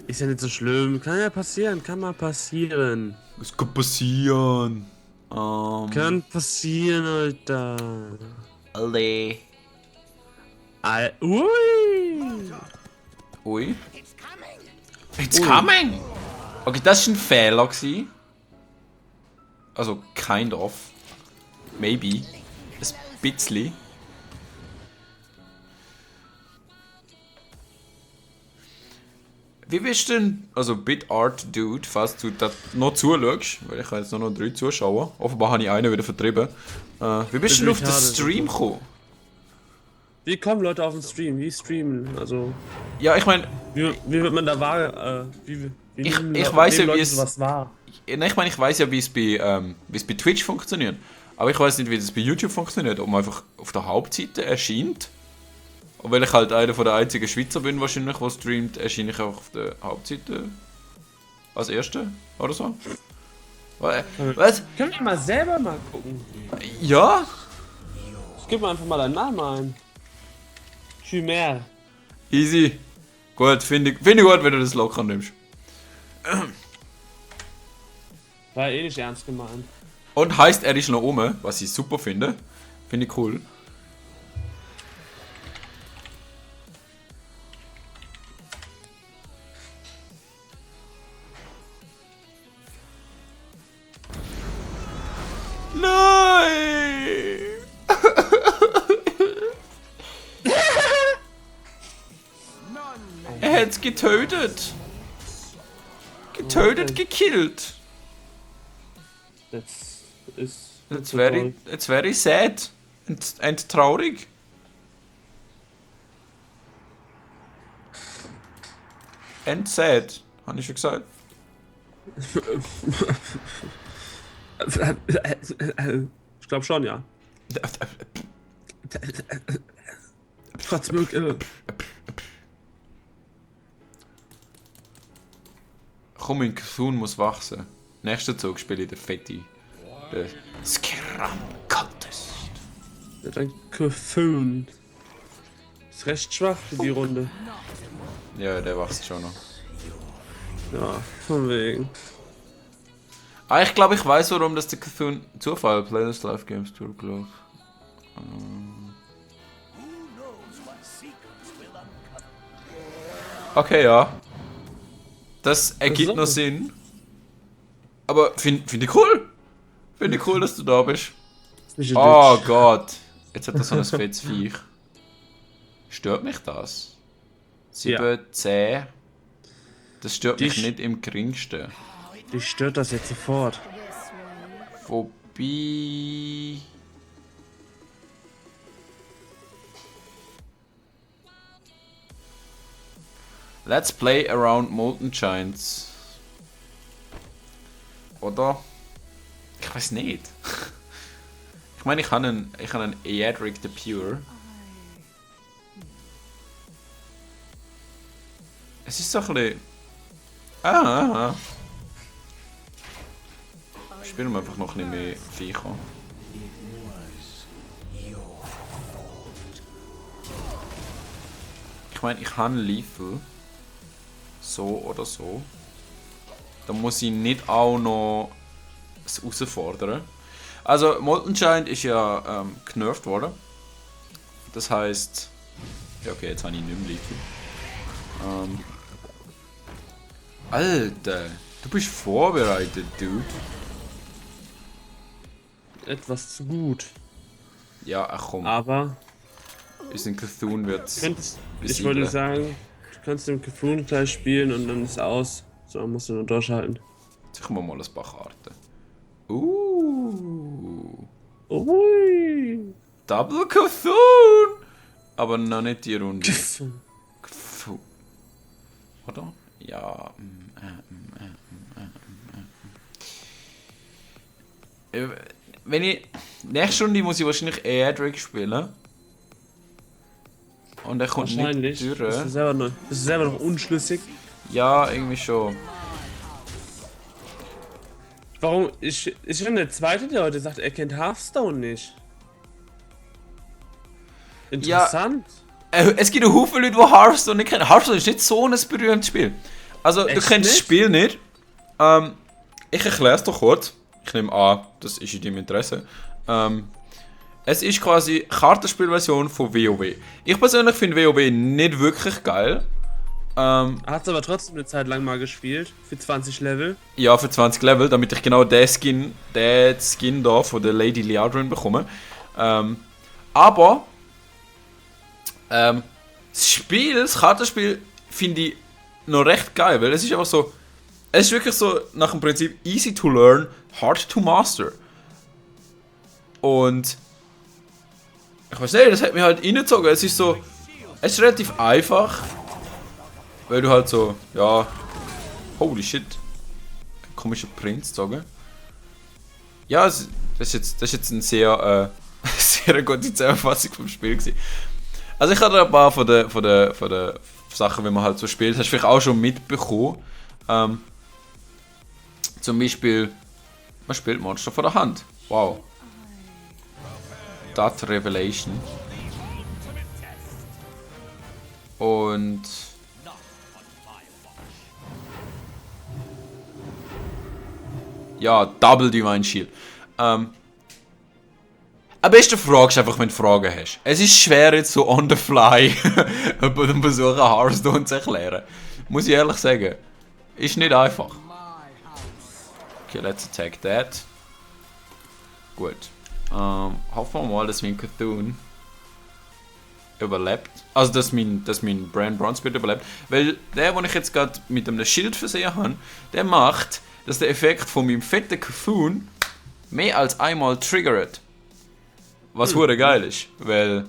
Ist ja nicht so schlimm. Kann ja passieren, kann mal passieren. Was kann passieren? Kann passieren, Alter. Alle. Ui! Ui. It's coming! Okay, das war ein Fehler gewesen. Also, kind of. Maybe. Ein bisschen. Wie bist du denn, also Bitart Dude, falls du da noch zuschaust, weil ich habe jetzt nur noch 3 Zuschauer. Offenbar habe ich einen wieder vertrieben. Wie bist du denn auf den Stream gekommen? Wie kommen Leute auf den Stream? Wie streamen? Also, Ja, ich meine, wie wird man da wahr? Wie Ich weiß ja, wie Leute es- sowas wahr? ich meine, ich weiß ja, wie es bei Twitch funktioniert. Aber ich weiß nicht, wie das bei YouTube funktioniert. Ob man einfach auf der Hauptseite erscheint. Und weil ich halt einer der einzigen Schweizer bin, wahrscheinlich, der streamt, erscheine ich auch auf der Hauptseite. Als Erster oder so. Was? Können wir mal selber mal gucken? Ja? Ich gebe mal einfach mal deinen Namen ein. Chimère. Easy. Gut, finde ich gut, wenn du das locker nimmst. War eh nicht ernst gemeint. Und heißt, er ist noch oben, was ich super finde. Finde ich cool. Nein! Er hat's getötet. Getötet, gekillt. Das ist. Jetzt wäre ich sad. Und traurig. And sad, habe ich schon gesagt. Ich glaube schon, ja. Trotzdem. Komm, mein Cthulhu muss wachsen. Nächster Zug spiele ich den Fetti. Der Skram Contest. Ein Cthulhu. Ist recht schwach für die Runde. Ja, der wächst schon noch. Ja, von wegen. Ah, ich glaube, ich weiß, warum das der Cthulhu Zufall Players Live Games Tour Club. Okay, ja. Das ergibt noch Sinn. Aber find ich cool. Finde ich cool, dass du da bist. Oh Gott. Jetzt hat er so ein fettes Viech. Stört mich das? 7, 10. Das stört mich nicht im geringsten. Dich stört das jetzt sofort. This way. Wobei... Let's play around Molten Giants. Oder? Ich weiß nicht. Ich meine, ich habe einen Eadric the Pure. Es ist so ein bisschen... Spielen wir einfach noch ein bisschen mehr Viecher. Ich meine, ich habe Lethal. So oder so. Da muss ich nicht auch noch es herausfordern. Also, Molten Giant ist ja genervt worden. Das heisst. Ja, okay, jetzt habe ich nicht mehr Lethal. Alter, du bist vorbereitet, Dude. Etwas zu gut. Ja, ach komm. Aber Ist ein Cthulhu wird's. ich wollte sagen, du kannst den Cthulhu gleich spielen und dann ist aus. So, dann musst du nur durchhalten. Sicher mal ein paar Karten. Ui. Double Cthulhu! Aber noch nicht die Runde. Cthulhu. Oder? Ja. Wenn ich. Nächste Runde muss ich wahrscheinlich Edric spielen. Und er kommt Wahrscheinlich. nicht durch. Bist du selber noch unschlüssig? Ja, irgendwie schon. Warum? Ich bin der Zweite, der heute sagt, er kennt Hearthstone nicht. Interessant. Es gibt einen Haufen Leute, die Hearthstone nicht kennen. Hearthstone ist nicht so ein berühmtes Spiel. Also, du Echt kennst das nicht? Spiel nicht. Ich erkläre es doch kurz. Ich nehme an, das ist in deinem Interesse. Es ist quasi Kartenspielversion von WoW. Ich persönlich finde WoW nicht wirklich geil. Hat's aber trotzdem eine Zeit lang mal gespielt. Für 20 Level. Ja, für 20 Level, damit ich genau den Skin da von der Lady Liadrin bekomme. Aber das Kartenspiel finde ich noch recht geil, weil es ist einfach so, es ist wirklich so nach dem Prinzip easy to learn, hard to master. Und ich weiß nicht, das hat mich halt reingezogen. Es ist so, es ist relativ einfach, weil du halt so, ja, holy shit, komischer Prinz sagen. Ja, das ist jetzt ein sehr, sehr gute Zusammenfassung vom Spiel gewesen. Also ich hatte ein paar von der Sachen, wie man halt so spielt, hast du vielleicht auch schon mitbekommen. Zum Beispiel, man spielt Monster von der Hand. Wow. Dat Revelation. Und ja, Double Divine Shield. Am besten fragst du einfach, wenn du Fragen hast. Es ist schwer jetzt so on the fly beim Besuchen Hearthstone zu erklären. Muss ich ehrlich sagen. Ist nicht einfach. Okay, let's attack that. Gut. Hoffen wir mal, dass mein Cthulhu überlebt. Also, dass mein Brand Bronzebeard überlebt. Weil der, den ich jetzt gerade mit einem Schild versehen habe, der macht, dass der Effekt von meinem fetten Cthulhu mehr als einmal triggert. Was hure geil ist. Weil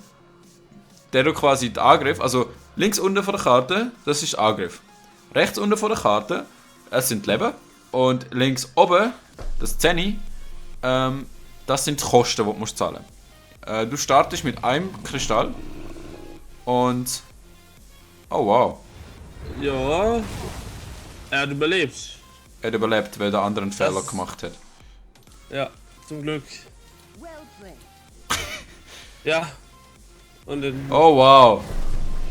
der tut quasi den Angriff, also links unten von der Karte, das ist Angriff. Rechts unten von der Karte, das sind die Leben. Und links oben, das 10, das sind die Kosten, die du zahlen musst. Du startest mit einem Kristall. Und. Oh wow. Ja. Er hat überlebt. Er hat überlebt, weil der andere einen Fehler Das- gemacht hat. Ja, zum Glück. Well played. Ja. Und Oh wow.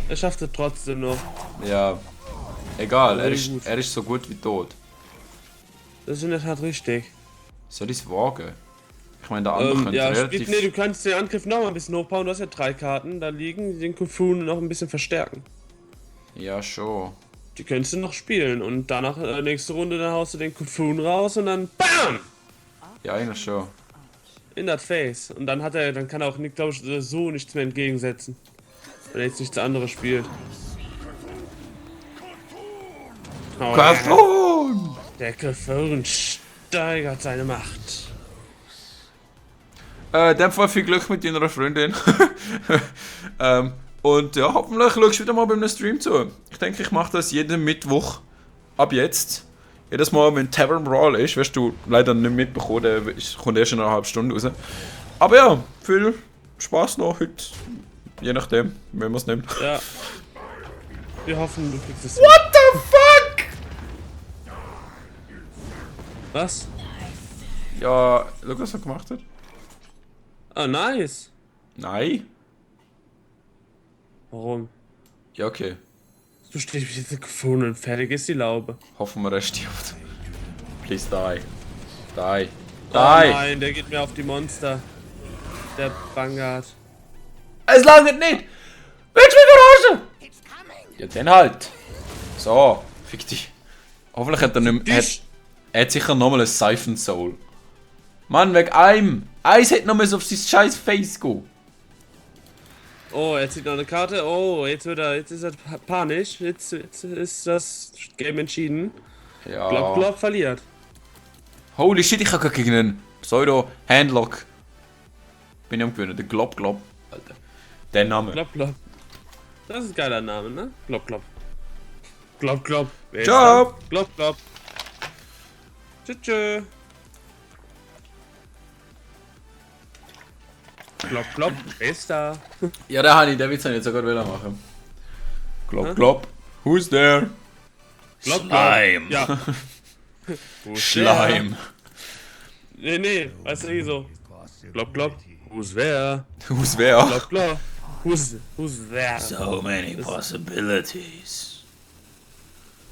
er schafft es trotzdem noch. Ja. Egal, er Sehr gut. ist so gut wie tot. Das ist in der Tat richtig. Soll ich es wagen? Ich meine, der andere könnte Ja, relativ. nee, du kannst den Angriff noch mal ein bisschen hochbauen. Du hast ja 3 Karten da liegen, die den Cthulhu noch ein bisschen verstärken. Ja, schon. Die könntest du noch spielen und danach nächste Runde dann haust du den Cthulhu raus und dann BAM! Ja, eigentlich schon. In das Face. Und dann kann er auch nicht, glaube ich, so nichts mehr entgegensetzen. Wenn er jetzt nichts anderes spielt. Oh, Cthulhu! der Cthulhu steigert seine Macht. In dem Fall viel Glück mit deiner Freundin. Und ja, hoffentlich schaust du wieder mal beim Stream zu. Ich denke, ich mache das jeden Mittwoch. Ab jetzt. Jedes Mal, wenn Tavern Brawl ist, wirst du leider nicht mitbekommen, der kommt erst in einer halben Stunde raus. Aber ja, viel Spaß noch heute. Je nachdem, wenn man es nimmt. Ja. Wir hoffen, du kriegst es. What the fuck? Was? Ja, schau, was er gemacht hat. Ah, nice. Nein? Warum? Ja, okay. Du stehst jetzt gefunden und fertig ist die Laube. Hoffen wir, er stirbt. Please die. Die. Oh Die! nein, der geht mir auf die Monster. Der Vanguard. Es langt nicht! Willst du mich verarschen? Ja, dann halt. So, fick dich. Hoffentlich hat er nicht mehr... Er hat sicher nochmal ein Siphon Soul. Mann, wegen einem. Eins hätte noch auf sein scheiß Face gehen. Oh, er zieht noch eine Karte. Oh, jetzt ist er panisch. Jetzt ist das Game entschieden. Ja. Glob verliert. Holy shit, ich habe gerade gegen einen Pseudo-Handlock. Bin ich am Gewinnen. Der Glob. Alter. Der Name. Glob. Das ist ein geiler Name, ne? Glob. Glob. Wer ist Ciao. da? Glob. Tschüss. Glob. Wer ist da? Ja, der Witz habe ich jetzt sogar wieder machen. Glob. Who's there? Glob. Slime. Ja. Schleim. Nee, weißt du, so. Glob. Who's there? Who's there? Glob. Who's there? So many possibilities.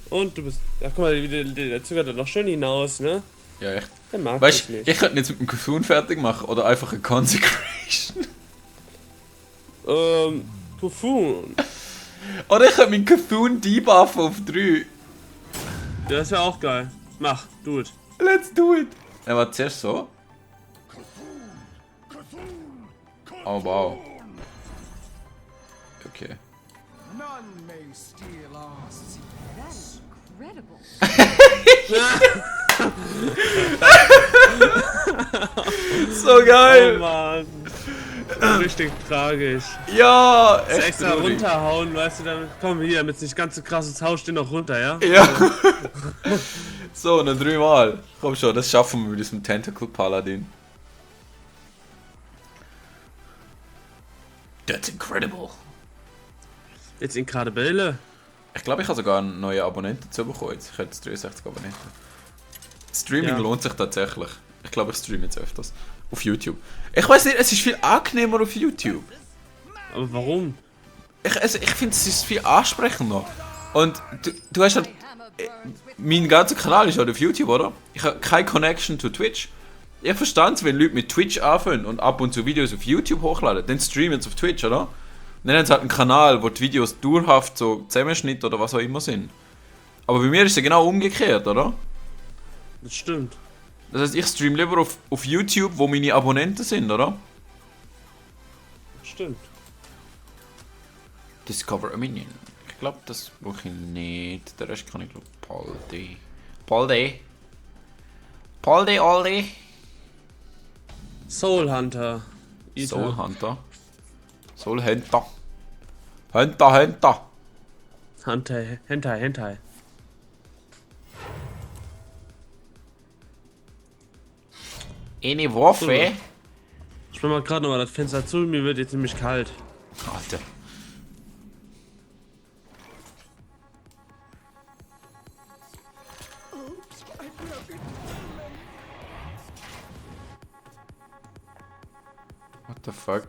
Und du bist. Ach, guck mal, der zögert doch noch schön hinaus, ne? Ja, echt. Der mag Weißt dich du, nicht. ich könnte ihn jetzt mit dem Cthulhu fertig machen oder einfach eine Consecration. Typhoon. Oder ich könnte meinen Cthulhu debuffen auf 3. Ja, das wäre auch geil. Mach, do it. Let's do it. Er war zuerst so. Oh wow. Okay. None may steal our secrets. Incredible. So Oh geil. Mann. Richtig tragisch. Ja, Das echt extra traurig. runterhauen, weißt du, dann komm hier, damit es nicht ganz so krass ist, hau den noch runter, ja? Ja. So, noch 3 Mal. Komm schon, das schaffen wir mit diesem Tentacle Paladin. That's incredible. Jetzt in gerade Bälle. Ich glaube, ich habe sogar einen neuen Abonnenten dazu bekommen. Jetzt. Ich habe jetzt 63 Abonnenten. Streaming Ja. lohnt sich tatsächlich. Ich glaube, ich streame jetzt öfters. Auf YouTube. Ich weiß nicht, es ist viel angenehmer auf YouTube. Aber warum? Ich finde, es ist viel ansprechender. Und du hast halt... Hammer burns with Mein ganzer Kanal ist halt auf YouTube, oder? Ich habe keine Connection zu Twitch. Ich verstehe es, wenn Leute mit Twitch anfangen und ab und zu Videos auf YouTube hochladen. Dann streamen sie auf Twitch, oder? Und dann haben sie halt einen Kanal, wo die Videos dauerhaft so Zusammenschnitt oder was auch immer sind. Aber bei mir ist es ja genau umgekehrt, oder? Das stimmt. Das heißt, ich streame lieber auf YouTube, wo meine Abonnenten sind, oder? Das stimmt. Discover a Minion. Ich glaube, das brauche ich nicht. Der Rest kann ich, glaube ich, Poldi, Aldi. Soul Hunter. Ether. Soul Hunter. Soul Hunter. Hunter. Hentai. Eine Waffe. Ich mach mal gerade nochmal das Fenster zu, mir wird jetzt nämlich kalt. Alter. What the fuck?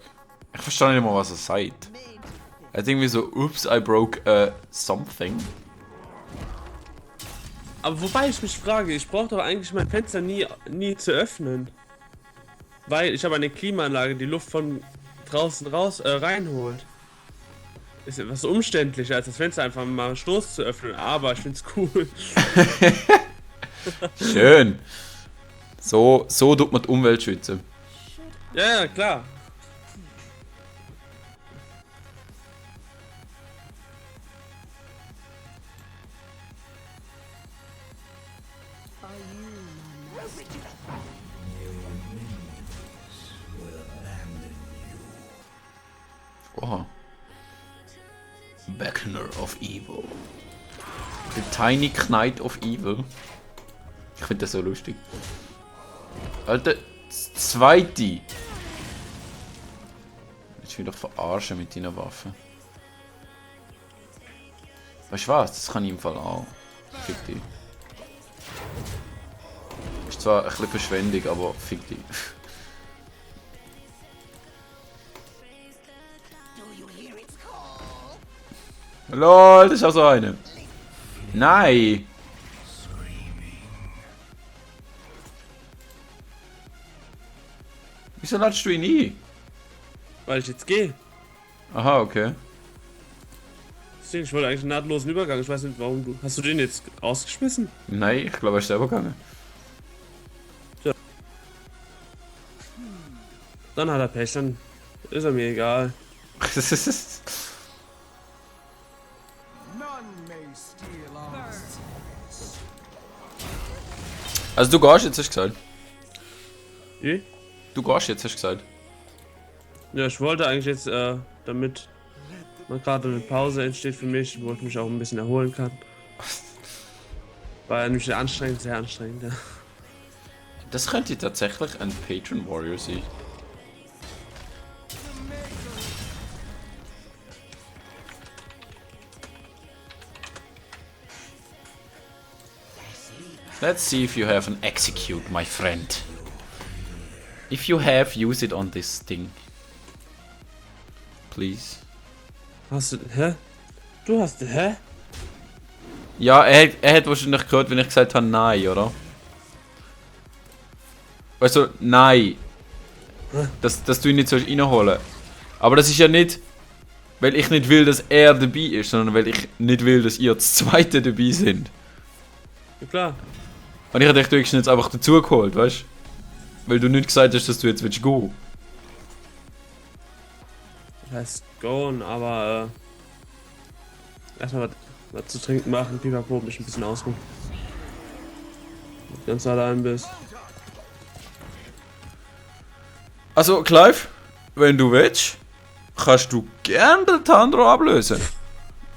Ich verstehe nicht mal, was er sagt. Er hat irgendwie so, oops, I broke something. Aber wobei ich mich frage, ich brauche doch eigentlich mein Fenster nie zu öffnen. Weil ich habe eine Klimaanlage, die Luft von draußen reinholt. Ist etwas umständlicher, als das Fenster einfach mal Stoß zu öffnen, aber ich find's cool. Schön. So tut man die Umwelt schützen. Ja, klar. Are you my master? Oha. Beckoner of Evil. The Tiny Knight of Evil. Ich finde das so lustig. Alter, das zweite. Jetzt will ich verarschen mit deiner Waffe. Weißt du was? Das kann ich im Fall auch. Fick dich. Ist zwar ein bisschen Verschwendung, aber fick dich. Lol, das ist auch so eine. Nein. Wieso ladest du ihn nie? Weil ich jetzt gehe. Aha, okay. Deswegen, ich wollte eigentlich einen nahtlosen Übergang. Ich weiß nicht, warum du. Hast du den jetzt rausgeschmissen? Nein, ich glaube, er ist selber gegangen. Dann hat er Pech, dann ist er mir egal. None may steal our secrets. Also du gehst jetzt, hast du gesagt. Wie? Du gehst jetzt, hast du gesagt. Ja, ich wollte eigentlich jetzt, damit mal gerade eine Pause entsteht für mich, wo ich mich auch ein bisschen erholen kann. War ja nämlich anstrengend, sehr anstrengend, ja. Das könnte tatsächlich ein Patron Warrior sein. Let's see if you have an execute, my friend. If you have, use it on this thing. Please. Hast du, hä? Du hast, hä? Ja, er hat wahrscheinlich gehört, wenn ich gesagt habe, nein, oder? Also, nein. Dass du ihn nicht reinholen sollst. Aber das ist ja nicht, weil ich nicht will, dass er dabei ist, sondern weil ich nicht will, dass ihr das zweite dabei sind. Ja klar. Und ich hätte dich wirklich jetzt einfach dazugeholt, weißt du? Weil du nicht gesagt hast, dass du jetzt willst gehen. Das heißt gone, aber erstmal was zu trinken machen, pipapo, mich ein bisschen ausruhen. Wenn du ganz allein bist. Also, Clive, wenn du willst, kannst du gern den Tandro ablösen.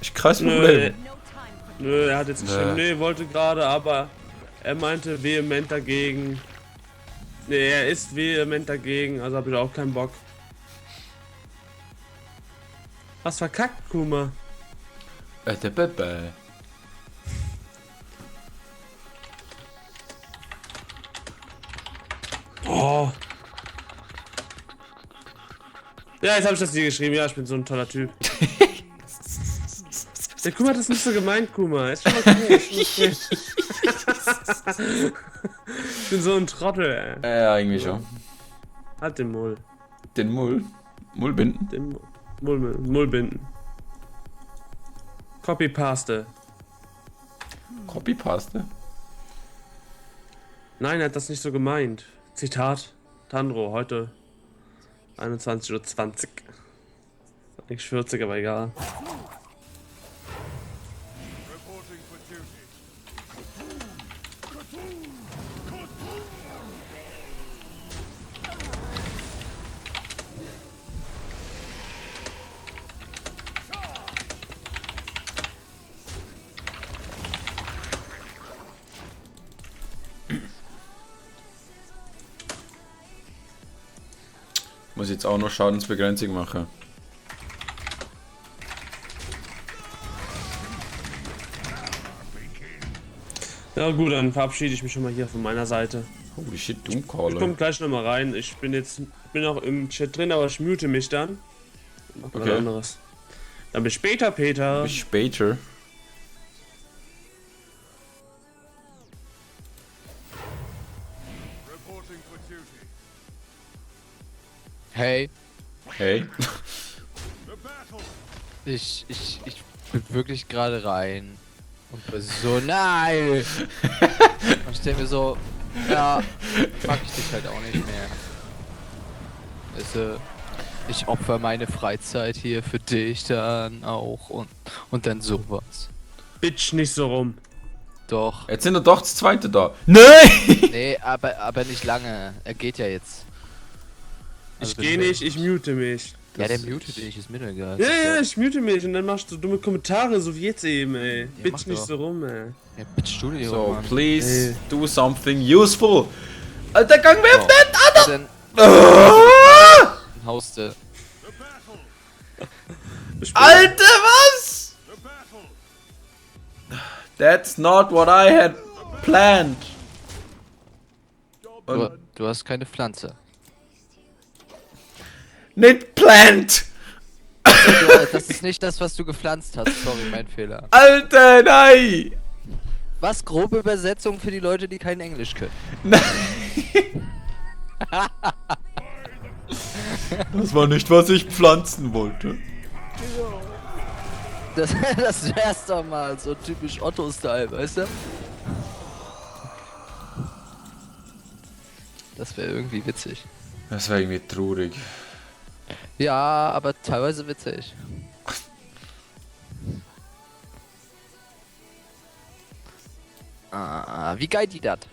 Ist kein Problem. No time for Nö, er hat jetzt geschrieben, Nee. nee, wollte gerade, aber er meinte vehement dagegen. Nee, er ist vehement dagegen, also habe ich auch keinen Bock. Was verkackt, Kuma? Der Bebe. Oh. Ja, jetzt habe ich das dir geschrieben. Ja, ich bin so ein toller Typ. Der Kuma hat das nicht so gemeint, Kuma. Ist schon okay. Ist schon okay. Ich bin so ein Trottel, ey. Ja, irgendwie schon. Halt den Mull. Den Mull. Mullbinden. Den Mullbinden. Copy-Paste. Copypaste. Nein, er hat das nicht so gemeint. Zitat. Tandro, heute 21:20 Uhr. Nicht 40, aber egal. Reporting for duty. Muss jetzt auch noch Schadensbegrenzung machen. Ja gut, dann verabschiede ich mich schon mal hier von meiner Seite. Holy shit, Ich komme Doomcaller. gleich nochmal rein. Ich bin auch im Chat drin, aber ich mute mich dann. Mach mal Okay. was anderes. Dann bis später, Peter. Bis später. Reporting for duty. Hey, Hey. The battle. ich bin wirklich gerade rein und bin so, nein! Und ich denke mir so, ja, mag ich dich halt auch nicht mehr. Also, ich opfer meine Freizeit hier für dich dann auch und dann sowas. Bitch nicht so rum. Doch. Jetzt sind doch das zweite da. Nein! Nee, aber nicht lange. Er geht ja jetzt. Also Ich gehe nicht, ich mute mich. Ja, der mutet dich, ist mir doch egal. Ja, ich mute mich und dann machst du dumme Kommentare, so wie jetzt eben, ey. mach Bitch nicht doch. so rum, ey. Ja, bitte Studio, So, Mann. please Hey. do something useful. Alter, Gang wirft nicht! So. Dann Ah! hauste. The battle. Alter, was? The battle. That's not what I had planned. Du hast keine Pflanze. Nicht planned! Du Das ist nicht das, was du gepflanzt hast. Sorry, mein Fehler. Alter, nein! Was? Grobe Übersetzung für die Leute, die kein Englisch können. Das war nicht, was ich pflanzen wollte. Das wär's doch mal, so typisch Otto-Style, weißt du? Das wäre irgendwie witzig. Das war irgendwie traurig. Ja, aber teilweise witzig. Wie geil die dat?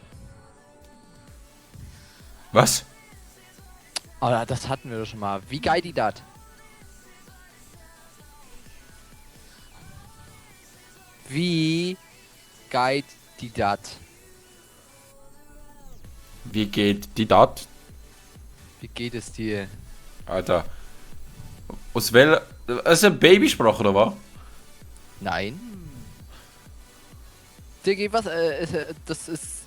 Was? Oh, das hatten wir doch schon mal. Wie geil die dat? Wie geil die dat? Wie geht die Dat? Wie geht es dir? Alter. Aus welcher... Das ist eine Babysprache, oder was? Nein. Diggi, was? Das ist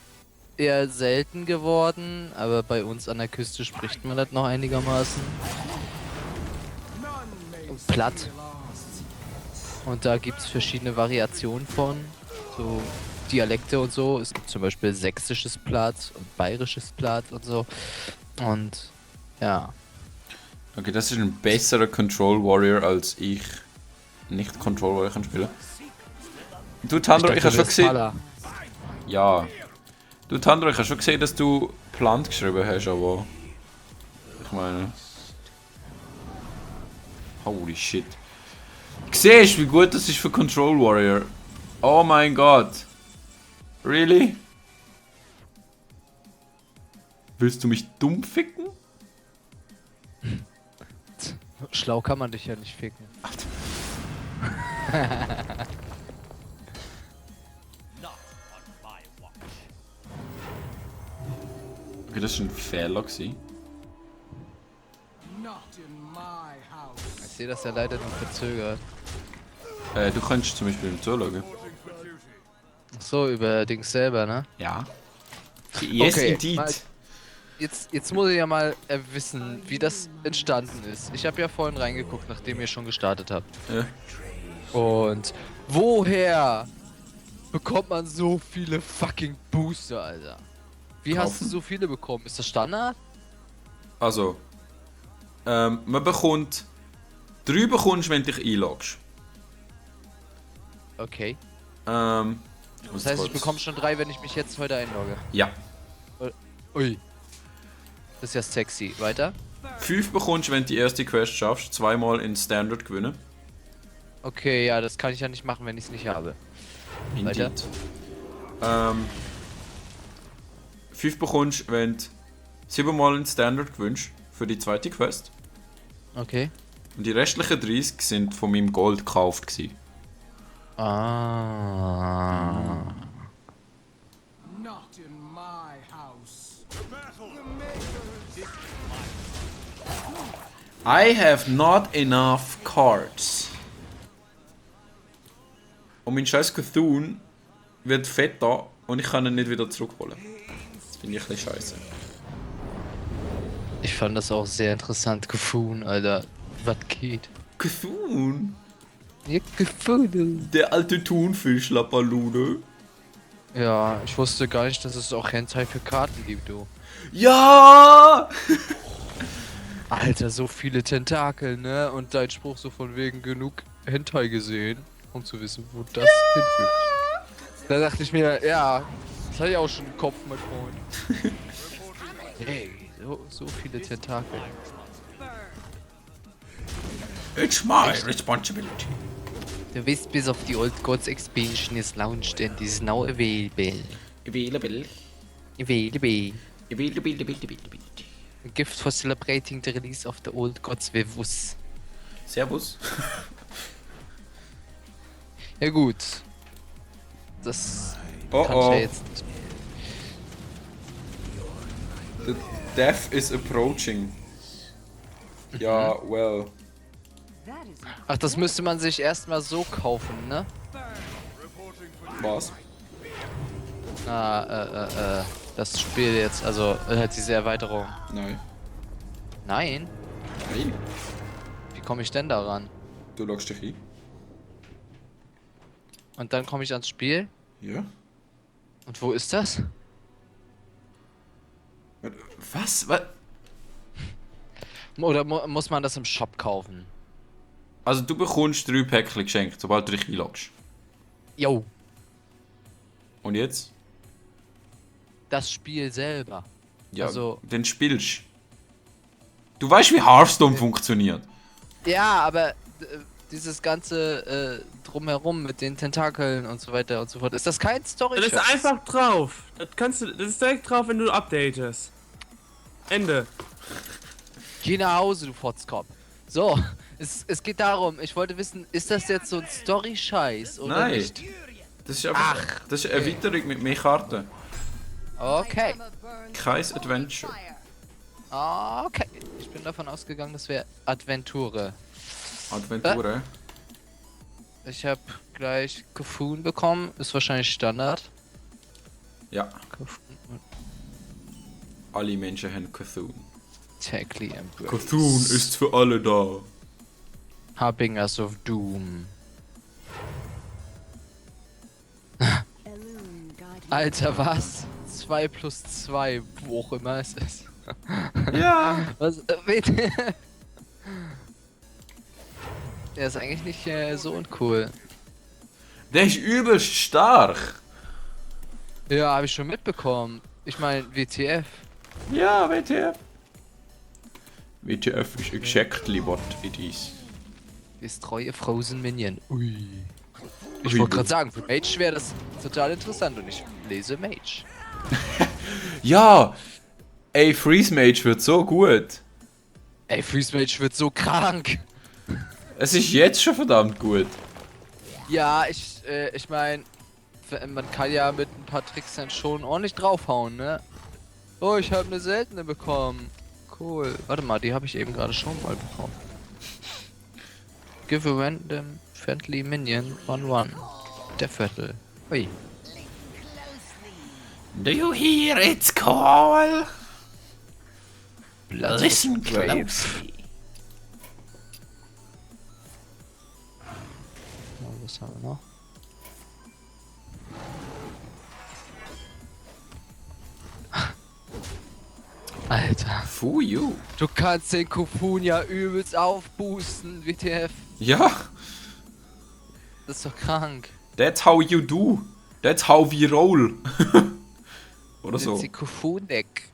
eher selten geworden, aber bei uns an der Küste spricht man das noch einigermaßen. Platt. Und da gibt es verschiedene Variationen von, so Dialekte und so. Es gibt zum Beispiel sächsisches Platt und bayerisches Platt und so. Und ja. Okay, das ist ein besserer Control Warrior als ich nicht Control Warrior kann spielen. Du Tandro, ich habe schon gesehen. Pala. Ja. Du Tandro, ich habe schon gesehen, dass du Plant geschrieben hast, aber ich meine. Holy shit. Siehst du, wie gut das ist für Control Warrior? Oh mein Gott. Really? Willst du mich dumm ficken? Schlau kann man dich ja nicht ficken. Okay, das ist ein Fehler gewesen. Ich sehe das ja leider noch verzögert. Du kannst zum Beispiel zuschauen. Ach so, über Dings selber, ne? Ja. Yes, Okay, indeed. mal- Jetzt muss ich ja mal wissen, wie das entstanden ist. Ich habe ja vorhin reingeguckt, nachdem ihr schon gestartet habt. Ja. Und woher bekommt man so viele fucking Booster, Alter? Wie hast du Kaufen. so viele bekommen? Ist das Standard? Also, man bekommt 3 bekommst, wenn du dich einloggst. Okay. Ich muss Das heißt, ich kurz- bekomme schon 3, wenn ich mich jetzt heute einlogge. Ja. Ui. Das ist ja sexy. Weiter? 5 bekommst, wenn du die erste Quest schaffst, 2-mal in Standard gewinnen. Okay, ja, das kann ich ja nicht machen, wenn ich es nicht habe. Weiter? Indeed. 5 bekommst, wenn du 7-mal in Standard gewinnst für die zweite Quest. Okay. Und die restlichen 30 sind von meinem Gold gekauft gewesen. Ah. Not in my house. I have not enough cards. Und mein scheiß Cthulhu wird fetter und ich kann ihn nicht wieder zurückholen. Das finde ich ein bisschen scheiße. Ich fand das auch sehr interessant gefunden, Alter. Was geht? Cthulhu? Ja, gefunden. Der alte Thunfisch, Lappalude. Ja, ich wusste gar nicht, dass es auch Hentai für Karten gibt, du. Ja! Alter, so viele Tentakel, ne? Und dein Spruch so von wegen genug Hentai gesehen, um zu wissen, wo das hinführt. Da dachte ich mir, ja, das hatte ich auch schon im Kopf, mein Freund. Hey, so viele Tentakel. It's my responsibility. Du wisst, bis auf die Old Gods Expansion is launched and is now available. Available. Available. Available. A gift for celebrating the release of the Old Gods Vivus. Servus. Ja gut. Das Oh kann ich ja oh. jetzt nicht. The death is approaching. Ja, well. That is Ach, das müsste man sich erstmal so kaufen, ne? Was? Das Spiel jetzt, also halt diese Erweiterung. Nein. Nein? Nein. Wie komme ich denn daran? Du loggst dich ein. Und dann komme ich ans Spiel. Ja. Und wo ist das? Was? Was? Oder muss man das im Shop kaufen? Also du bekommst 3 Päckchen geschenkt, sobald du dich einloggst. Jo, Und jetzt? das Spiel selber. Ja, Also- dann spielst. Du weißt, wie Hearthstone funktioniert. Ja, aber dieses ganze Drumherum mit den Tentakeln und so weiter und so fort. Ist das kein Story? Das ist einfach drauf. Das ist direkt drauf, wenn du updatest. Ende. Geh nach Hause, du Fotzkopf. So, es geht darum, ich wollte wissen, ist das jetzt so ein Story-Scheiß oder Nein. nicht? Das ist einfach. Das ist eine Erweiterung mit mehr Karten. Okay. Summer burns Kein cold Adventure. fire. Okay. Ich bin davon ausgegangen, das wäre Adventure. Adventure. Ich habe gleich Kofun bekommen, ist wahrscheinlich Standard. Ja, Kofun und alle Menschen haben Cthulhu. Techly Embrace. Cthulhu ist für alle da. Harbingers of Doom. Elune, guide me. Alter, was? 2 plus 2, wo auch immer es ist. Ja. Was? Der ist eigentlich nicht so uncool. Der ist übelst stark. Ja, habe ich schon mitbekommen. Ich meine, WTF. Ja, WTF. WTF ist exactly what it is. Ist treue Frozen Minion. Ui. Ich Ui. wollte gerade sagen, für Mage wäre das total interessant und ich lese Mage. Ja. Ey, Freeze Mage wird so gut. Ey, Freeze Mage wird so krank. Es ist jetzt schon verdammt gut. Ja, ich meine, man kann ja mit ein paar Tricks dann schon ordentlich draufhauen, ne? Oh, ich habe eine seltene bekommen. Cool. Warte mal, die habe ich eben gerade schon mal bekommen. Give a random friendly minion 1/1. Der Viertel. Ui. Do you hear its call? Blood Listen of Grave. closely. Was haben wir noch? Alter, For you. du kannst den Kofun ja übelst aufboosten, WTF. Ja. Das ist doch krank. That's how you do. That's how we roll. Oder Jetzt so. die Kofun-Deck.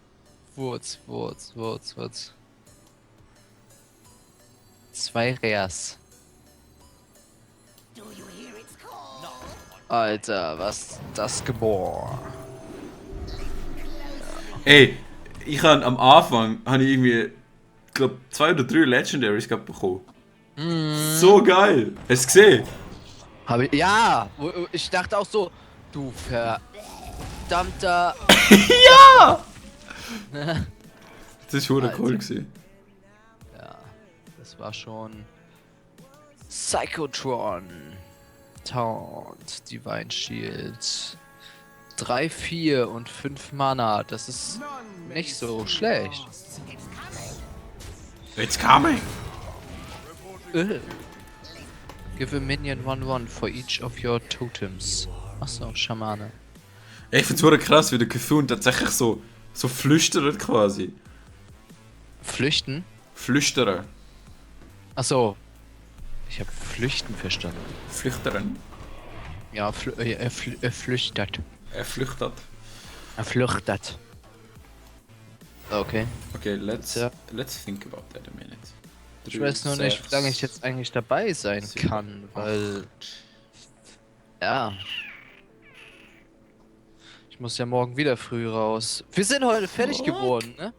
Wurz. 2 Reas. Alter, was das geboren. Ey, ich habe am Anfang irgendwie, glaube 2 oder 3 Legendaries gehabt bekommen. So geil. Hast du gesehen? Ja, ich dachte auch so, du verdammter. Das ist schon Alter. cool gewesen. Ja, das war schon Psychotron. Taunt, Divine Shield. 3, 4 und 5 Mana, das ist nicht so schlecht. It's coming. Give a minion 1/1 for each of your totems. Achso, Schamane. Ey, ich find's super krass, wie der Cthulhu tatsächlich so flüstert quasi. Flüchten? Flüstern. Achso. Ich habe Flüchten verstanden. Flüchtern. Ja, er flüchtet. Er flüchtet. Er flüchtet. Okay. Okay, let's Ja. think about that a minute. Ich weiß nur nicht, wie lange ich jetzt eigentlich dabei sein kann, weil... Ja. Ich muss ja morgen wieder früh raus. Wir sind heute fertig geworden, ne?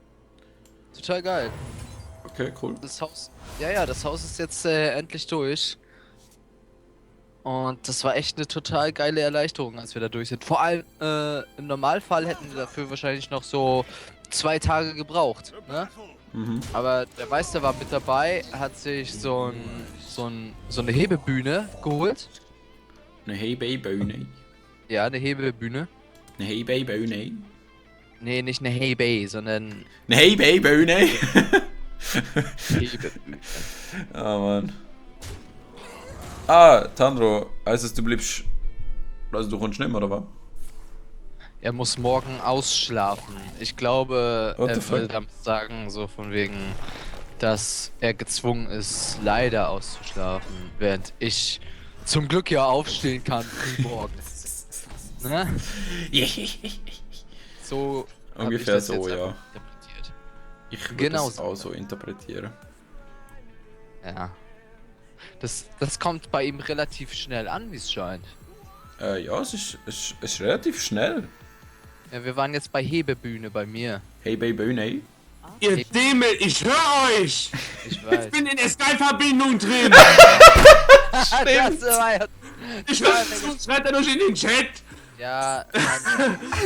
Total geil. Okay, cool. Das Haus... Ja, das Haus ist jetzt endlich durch. Und das war echt eine total geile Erleichterung, als wir da durch sind. Vor allem, im Normalfall hätten wir dafür wahrscheinlich noch so 2 Tage gebraucht, ne? Mhm. Aber der Meister war mit dabei, hat sich so eine Hebebühne geholt. Eine Hebei-Bühne. Ja, eine Hebebühne. Eine Hebei-Bühne. Nee, nicht eine Hebei, sondern Eine Hebei-Bühne. Hebebühne. Ah, Mann. Ah, Tandro, heißt es, du bleibst. Also du kommst nicht mehr, oder was? Er muss morgen ausschlafen. Ich glaube, What the er will fuck? damit sagen, so von wegen, dass er gezwungen ist, leider auszuschlafen, während ich zum Glück ja aufstehen kann früh morgens. Ne? So hab ich Ungefähr das so, jetzt ja. einfach interpretiert. Ich würde Genau das so. auch so interpretieren. Ja. Das kommt bei ihm relativ schnell an, wie es scheint. Ja, es ist relativ schnell. Ja, wir waren jetzt bei Hebebühne bei mir. Hey, Baby, nee. Ihr Dämel, ich höre euch! Ich weiß. Ich bin in der Skype-Verbindung drin! Das war ja... Ich höre es, schreibt er durch in den Chat! Ja,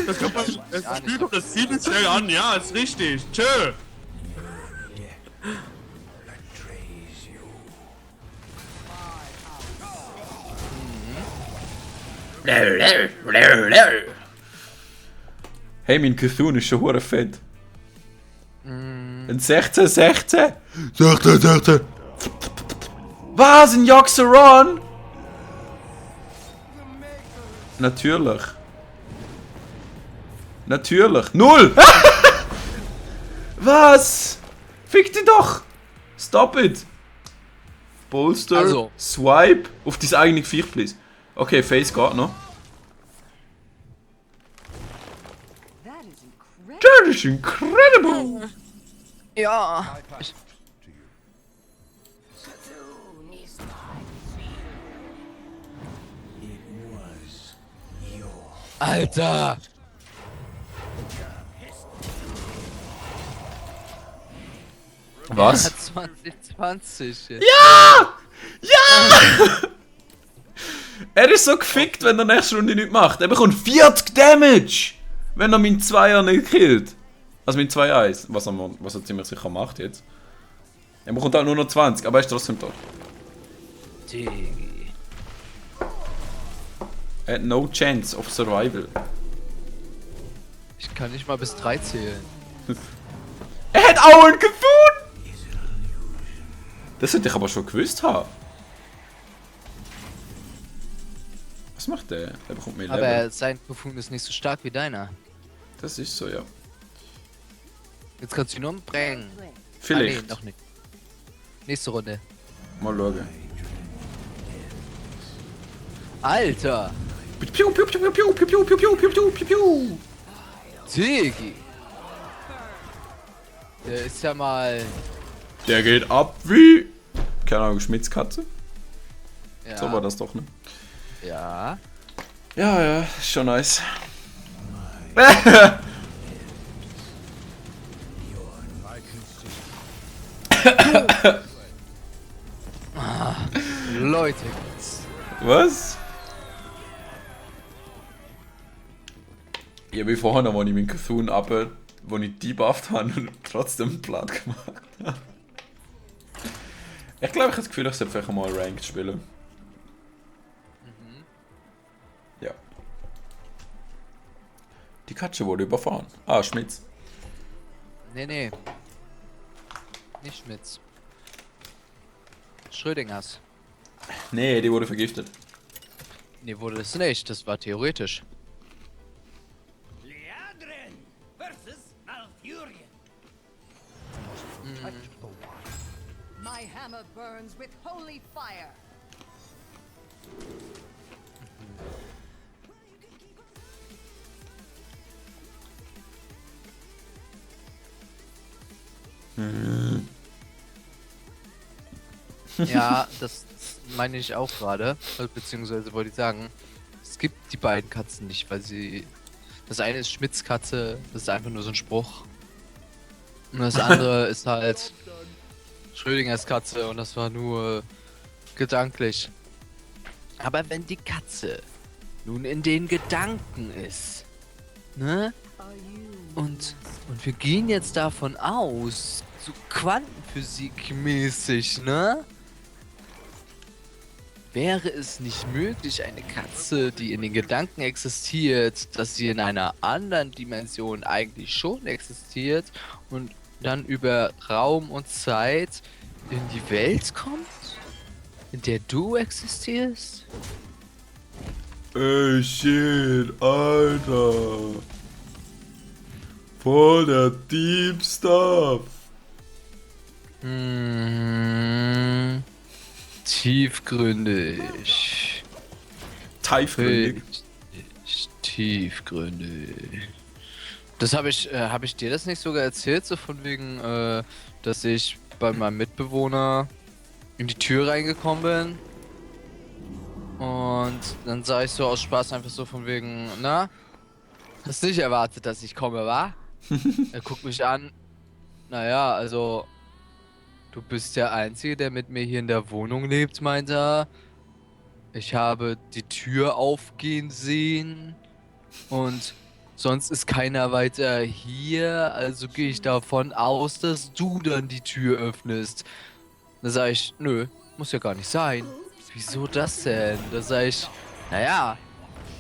Das kommt Ja, das nicht. Spiel kommt das ziemlich schnell an, ja, ist richtig. Tschö! Hey, mein Cthulhu ist schon hure fett. Ein 16, 16? 16, 16. Was? Ein Joxeron? Natürlich. Natürlich. Null! Was? Fick dich doch! Stop it! Bolster, Also. Swipe auf dein eigenes Viech, please. Okay, Face geht noch. That is incredible. That is incredible! ja. Alter! Was? 2020 jetzt. Er ist so gefickt, wenn er nächste Runde nichts macht. Er bekommt 40 Damage, wenn er meinen Zweier nicht killt. Also mein 2-1, was er ziemlich sicher macht jetzt. Er bekommt halt nur noch 20, aber er ist trotzdem tot. Digi. Er hat no chance of survival. Ich kann nicht mal bis 3 zählen. Er hat auch einen gefunden! Das hätte ich aber schon gewusst haben. Was macht der? Der bekommt mehr Level. Aber sein Befund ist nicht so stark wie deiner. Das ist so, ja. Jetzt kannst du ihn umbringen. Vielleicht. Ah, nee, noch nicht. Nächste Runde. Mal schauen. Alter! Piu, piu, piu, piu, piu, piu, piu, piu, piu, piu, piu, piu, piu. Digi! Der ist ja mal... Der geht ab wie... Keine Ahnung, Schmitzkatze? Ja. So war das doch, ne? Ja. Ja, ja, ist schon nice. Leute. Was? Ja, wie vorhin, wo ich meinen Cthulhu ab, wo ich debufft habe und trotzdem platt gemacht habe. Ich glaube, ich habe das Gefühl, ich sollte vielleicht mal Ranked spielen. Ja. Die Katze wurde überfahren. Ah, Schmitz. Nee, nee. Nicht Schmitz. Schrödingers. Nee, die wurde vergiftet. Nee, wurde das nicht. Das war theoretisch. Leandrin versus Malfurion. My hammer burns with holy fire. Ja, das meine ich auch gerade. Beziehungsweise wollte ich sagen, es gibt die beiden Katzen nicht, weil sie... Das eine ist Schmitz Katze, das ist einfach nur so ein Spruch. Und das andere ist halt Schrödingers Katze und das war nur gedanklich. Aber wenn die Katze nun in den Gedanken ist, ne? Und wir gehen jetzt davon aus, so Quantenphysik-mäßig, ne? Wäre es nicht möglich, eine Katze, die in den Gedanken existiert, dass sie in einer anderen Dimension eigentlich schon existiert und dann über Raum und Zeit in die Welt kommt? in der du existierst? Ey, shit, Alter. Voll der Deep Stuff. Tiefgründig. Tiefgründig. Richtig tiefgründig. Das habe ich dir das nicht sogar erzählt, so von wegen, dass ich bei meinem Mitbewohner in die Tür reingekommen bin. Und dann sah ich so aus Spaß einfach so von wegen, na? Hast nicht erwartet, dass ich komme, wa? Er guckt mich an. Naja, also, du bist der Einzige, der mit mir hier in der Wohnung lebt, meint er. Ich habe die Tür aufgehen sehen und sonst ist keiner weiter hier, also gehe ich davon aus, dass du dann die Tür öffnest. Da sage ich, nö, muss ja gar nicht sein. Wieso das denn? Da sage ich, naja,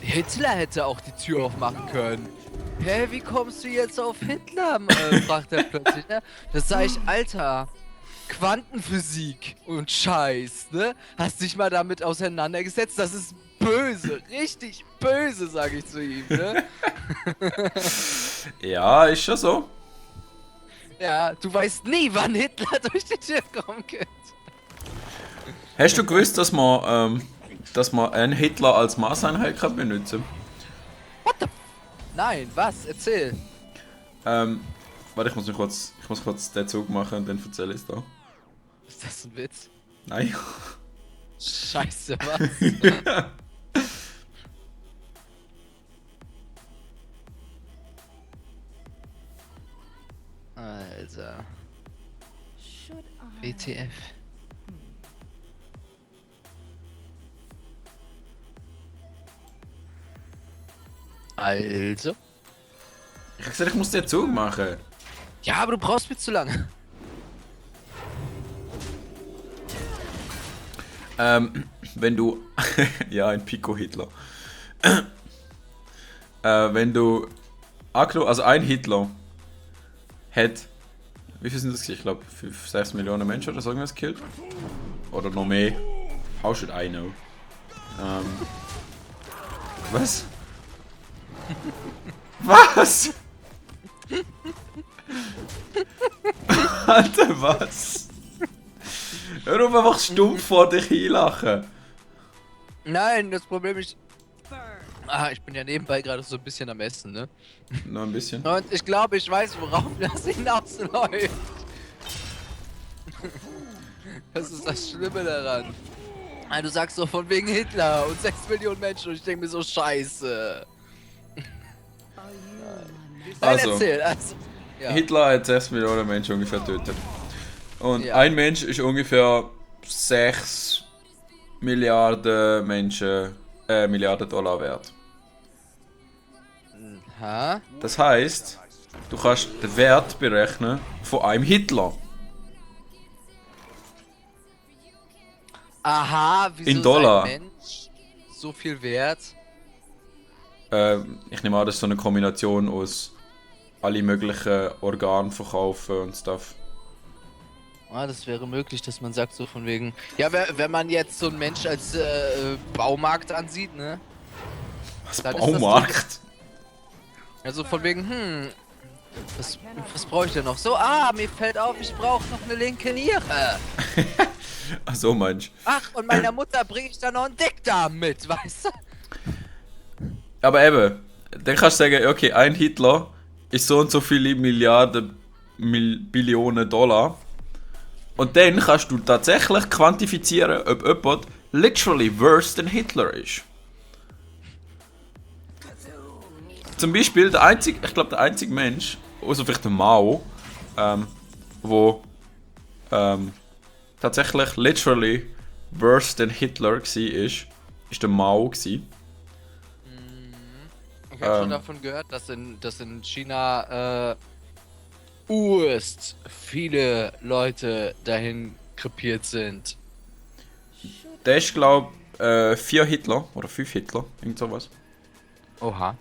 Hitler hätte auch die Tür aufmachen können. Hä, wie kommst du jetzt auf Hitler? Fragt er plötzlich, ne? Da sag ich, Alter, Quantenphysik und Scheiß, ne? Hast dich mal damit auseinandergesetzt? Das ist böse, richtig böse, sag ich zu ihm, ne? Ja, ist schon so. Ja, du weißt nie, wann Hitler durch die Tür kommen könnte. Hast du gewusst, dass man einen Hitler als Maßeinheit kann benutzen? Nein, was? Erzähl. Warte, ich muss kurz den Zug machen und dann erzähle ich es da. Ist das ein Witz? Nein. Scheiße, was? Alter. Should I? WTF. Also? Ich hab gesagt, ich muss den Zug machen. Ja, aber du brauchst mir zu lange. Wenn du. Ja, ein Pico-Hitler. Wenn du. Also ein Hitler hat. Wie viel sind das? Ich glaube 5, 6 Millionen Menschen oder so irgendwas gekillt. Oder noch mehr. How should I know? Was? Was? Alter, was? Hör auf, einfach stumpf vor dich hinlachen. Nein, das Problem ist. Ich bin ja nebenbei gerade so ein bisschen am Essen, ne? Noch ein bisschen. Und ich glaube, ich weiß, worauf das hinausläuft. Das ist das Schlimme daran. Du sagst so von wegen Hitler und 6 Millionen Menschen und ich denke mir so, scheiße. Nein, Also. erzähl. Also, ja. Hitler hat 6 Millionen Menschen ungefähr getötet. Und Ja. ein Mensch ist ungefähr 6 Milliarden Milliarden Dollar wert. Ha? Das heißt, du kannst den Wert berechnen von einem Hitler. Aha, wieso In Dollar. ist ein Mensch so viel wert? Ich nehme an, das ist so eine Kombination aus alle möglichen Organe verkaufen und Stuff. Das wäre möglich, dass man sagt so von wegen... Ja, wenn man jetzt so einen Mensch als Baumarkt ansieht, ne? Was, Dann ist das Baumarkt? Also von wegen, was brauche ich denn noch? So, mir fällt auf, ich brauche noch eine linke Niere. Ach so, meinst Ach, und meiner Mutter bringe ich dann noch einen Dickdarm mit, weißt du? Aber eben, dann kannst du sagen, okay, ein Hitler ist so und so viele Milliarden, Billionen Dollar. Und dann kannst du tatsächlich quantifizieren, ob jemand literally worse than Hitler ist. Zum Beispiel der einzige Mensch, außer vielleicht der Mao, wo tatsächlich literally worse than Hitler war, ist der Mao gsi. Ich habe schon davon gehört, dass in China viele Leute dahin krepiert sind. Der ist, glaube ich, 4 Hitler oder 5 Hitler, irgend sowas. Oha.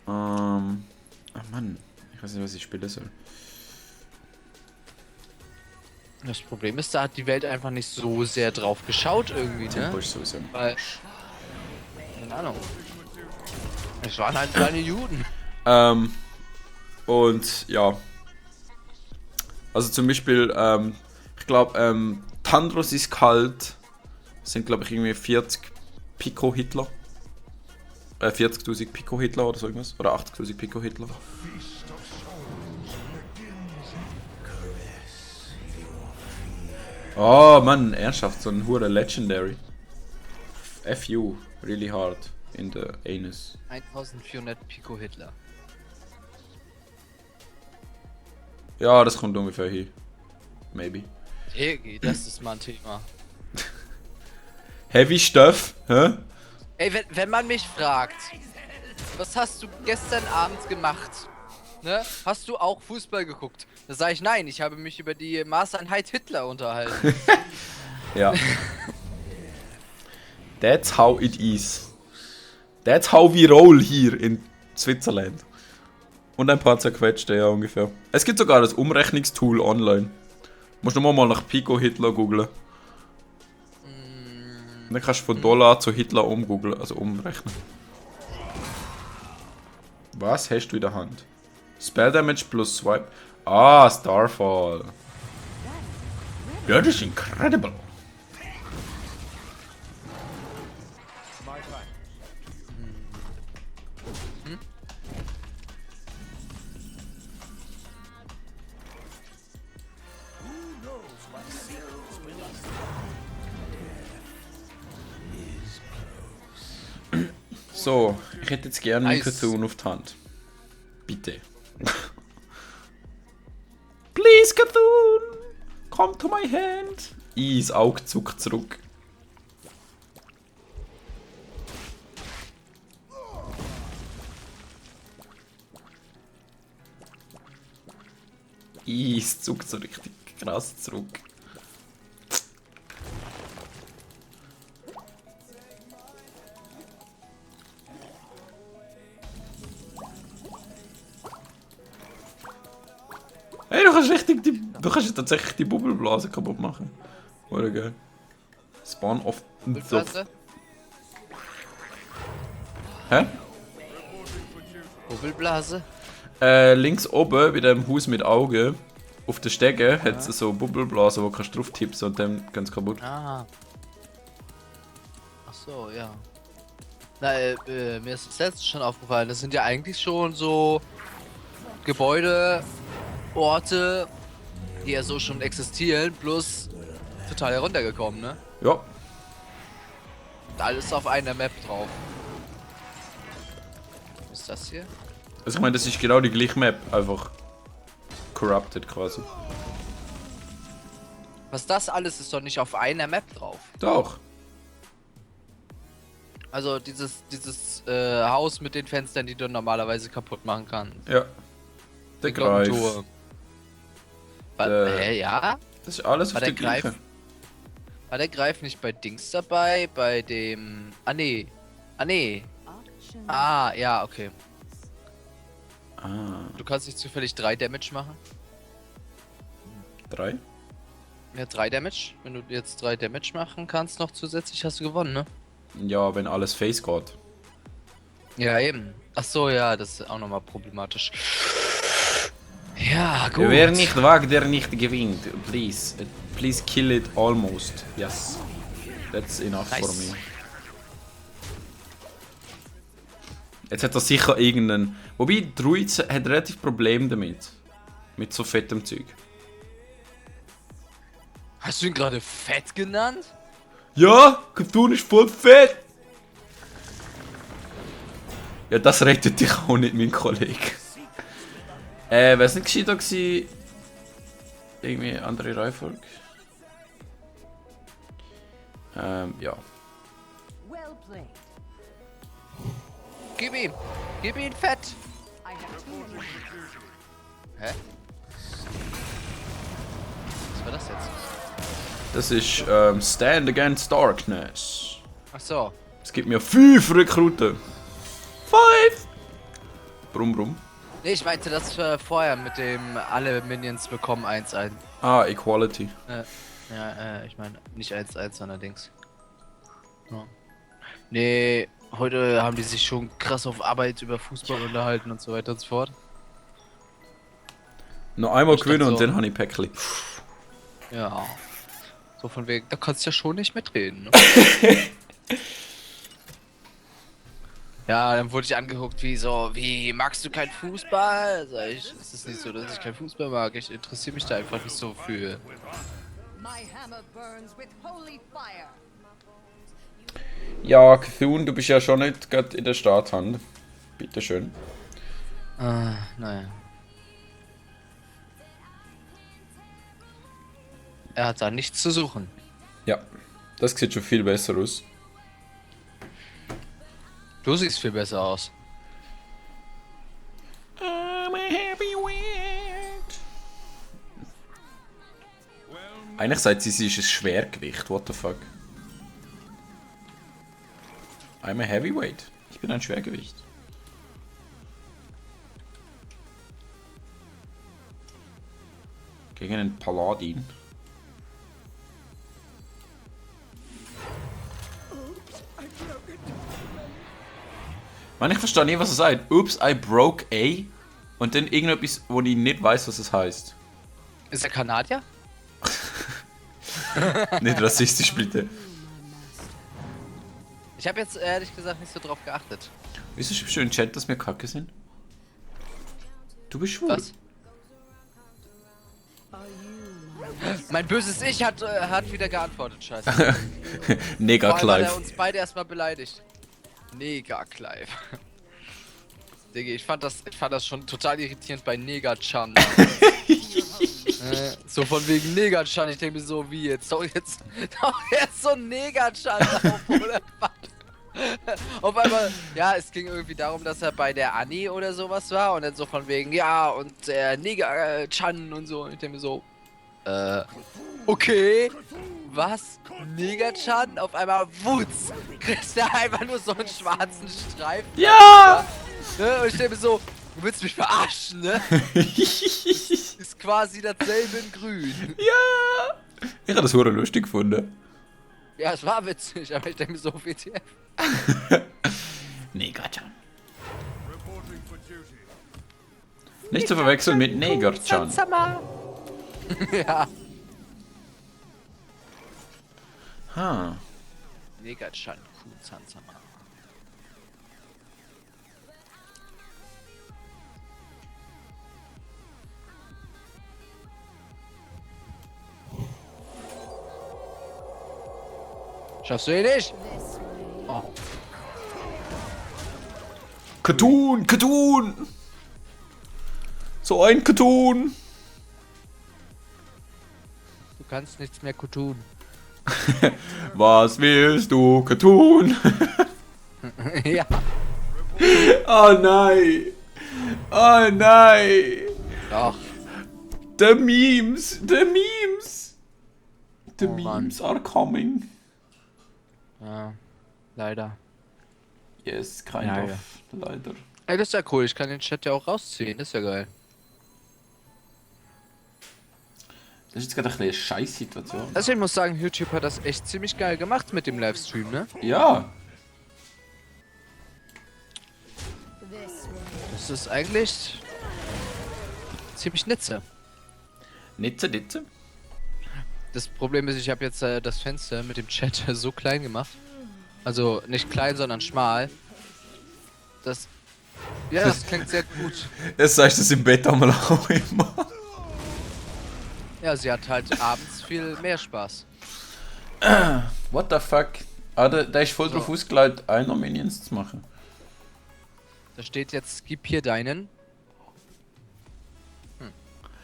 Mann, ich weiß nicht, was ich spielen soll. Das Problem ist, da hat die Welt einfach nicht so sehr drauf geschaut irgendwie, Tempo ne? ist sowieso. Weil, keine Ahnung. Es waren halt kleine Juden. Und ja. Also zum Beispiel, ich glaube, Tandros ist kalt. Sind glaube ich irgendwie 40 Pico Hitler. 40.000 Pico Hitler oder so irgendwas. Oder 80.000 Pico Hitler. Oh Mann, ernsthaft, so ein hure Legendary. FU, really hard in the anus. 1400 Pico Hitler. Ja, das kommt ungefähr hin. Maybe. Egi, das ist mal ein Thema. Heavy Stuff, hä? Ey, wenn man mich fragt, was hast du gestern Abend gemacht? Ne? Hast du auch Fußball geguckt? Da sage ich nein, ich habe mich über die Maßeinheit Hitler unterhalten. Ja. That's how it is. That's how we roll hier in Switzerland. Und ein paar zerquetschte, ja ungefähr. Es gibt sogar das Umrechnungstool online. Musst du mal nach Pico Hitler googlen. Dann kannst du von Dollar zu Hitler umgoogeln, also umrechnen. Was hast du in der Hand? Spell Damage plus Swipe. Ah, Starfall. Ja, das ist incredible. So, ich hätte jetzt gerne Nice. Cthulhu auf die Hand. Bitte. Please, Cthulhu! Come to my hand! Das Auge zuckt zurück. Es zuckt so richtig krass zurück. Hey, du kannst tatsächlich die Bubbelblase kaputt machen. Oder geil. Spawn of the... Bubbelblase? Hä? Bubbelblase? Links oben bei dem Haus mit Augen, auf der Stege, hat es so Bubbelblasen, wo kannst du drauf tippen und dann ganz kaputt. Ah. Ach so, ja. Na, mir ist das letzte schon aufgefallen. Das sind ja eigentlich schon so Gebäude, Orte, die ja so schon existieren, plus total heruntergekommen, ne? Ja. Alles auf einer Map drauf. Was ist das hier? Also ich meine, das ist genau die gleiche Map, einfach corrupted quasi. Was das alles ist doch nicht auf einer Map drauf. Doch. Also dieses Haus mit den Fenstern, die du normalerweise kaputt machen kannst. Ja. Der Greif. Glockenturm. Ja? Das ist alles War auf der der gleichen. War der Greif nicht bei Dings dabei? Bei dem... Ah, nee. Auction. Ah, ja, okay. Ah, Du kannst nicht zufällig 3 Damage machen? 3? Ja, 3 Damage. Wenn du jetzt 3 Damage machen kannst noch zusätzlich, hast du gewonnen, ne? Ja, wenn alles Face geht. Ja, eben. Ach so, ja, das ist auch nochmal problematisch. Ja, gut. Wer nicht wagt, der nicht gewinnt. Please. Please kill it almost. Yes. That's enough for Nice. me. Jetzt hat er sicher irgendeinen... Wobei, Druid hat relativ Probleme damit. Mit so fettem Zeug. Hast du ihn gerade fett genannt? Ja, Cthulhu ist voll fett! Ja, das rettet dich auch nicht, mein Kollege. Wäre es nicht gescheiter gewesen... Irgendwie andere Reihenfolge? Ja. Well played. Gib ihn fett! I have told you. Hä? Was war das jetzt? Das ist Stand Against Darkness. Ach so. Es gibt mir 5 Rekruten. 5! Brumm, brumm. Nee, ich meinte das vorher mit dem alle Minions bekommen 1-1. Ah, Equality. Ich meine nicht 1-1, sondern Dings. Ja. Nee, heute haben die sich schon krass auf Arbeit über Fußball unterhalten und so weiter und so fort. Noch einmal Ich dachte gewinnen und so. dann habe ich Päckchen. Ja. So von wegen, da kannst du ja schon nicht mitreden. Ne? Ja, dann wurde ich angeguckt, wie magst du keinen Fußball? Sag ich, es ist nicht so, dass ich keinen Fußball mag. Ich interessiere mich da einfach nicht so für. My hammer burns with holy fire. Ja, Cthulhu, du bist ja schon nicht gerade in der Starthand. Bitteschön. Naja. Er hat da nichts zu suchen. Ja, das sieht schon viel besser aus. Du siehst viel besser aus. I'm a heavyweight. Eigentlich sagt sie ist ein Schwergewicht. What the fuck? I'm a heavyweight. Ich bin ein Schwergewicht. Gegen einen Paladin. Mann, ich verstehe nie, was er sagt. Oops, I broke A. Und dann irgendetwas, wo ich nicht weiß, was es heißt. Ist er Kanadier? Nicht rassistisch, bitte. Ich habe jetzt ehrlich gesagt nicht so drauf geachtet. Wieso schreibst du in den Chat, dass wir kacke sind? Du bist schwul. Was? Mein böses Ich hat wieder geantwortet, scheiße. Neger Vor allem hat er Clive. uns beide erstmal beleidigt. Neger Clive. Digga, ich fand das schon total irritierend bei Neger-Chan. So von wegen Neger-Chan, ich denke mir so, wie jetzt? Doch jetzt so ein Neger-Chan auf, oder was? Auf einmal, ja, es ging irgendwie darum, dass er bei der Annie oder sowas war und dann so von wegen, ja, und der Neger-Chan und so. Und ich denke mir so, okay, was? Neger-Chan? Auf einmal, Wutz, kriegst du einfach nur so einen schwarzen Streifen. Ja! Ne? Und ich denke mir so, du willst mich verarschen, ne? Ist quasi dasselbe in grün. Ja! Ich habe das hure lustig gefunden. Ja, es war witzig, aber ich denke mir so, WTF. Neger-chan. Reporting for duty. Nicht zu verwechseln mit Neger-chan. Ja. Ha. Neger-Chan, Kuh-Zansama. Schaffst du ihn nicht? Cartoon! Cartoon! So ein Cartoon! Du kannst nichts mehr tun. Was willst du, Cartoon? Ja. Oh nein! Oh nein! Doch. The memes! The memes! The Oh Mann. memes are coming. Ja. Leider. Yes, kind Ja, of. ja. Leider. Ey, das ist ja cool. Ich kann den Chat ja auch rausziehen. Das ist ja geil. Das ist jetzt gerade ein bisschen eine Scheiß-Situation. Also ich muss sagen, YouTube hat das echt ziemlich geil gemacht mit dem Livestream, ne? Ja! This way. Das ist eigentlich ziemlich nütze. Nitze, Ditze. Das Problem ist, ich habe jetzt das Fenster mit dem Chat so klein gemacht. Also nicht klein, sondern schmal. Das. Ja, das klingt sehr gut. Jetzt sagst du es im Bett einmal auch immer. Ja, sie hat halt abends viel mehr Spaß. What the fuck? Ah, der ist voll drauf ausgelegt, einer Minions zu machen. Da steht jetzt, gib hier deinen.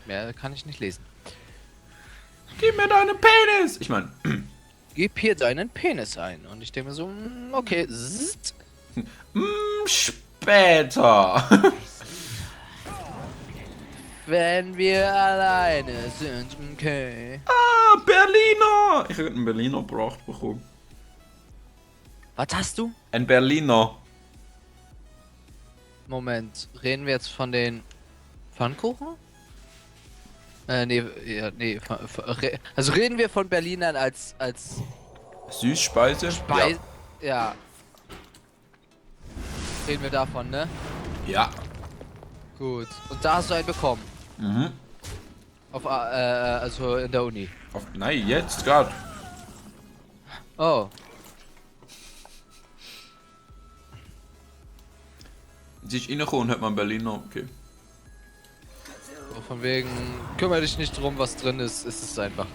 Mehr kann ich nicht lesen. Gib mir deinen Penis! Ich meine, Gib hier deinen Penis ein. Und ich denke mir so, okay. Zzzt. später. Wenn wir alleine sind, okay. Ah, Berliner! Ich habe einen Berliner gebracht bekommen. Was hast du? Ein Berliner. Moment. Reden wir jetzt von den Pfannkuchen? Nee, ja, nee. Also reden wir von Berlinern als Süßspeise? Speise. Ja. Reden wir davon, ne? Ja. Gut. Und da hast du einen bekommen. Mhm. Also in der Uni. Nein, jetzt gerade. Oh. Sie ist reingekommen und hat man Berliner gegeben. So von wegen, kümmere dich nicht drum, was drin ist, ist es einfach.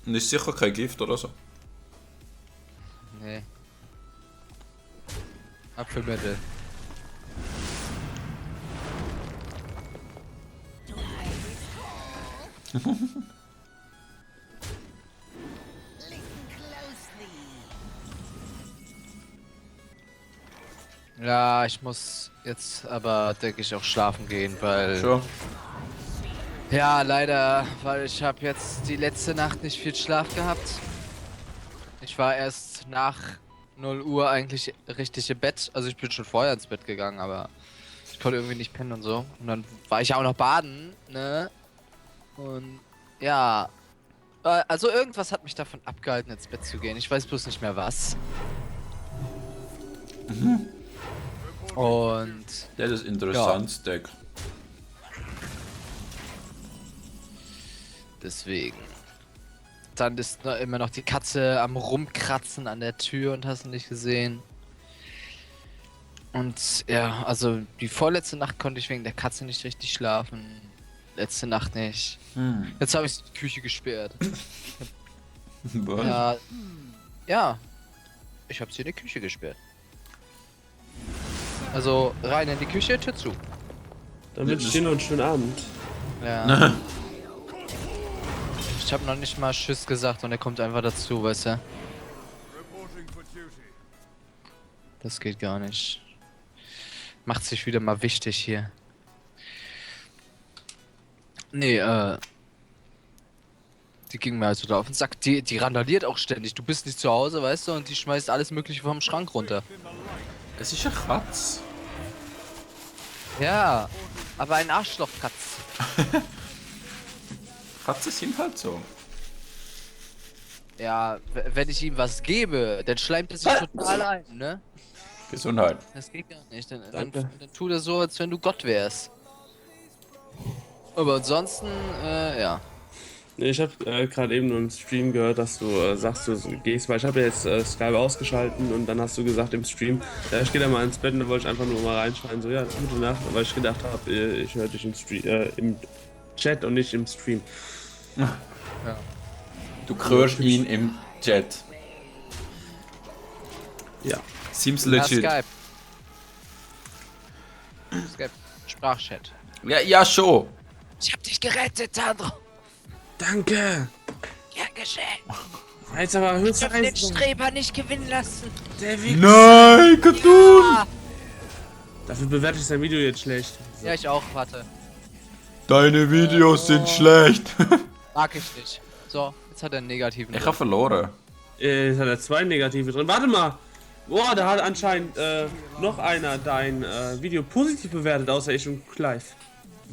Und ist sicher kein Gift oder so. Nee. Apfelmittel. Ja, ich muss jetzt aber, denke ich, auch schlafen gehen, weil... Schon. Ja, leider, weil ich habe jetzt die letzte Nacht nicht viel Schlaf gehabt. Ich war erst nach 0 Uhr eigentlich richtig im Bett. Also ich bin schon vorher ins Bett gegangen, aber ich konnte irgendwie nicht pennen und so. Und dann war ich ja auch noch baden, ne? Und ja, also irgendwas hat mich davon abgehalten, ins Bett zu gehen. Ich weiß bloß nicht mehr was. Und Das ist interessant, Deck. deswegen. Dann ist immer noch die Katze am Rumkratzen an der Tür und hast du nicht gesehen. Und ja, also die vorletzte Nacht konnte ich wegen der Katze nicht richtig schlafen. Letzte Nacht nicht. Jetzt habe ich die Küche gesperrt. Was? Ja. Ja. Ich habe sie in die Küche gesperrt. Also rein in die Küche, Tür zu. Dann wünsche ich dir noch einen schönen Abend. Ja. Ich habe noch nicht mal Tschüss gesagt und er kommt einfach dazu, weißt du? Reporting for duty. Das geht gar nicht. Macht sich wieder mal wichtig hier. Nee, die ging mir also da auf den Sack. Die randaliert auch ständig. Du bist nicht zu Hause, weißt du, und die schmeißt alles mögliche vom Schrank runter. Es ist ein Katz. Ja, aber ein Arschlochkatz. Katzen sind halt so. Ja, wenn ich ihm was gebe, dann schleimt er sich total ein, ne? Gesundheit. Das geht gar nicht. Dann Danke. tut er so, als wenn du Gott wärst. Aber ansonsten, ja. Nee, ich habe gerade eben nur im Stream gehört, dass du sagst, du gehst, weil ich habe ja jetzt Skype ausgeschalten und dann hast du gesagt im Stream, ja, ich gehe da mal ins Bett und dann wollte ich einfach nur mal reinschreien, so ja, gute Nacht, weil ich gedacht habe, ich höre dich im Chat und nicht im Stream. Du hörst ihn im Chat. Ja. Seems Ja, legit. Skype. Skype. Sprachchat. Ja, schon. Ich hab dich gerettet, Sandro. Danke! Ja, geschehen. Jetzt aber höchst Ich hab den Streber nicht gewinnen lassen. Der Wichser. Nein, Cartoon! Ah. Dafür bewerte ich sein Video jetzt schlecht. Ja, ich auch, warte. Deine Videos sind schlecht. Mag ich nicht. So, jetzt hat er einen negativen. Ich habe verloren. Jetzt hat er 2 Negative drin. Warte mal! Boah, da hat anscheinend noch einer dein Video positiv bewertet, außer ich und Clive.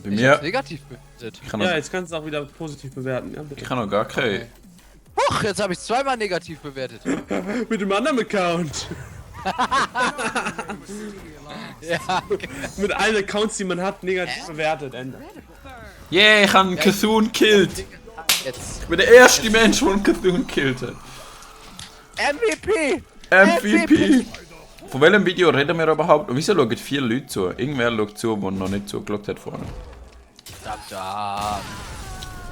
Bei Ich hab's mir. negativ bewertet. Ich kann Ja, noch, jetzt kannst du es auch wieder positiv bewerten. Ja, bitte. ich kann noch gar kein. Huch, jetzt habe ich zweimal negativ bewertet. Mit dem anderen Account. Ja, Mit allen Accounts, die man hat, negativ bewertet. Ende. Yeah, ich habe einen Cthulhu killt. jetzt. Ich bin der erste Mensch, der einen Cthulhu killt hat. MVP! MVP! Von welchem Video reden wir überhaupt? Und wieso schauen 4 Leute zu? Irgendwer schaut zu, der noch nicht zugeschaut hat vorhin. Dam, dam.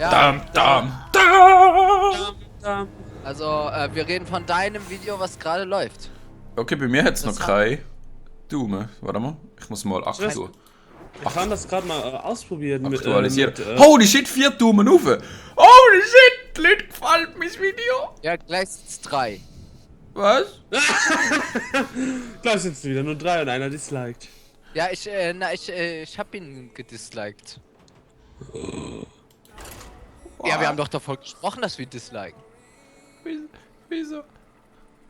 Ja, Dam, dam, dam! also wir reden von deinem Video, was gerade läuft. Okay, bei mir hat es noch Das keine Daumen. Warte mal, ich muss mal Was? aktualisieren. Ich habe das gerade mal ausprobiert. Aktualisieren. Holy shit, 4 Daumen rauf! Holy shit, Leute, gefällt mein Video! Ja, gleich sind's 3. Was? Gleich sind wieder nur 3 und einer disliked. Ja, ich hab ihn gedisliked. Ja, wir haben doch davon gesprochen, dass wir disliken. Wieso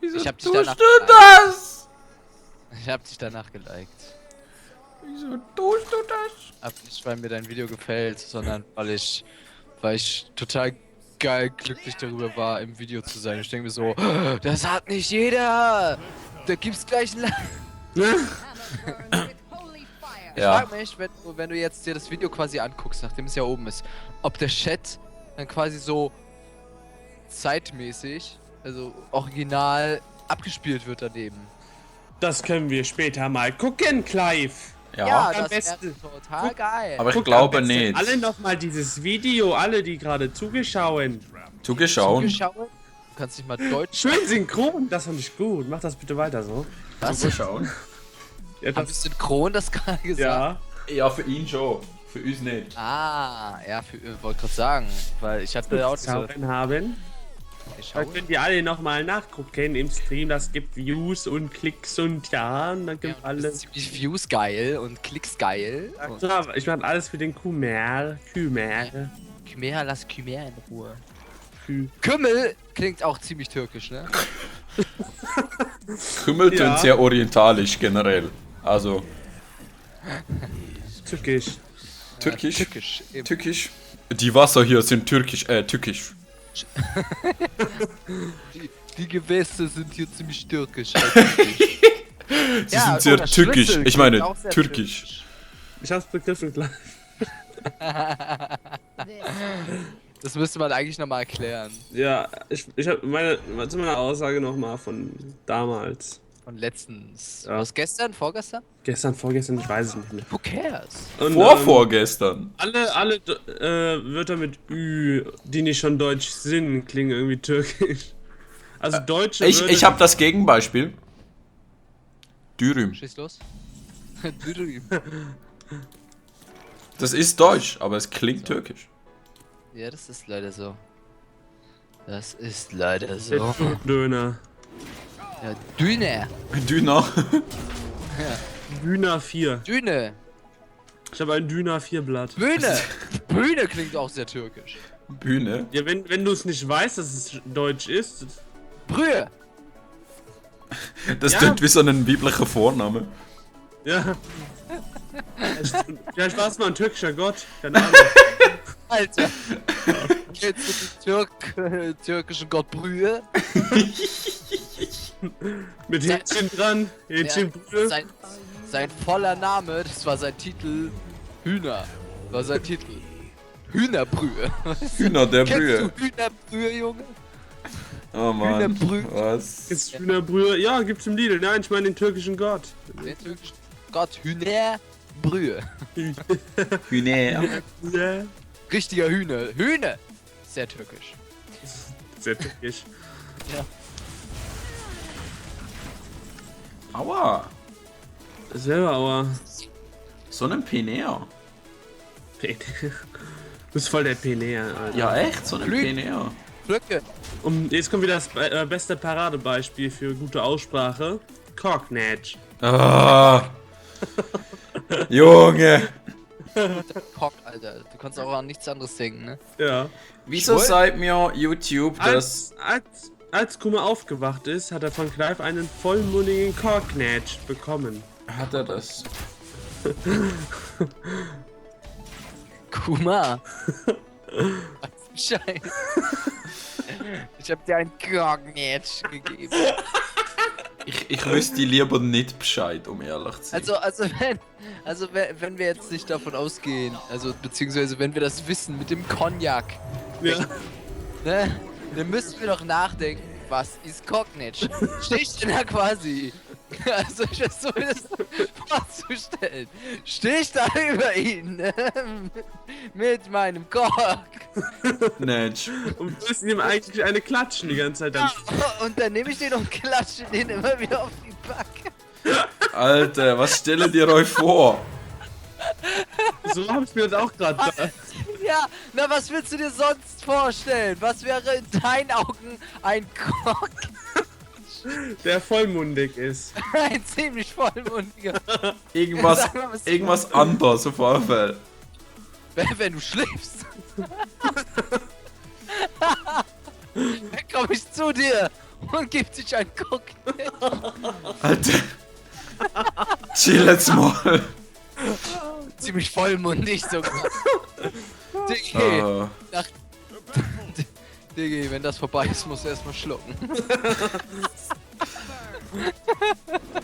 Ich hab dich tust danach du geliked. das? Ich hab dich danach geliked. Wieso tust du das? Aber nicht, weil mir dein Video gefällt, sondern weil ich total geil glücklich darüber war, im Video zu sein. Ich denke mir so, das hat nicht jeder! Da gibt's gleich ein Hammer burns with holy fire. Ich Ja. frag mich, wenn du jetzt dir das Video quasi anguckst, nachdem es ja oben ist, ob der Chat dann quasi so zeitmäßig, also original abgespielt wird daneben. Das können wir später mal gucken, Clive. Ja, am das wäre besten. total geil. aber ich Guck glaube am besten nicht. Alle nochmal dieses Video, alle, die gerade zugeschauen. Zugeschaut. Zugeschaut? Du kannst nicht mal Deutsch. Schön synchron, das fand ich gut. Mach das bitte weiter so. Was? Zugeschaut. Ja, Hab ich synchron das gerade gesagt? ja. Ja, für ihn schon. Für uns nicht. Ah, ja, wollte gerade sagen, weil ich hatte ja auch so. Zusammen haben. Da könnt ihr alle nochmal nachgucken im Stream. Das gibt Views und Klicks und ja, und dann gibt alles. Ziemlich Views geil und Klicks geil. Und Ja, ich mach alles für den Kümer. Khmer, lass Khmer in Ruhe. Kü. Kümmel klingt auch ziemlich türkisch, ne? Kümmel Ja. tönt sehr orientalisch generell. Also, Tückisch. türkisch. Türkisch. Eben. Türkisch. Die Wasser hier sind türkisch. Die Gewässer sind hier ziemlich türkisch. Sie sind sehr türkisch. Ich meine, türkisch. Ich hab's begriffen gleich. Das müsste man eigentlich nochmal erklären. Ja, ich hab meine Aussage nochmal von damals. Von letztens. Ja. Was gestern? Vorgestern? Gestern, vorgestern, ich weiß es nicht mehr. Who cares? Und, Vorgestern. alle Wörter mit Ü, die nicht schon deutsch sind, klingen irgendwie türkisch. Also deutsche Wörter. Ich habe das Gegenbeispiel. Dürüm. Schieß los. Dürüm. Das ist deutsch, aber es klingt türkisch. Ja, das ist leider so. Das ist leider so. Döner. Ja, Düne. Döner. Döner 4. Düne. Ich habe ein Döner 4 Blatt. Bühne. Bühne klingt auch sehr türkisch. Bühne. Ja, wenn du es nicht weißt, dass es deutsch ist. Brühe. Das Ja. klingt wie so ein biblischer Vorname. Ja. Vielleicht war es mal ein türkischer Gott. Keine Ahnung. Alter. Kennst du den türkischen Gott Brühe? Mit Hähnchen dran. Hähnchenbrühe. Sein voller Name, das war sein Titel. Hühner. War sein Titel. Hühnerbrühe. Hühner der Kennst Brühe. du Hühnerbrühe, Junge? Oh Mann. Hühnerbrühe. Was? Ist Hühnerbrühe? Ja, gibt's im Lidl. Nein, ich meine den türkischen Gott. Den türkischen Gott Hühnerbrühe. Hühner. Ja. Richtiger Hühner. Hühner. Sehr türkisch. Sehr türkisch. Aua. Selber aber. So ein Penär. Du bist voll der Penär, Alter. Ja, echt? So ein Glück. Penär. Flöcke. Und jetzt kommt wieder das beste Paradebeispiel für gute Aussprache. Cocknatch. Ah. Junge. Cock, Alter. Du kannst auch an nichts anderes denken, ne? Ja. Wieso Schwul? sagt mir YouTube, dass... Als Kuma aufgewacht ist, hat er von Clive einen vollmundigen Cocknatch bekommen. Hat er das? Kuma. Scheiße. Ich hab dir ein Cognatch gegeben. Ich wüsste lieber nicht Bescheid, um ehrlich zu sein. Wenn wir jetzt nicht davon ausgehen, also beziehungsweise wenn wir das wissen mit dem Cognac, Ja. ne, dann müssten wir doch nachdenken, was ist Cognatch? Sticht denn da quasi? Also ich versuche mir das vorzustellen. Stehe ich da über ihn ne? Mit meinem Cock Netsch. Und wir müssen ihm eigentlich eine klatschen die ganze Zeit. Dann. und dann nehme ich den und klatsche den immer wieder auf die Backe. Alter, was stellt ihr euch vor? So habe ich mir das auch gerade gedacht. Ja, na was willst du dir sonst vorstellen? Was wäre in deinen Augen ein Cock? Der vollmundig ist. Ein ziemlich vollmundiger. Irgendwas, Sag mal, was- irgendwas anderes auf jeden Fall. Wenn du schläfst. Dann komm ich zu dir und gib dich ein Cocktail. Alter. Chill jetzt mal. Ziemlich vollmundig sogar. Diggi, Ah. Diggi, wenn das vorbei ist, musst du erstmal schlucken.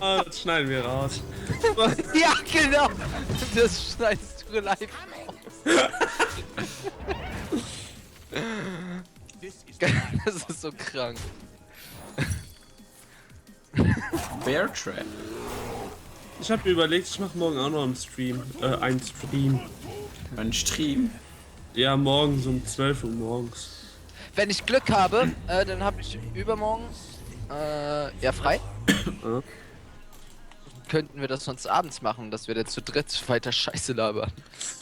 Ah, das schneiden wir raus. Ja, genau. Das schneidest du live raus. Das ist so krank. Bear Trap. Ich habe mir überlegt, ich mache morgen auch noch einen Stream. Ein Stream. Ein Stream. Ja, morgen so um 12 Uhr morgens. Wenn ich Glück habe, dann habe ich übermorgen ja frei. Ja. Könnten wir das sonst abends machen, dass wir dann zu dritt weiter Scheiße labern.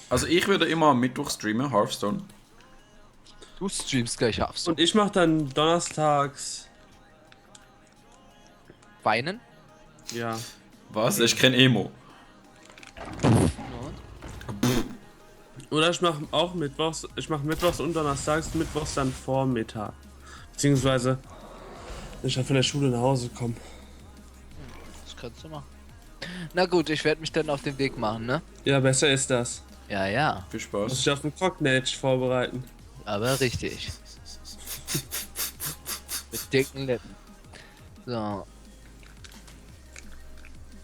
Also ich würde immer am Mittwoch streamen, Hearthstone. Du streamst gleich auf. Und ich mache dann donnerstags. Weinen? Ja. Was? Ich kenn Emo. Oder ich mache auch mittwochs. Ich mache mittwochs und donnerstags. Mittwochs dann Vormittag. Beziehungsweise, wenn ich dann von der Schule nach Hause komme. Das kannst du machen. Na gut, ich werde mich dann auf den Weg machen, ne? Ja, besser ist das. Ja, ja, Viel Muss Spaß. ich auf den Cocktail vorbereiten. aber richtig. Mit dicken Lippen. So.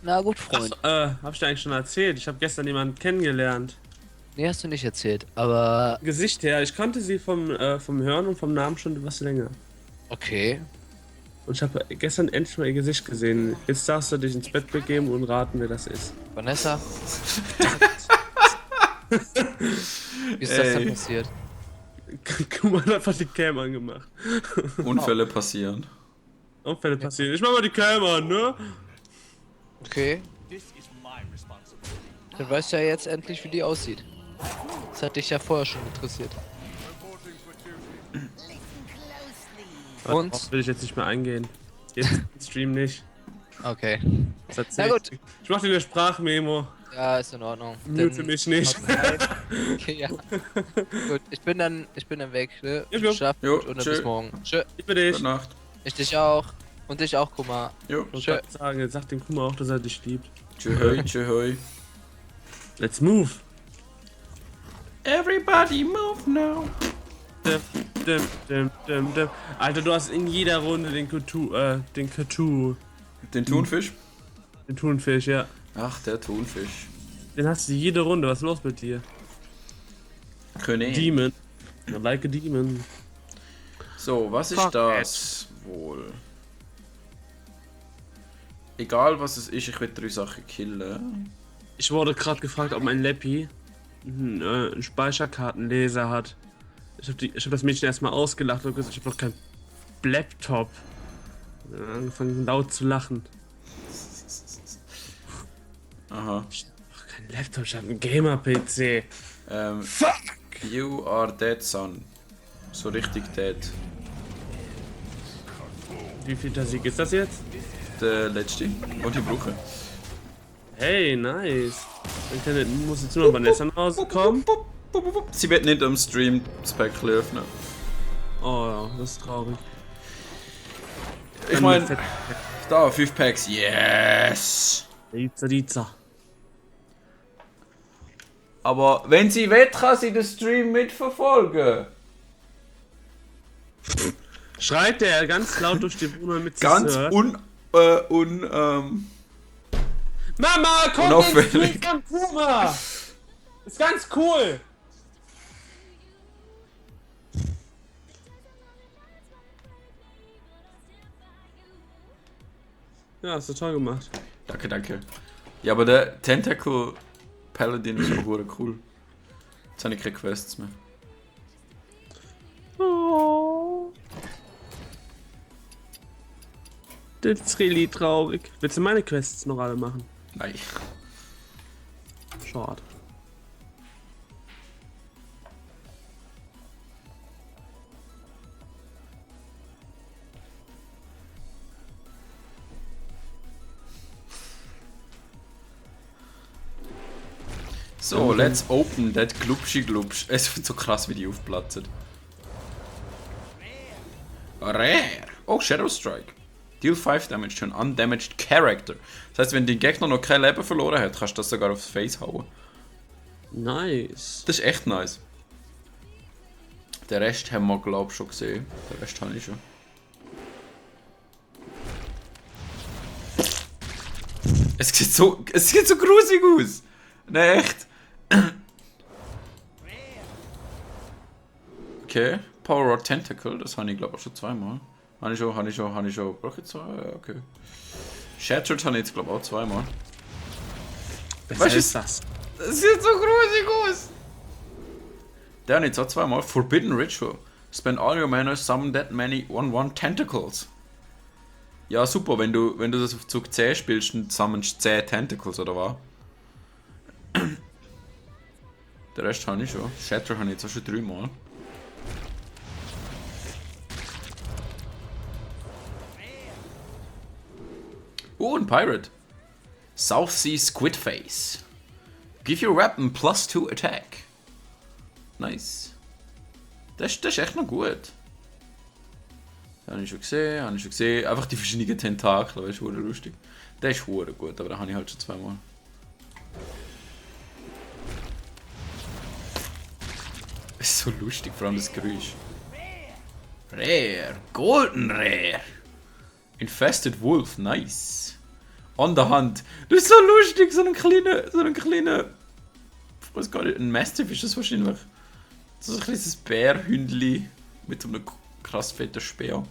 Na gut, Freund. Hab ich dir eigentlich schon erzählt. Ich habe gestern jemanden kennengelernt. Nee, hast du nicht erzählt, aber Gesicht her. Ich kannte sie vom Hören und vom Namen schon etwas länger. okay. Und ich habe gestern endlich mal ihr Gesicht gesehen. Jetzt darfst du dich ins Bett begeben und raten, wer das ist. Vanessa? Wie ist das denn Ey. passiert? Guck mal, hat einfach die Cam angemacht. Unfälle passieren. Unfälle passieren. Ich mach mal die Cam an, ne? Okay, This is my responsibility. dann weißt du ja jetzt endlich, wie die aussieht. Das hat dich ja vorher schon interessiert. Reporting for duty. Und? Darauf will ich jetzt nicht mehr eingehen. Jetzt im Stream nicht. Okay. Das erzähl Na gut. ich. Ich mach dir eine Sprachmemo. Ja, ist in Ordnung. Mute mich nicht. Okay, ja. Gut, ich bin dann weg, ne? Jo, jo. Schlaf Jo, gut und dann tschö. bis morgen. Tschö. Ich bin dich. Gute Nacht. Ich dich auch. Und dich auch, Kummer. Jo. Ich Tschö. wollte sagen, jetzt sagt dem Kuma auch, dass er dich liebt. Tschö hoi. Let's move. Everybody move now. Dim. Alter, du hast in jeder Runde den Katu, Den Thunfisch? den Thunfisch, ja. Ach, der Thunfisch. Den hast du jede Runde. Was ist los mit dir? König. Demon. I like a demon. So, was ist Fuck das wohl? Egal was es ist, ich will 3 Sachen killen. Ich wurde gerade gefragt, ob mein Leppi einen Speicherkartenleser hat. Ich hab das Mädchen erstmal ausgelacht und gesagt, ich hab noch keinen Laptop. Angefangen laut zu lachen. Aha. Ich hab keinen Laptop, ich hab einen Gamer-PC. Fuck! You are dead, son. So richtig dead. Wie viel der Sieg ist das jetzt? Der letzte. Und die Brücke. Hey, nice. Dann muss jetzt nur Vanessa nach Hause kommen. Sie wird nicht am Stream das Päckchen öffnen. Oh, das ist traurig. Ich meine, da, 5 Packs. Yes! Riza. Aber wenn sie will, kann sie den Stream mitverfolgen. Schreit der ganz laut durch die Wohnung mit Ganz hört. Mama, komm unauffällig. ins Stream von Puma! Ist ganz cool! Ja, hast du toll gemacht. Danke. Ja, aber der Tentacle Paladin ist auch verdammt cool. Jetzt habe ich keine Quests mehr. Oh. Das ist really traurig. Willst du meine Quests noch alle machen? Nein. Schade. So, let's open that Glubschi. Es wird so krass, wie die aufplatzen. Rare. Oh, Shadow Strike. Deal 5 Damage to an undamaged character. Das heißt, wenn dein Gegner noch kein Leben verloren hat, kannst du das sogar aufs Face hauen. Nice. Das ist echt nice. Den Rest haben wir, glaube ich, schon gesehen. Den Rest habe ich schon. Es sieht so grusig aus. Nein, echt. Okay, Power Rod Tentacle, das habe ich, glaube ich, schon zweimal. Habe ich schon. Brauche ich zwei? Ja, okay. Shattered habe ich jetzt, glaube ich, auch zweimal. Was ist das? Das sieht so grusig aus. Der habe ich jetzt auch zweimal. Forbidden Ritual. Spend all your mana, summon that many 1/1 Tentacles. Ja, super, wenn du das auf Zug 10 spielst, dann summonst 10 Tentacles, oder was? Der Rest habe ich schon. Shatter habe ich jetzt auch schon 3 Mal. Oh, ein Pirate. South Sea Squid Face. Give your weapon +2 attack. Nice. Das ist echt noch gut. Habe ich schon gesehen. Einfach die verschiedenen Tentakel, das ist verdammt lustig. Der ist verdammt gut, aber den habe ich halt schon zweimal. Das ist so lustig, vor allem das Geräusch. Rare. Golden Rare. Infested Wolf, nice. An der Hand. Das ist so lustig, so ein kleiner. Ich weiß gar nicht, ein Mastiff ist das wahrscheinlich. So ein kleines Bärhündli mit so einem krass fetten Speer.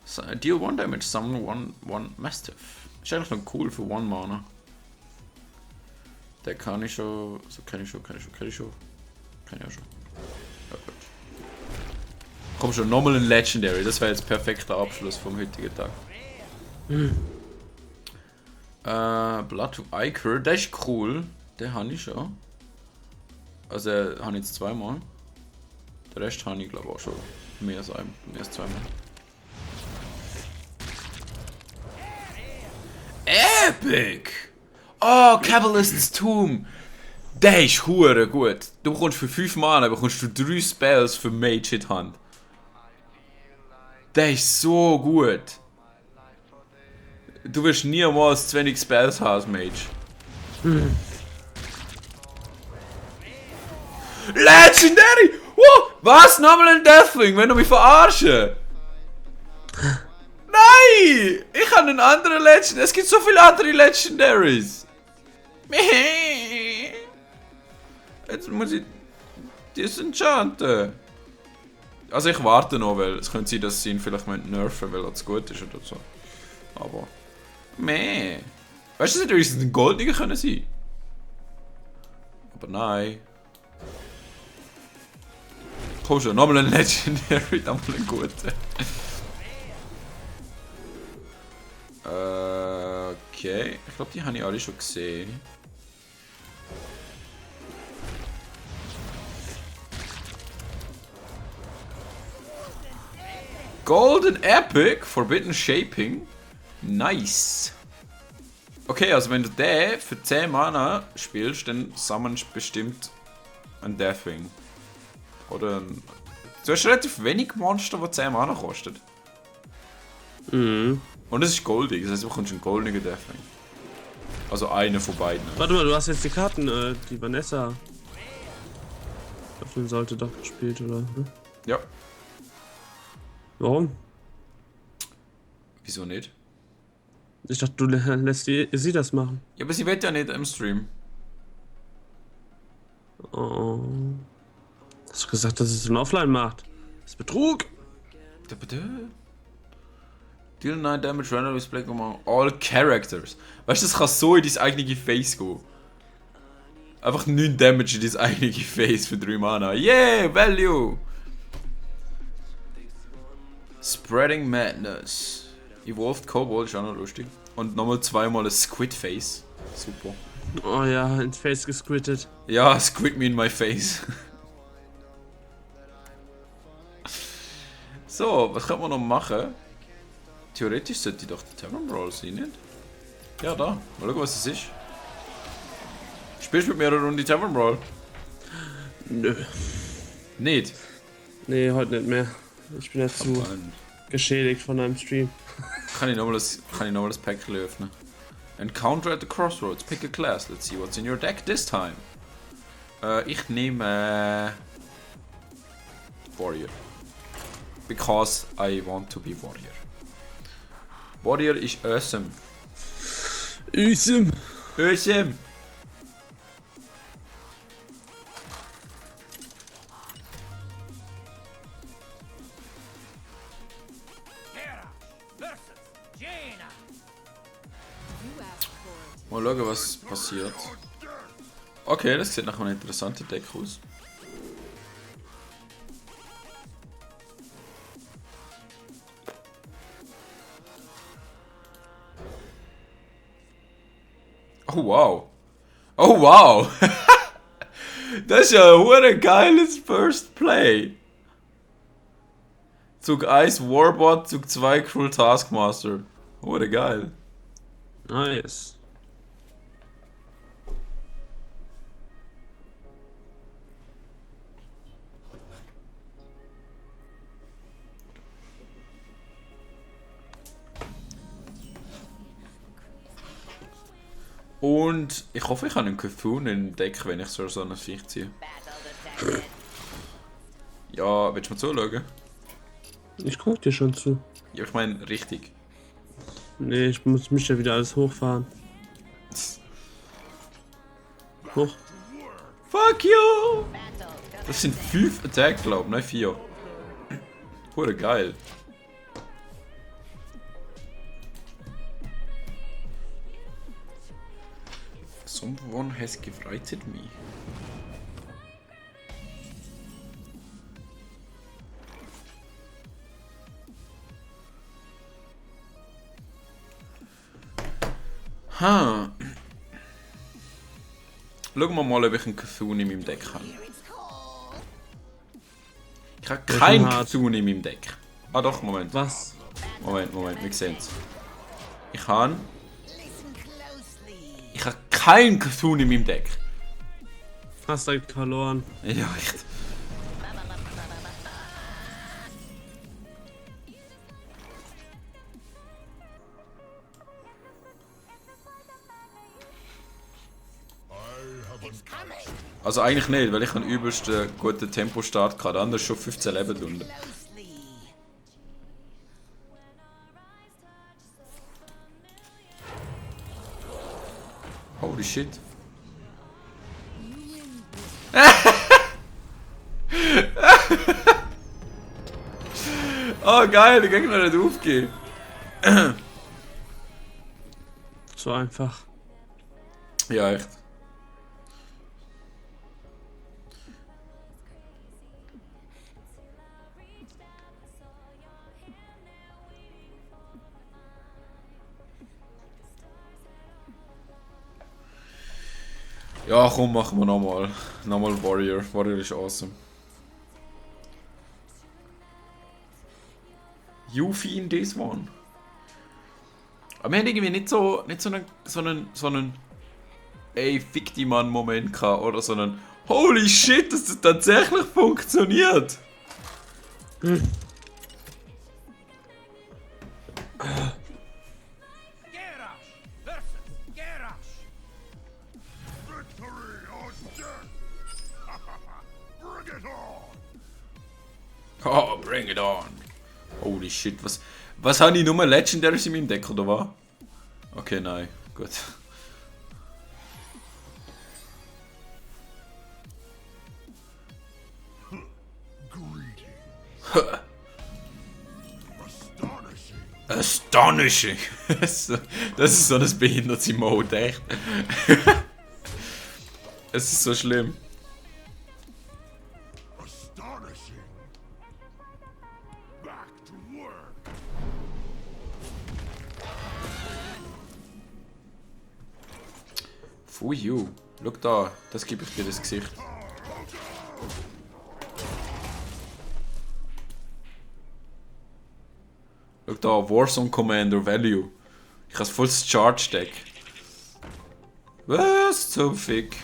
So, deal 1 Damage, summon 1 Mastiff. Ist eigentlich noch cool für 1 Mana. Der kann ich schon. So kann ich auch schon. Ja, gut. Komm schon, nochmal ein Legendary. Das wäre jetzt perfekter Abschluss vom heutigen Tag. Blood to Ichor, der ist cool. Den habe ich schon. Also, habe ich jetzt zweimal. Den Rest habe ich, glaube ich, auch schon mehr als zweimal. Epic! Oh, Cabalist's Tomb! Der ist hure gut. Du bekommst für 5 Mana bekommst du 3 Spells für Mage in die Hand. Der ist so gut. Du wirst niemals zu wenig Spells haben als Mage. Legendary! Was? Nochmal ein Deathwing? Wenn du mich verarschen? Nein! Ich habe einen anderen Legendary. Es gibt so viele andere Legendaries. Jetzt muss ich disenchanten. Also ich warte noch, weil es könnte sein, dass sie ihn vielleicht nerven, weil er zu gut ist oder so. Aber... Meh. Weißt du, dass es ein Goldniger können sein? Aber nein. Komm schon, nochmal ein Legendary, nochmal ein guter. Okay, ich glaube, die habe ich alle schon gesehen. Golden Epic, Forbidden Shaping. Nice. Okay, also wenn du den für 10 Mana spielst, dann summonst du bestimmt ein Deathwing. Oder ein... Du hast relativ wenig Monster, die 10 Mana kosten. Mhm. Und es ist goldig, das heißt, du bekommst einen goldenen Deathwing. Also einer von beiden. Warte mal, du hast jetzt die Karten, die Vanessa öffnen sollte, doch gespielt, oder? Hm? Ja. Warum? Wieso nicht? Ich dachte, du lässt sie das machen. Ja, aber sie wird ja nicht im Stream. Oh. Hast du gesagt, dass es ein Offline macht? Das ist Betrug! Deal 9 Damage randomly split among all characters. Weißt du, das kann so in dein eigene Face gehen. Einfach 9 Damage in dein eigene Face für 3 Mana. Yeah, Value! Spreading Madness. Evolved Kobold ist auch noch lustig. Und nochmal zweimal ein Squid Face. Super. Oh ja, ins Face gesquittet. Ja, squid me in my face. So, was können wir noch machen? Theoretisch sollte doch der Tavern Brawl sein, nicht? Ja, da. Mal schauen, was es ist. Spielst du mit mir eine Runde Tavern Brawl? Nö. Nicht? Nee, heute nicht mehr. Ich bin jetzt zu Mann. geschädigt von einem Stream. Kann ich nochmal das Päckchen öffnen? Encounter at the crossroads. Pick a class. Let's see what's in your deck this time. Ich nehme Warrior. Because I want to be Warrior. Warrior ist awesome. Awesome. Awesome. Hera versus Jaina. You asked for it. Mal schauen, was passiert. Okay, das sieht nach einem interessanten Deck aus. Oh wow. Oh wow. Das ist ja ein geiles First Play. Zug 1 Warbot, Zug 2 Cruel Taskmaster. Geil. Nice. Und ich hoffe, ich habe einen Cthulhu im Deck, wenn ich so ein Viech ziehe. Ja, willst du mal zuschauen? Ich guck dir schon zu. Ja, ich meine, richtig. Nee, ich muss mich ja wieder alles hochfahren. Hoch. Fuck you! Das sind 5 Attack, glaube ich, nein 4. Geil. Someone has gefreitet me. Ha. Schauen wir mal, ob ich einen Cthulhu in meinem Deck habe. Ich habe keinen Cthulhu in meinem Deck. Ah doch, Moment. Was? Moment, wir sehen es. Ich habe keinen Cthulhu in meinem Deck. Fast direkt verloren. Ja, echt. Also eigentlich nicht, weil ich einen übelsten guten Tempostart hatte. Anders schon 15 Leben drunter. Holy shit. Oh geil, der Gegner hat nicht aufgegeben. So einfach. Ja, echt. Ja, komm, machen wir nochmal. Nochmal Warrior. Warrior ist awesome. Yuffie in this one. Aber wir haben irgendwie nicht so einen ey, fick die Mann-Moment gehabt. Oder so einen holy shit, dass das tatsächlich funktioniert. Gerash versus Gerash. Victory or death! Bring it on! Oh, bring it on. Holy shit, was habe ich nur Legendaries in meinem Deck, oder was? Okay, nein, gut. Astonishing! Astonishing! Das ist so ein behindertes Mode, echt. Es ist so schlimm. Astonishing! Back to work! For you. Schau da, das gebe ich dir das Gesicht. Schau da, Warzone Commander Value. Ich habe volles Charge Deck. Was zum Fick?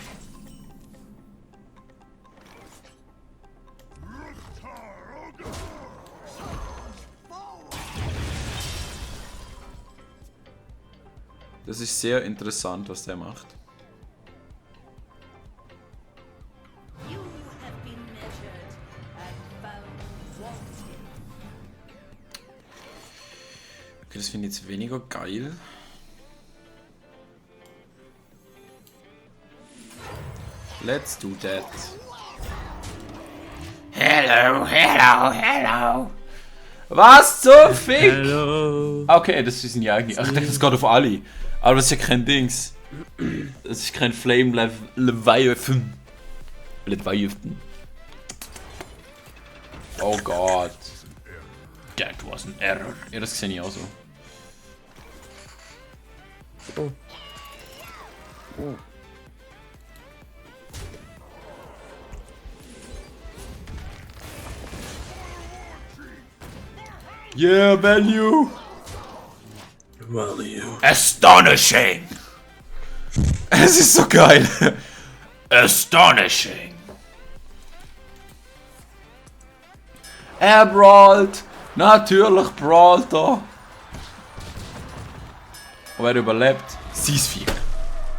Das ist sehr interessant, was der macht. You have been measured and found wanting. Okay, das finde ich jetzt weniger geil. Let's do that. Hello, hello, hello. Was zum Fick? Hello. Okay, das ist ja eigentlich. Ach, ich dachte, das geht auf alle. Aber das ist ja kein Dings. Das ist kein Flame Leviathan. Leviathan. Oh Gott. That was an error. Ja, das sehe ich auch so. Oh. Yeah, value. Value. Astonishing. Es ist so geil. Astonishing. Er brawlt. Natürlich brawlt er. Und wer überlebt? Seasfear.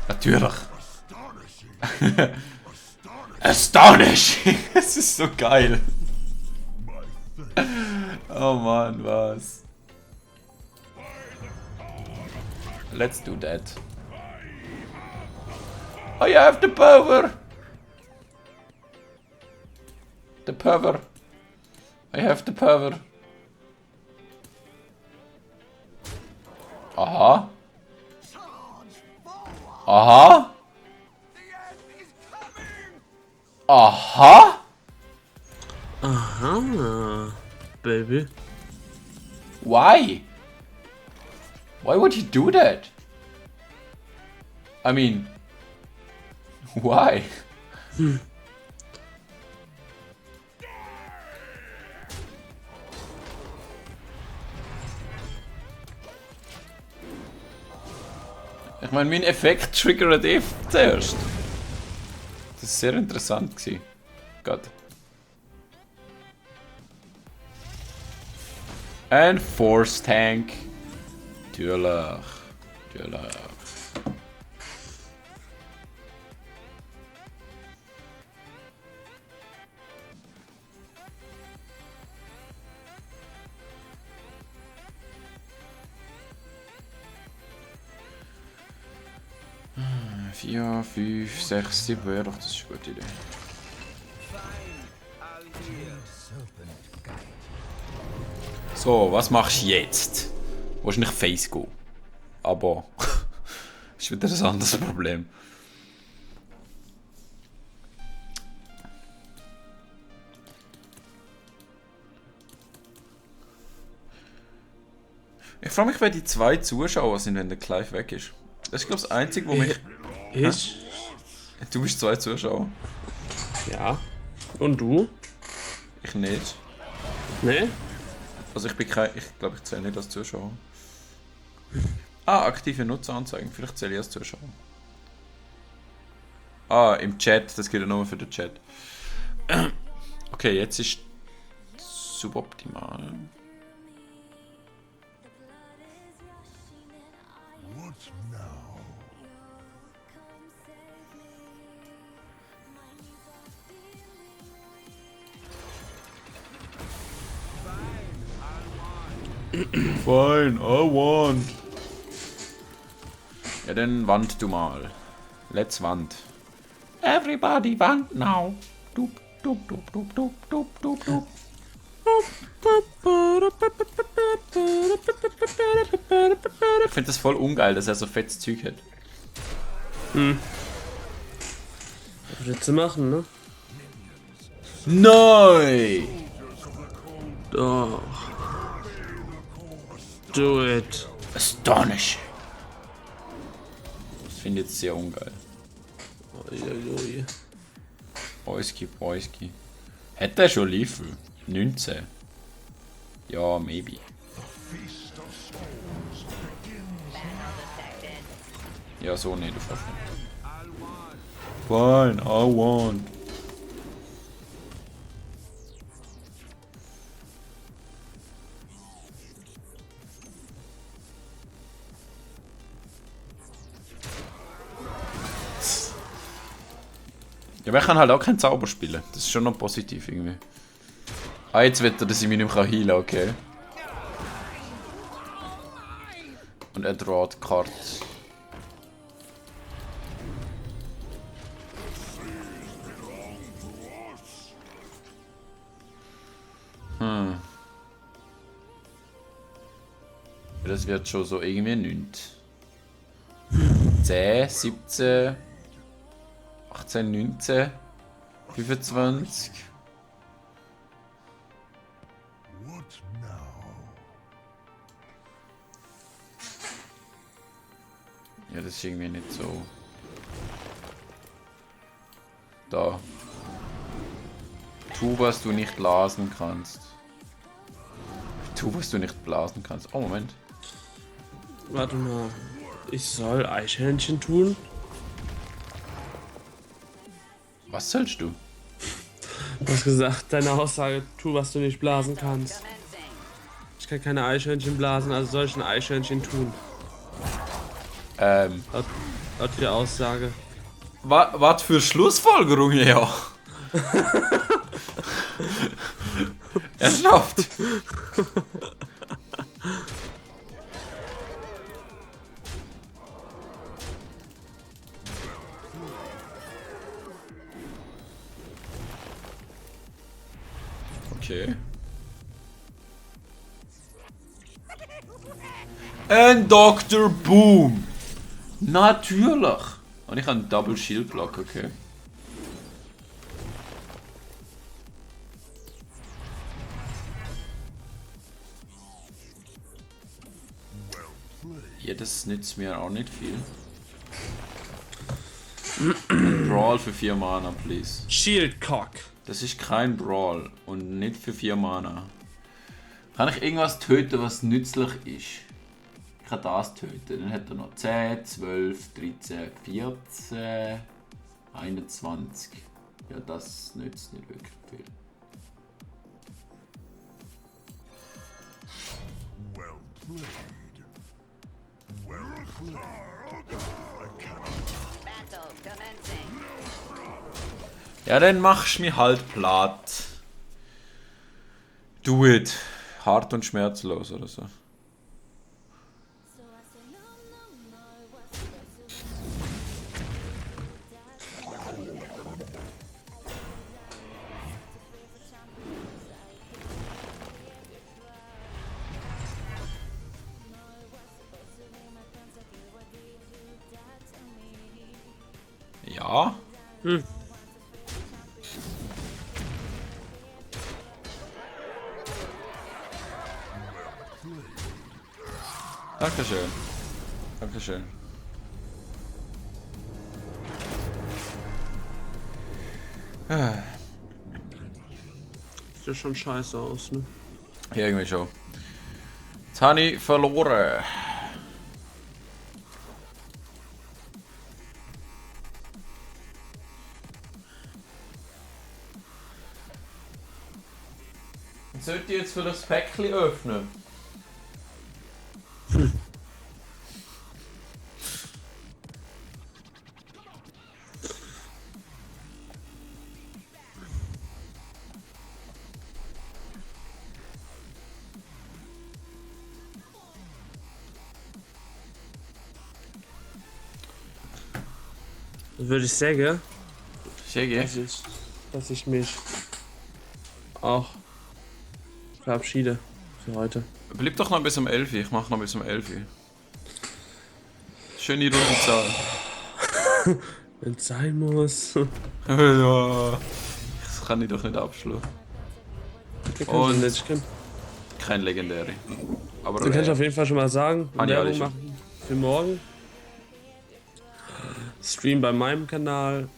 Natürlich. Astonishing. Es ist so geil. Oh Mann, was? Let's do that. I have the power. The power. I have the power. Aha. Aha. Aha. Aha. Baby. Why? Why would he do that? I mean, why? Ich meine, mein Effekt triggert eh zuerst. Das ist sehr interessant gewesen. Gott. Ein Force Tank. Natürlich. Natürlich. Vier, 5, 6, 7 wäre doch, das ist eine gute Idee. So, was machst du jetzt? Wahrscheinlich Face go. Aber ist wieder ein anderes Problem. Ich frage mich, wer die zwei Zuschauer sind, wenn der Clive weg ist. Das ist, glaube ich, das Einzige, wo mich. Ich? Du bist zwei Zuschauer. Ja. Und du? Ich nicht. Ne? Also ich bin kein. Ich glaube, ich zähle nicht als Zuschauer. Ah, aktive Nutzeranzeigen. Vielleicht zähle ich als Zuschauer. Ah, im Chat. Das geht ja nur für den Chat. Okay, jetzt ist suboptimal. What now? Fine, I want. Ja, dann wand du mal. Let's wand. Everybody wand now. Dup, dup, dup, dup, dup, dup, dup, dup. Ich finde das voll ungeil, dass er so fettes Zeug hat. Was willst du machen, ne? Nein! Doch. Do it. Astonishing. Das finde ich jetzt sehr ungeil. Uiuiui. Boyski. Hätte er schon Level? 19? Ja, maybe. Ja, so nicht. Fine, I want. Aber ich kann halt auch keinen Zauber spielen. Das ist schon noch positiv irgendwie. Ah, jetzt wird er, dass ich mich nicht mehr heilen kann, okay. Und er droht Karte. Das wird schon so irgendwie nichts. 10, 17, 18, 19, 25. What now? Ja, das ist irgendwie nicht so. Da. Tu, was du nicht blasen kannst. Tu, was du nicht blasen kannst. Oh, Moment. Warte mal. Ich soll Eichhörnchen tun? Was sollst du? Du hast gesagt, deine Aussage, tu, was du nicht blasen kannst. Ich kann keine Eichhörnchen blasen, also soll ich ein Eichhörnchen tun. Laut der Aussage. Was für Schlussfolgerung, ja. Er schafft. Okay. Ein Dr. Boom. Natürlich. Und ich habe einen Double Shield Block, okay. Ja, das nützt mir auch nicht viel. Ein Brawl für 4 Mana, please. Shieldcock. Das ist kein Brawl und nicht für 4 Mana. Kann ich irgendwas töten, was nützlich ist? Ich kann das töten. Dann hat er noch 10, 12, 13, 14, 21. Ja, das nützt nicht wirklich viel. Well played. Well played. Battle commencing. Ja, dann machst du mich halt platt. Do it. Hart und schmerzlos oder so. Ja. Dankeschön. Dankeschön. Sieht ja schon scheiße aus, ne? Ja, irgendwie schon. Jetzt habe ich verloren. Sollte ich jetzt für das Päckchen öffnen? Würde ich sagen, Schicke. dass ich mich auch verabschiede für heute. Bleib doch noch bis um 11 Uhr. Ich mach noch bis um 11 Uhr. Schöne runde Zahl. Wenn es sein muss. Ja. Das kann ich doch nicht abschlagen. Und- Ich kann Kein legendäre. Aber Dann kann ich auf jeden Fall schon mal sagen, Ah, ja, Werbung schon. machen für morgen. Stream bei meinem Kanal.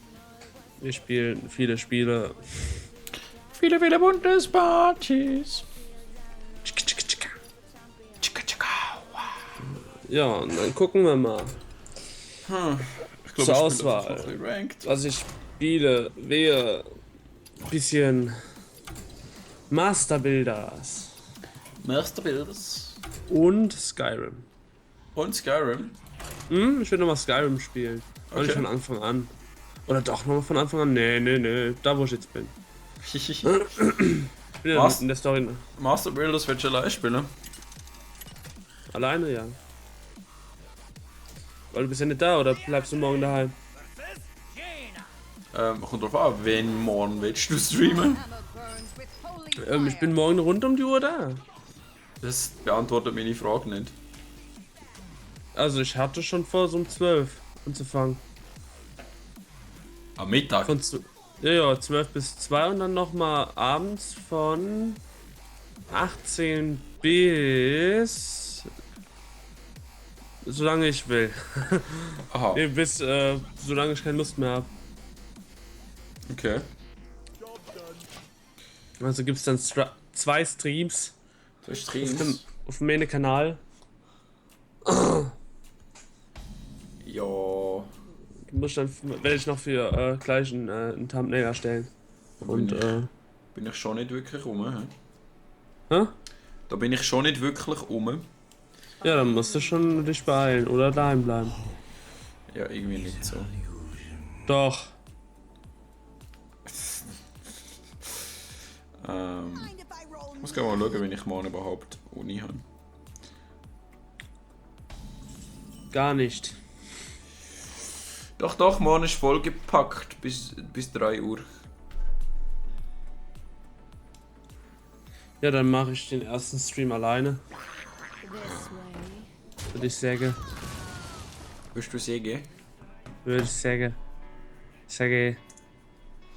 Wir spielen viele Spiele. viele, viele Bundespartys. Ja, und dann gucken wir mal, Ich glaub, Zur ich Auswahl. spiele einfach noch ein bisschen Ranked. was ich spiele. Wäre bisschen Master Builders Master Builders. und Skyrim. Und Skyrim. Ich will nochmal Skyrim spielen. Okay. Okay. Von Anfang an. Oder doch nochmal von Anfang an? Nee. Da wo ich jetzt bin. Ich bin ja Was? in der Story Master Builders willst du allein spielen? alleine, ja. Weil du bist ja nicht da, oder bleibst du morgen daheim? Jena. Kommt drauf an, wen morgen willst du streamen? Hammer burns with holy Ich bin morgen rund um die Uhr da. Das beantwortet meine Frage nicht. Also ich hatte schon vor, so um 12 anzufangen. Am Mittag? Von ja, 12 bis 2 und dann nochmal abends von 18 bis... solange ich will. Aha, Nee, bis solange ich keine Lust mehr habe. okay. Also gibt es dann 2 Streams Du auf streamst? auf dem Mene-Kanal. Ja. Muss dann werde ich noch für gleich ein Thumbnail erstellen. Und Bin ich schon nicht wirklich rum, hä? hä? Da bin ich schon nicht wirklich rum. Ja, dann musst du schon dich beeilen oder daheim bleiben. Ja, irgendwie nicht so. Doch. Ich muss gerne mal schauen, wenn ich morgen überhaupt Uni habe. Gar nicht. Doch, morgen ist vollgepackt bis 3 Uhr. Ja, dann mache ich den ersten Stream alleine. this way. Würde ich sagen. Willst du sehen? Würde ich sagen. Sage.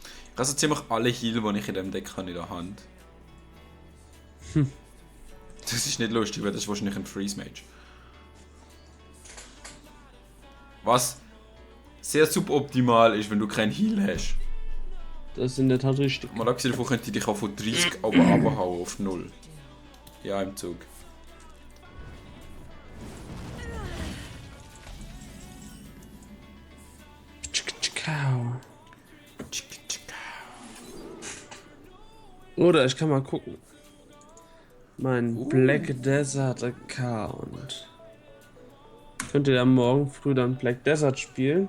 Ich habe so ziemlich alle Heal, die ich in diesem Deck habe, in der Hand. Das ist nicht lustig, weil das ist wahrscheinlich ein Freeze Mage. Was sehr suboptimal ist, wenn du keinen Heal hast. Das ist in der Tat richtig. Mal abgesehen davon könnte ich dich auch von 30 aber runterhauen auf 0. Ja, im Zug. Oder ich kann mal gucken. Mein Black Desert Account. Könnt ihr dann morgen früh dann Black Desert spielen?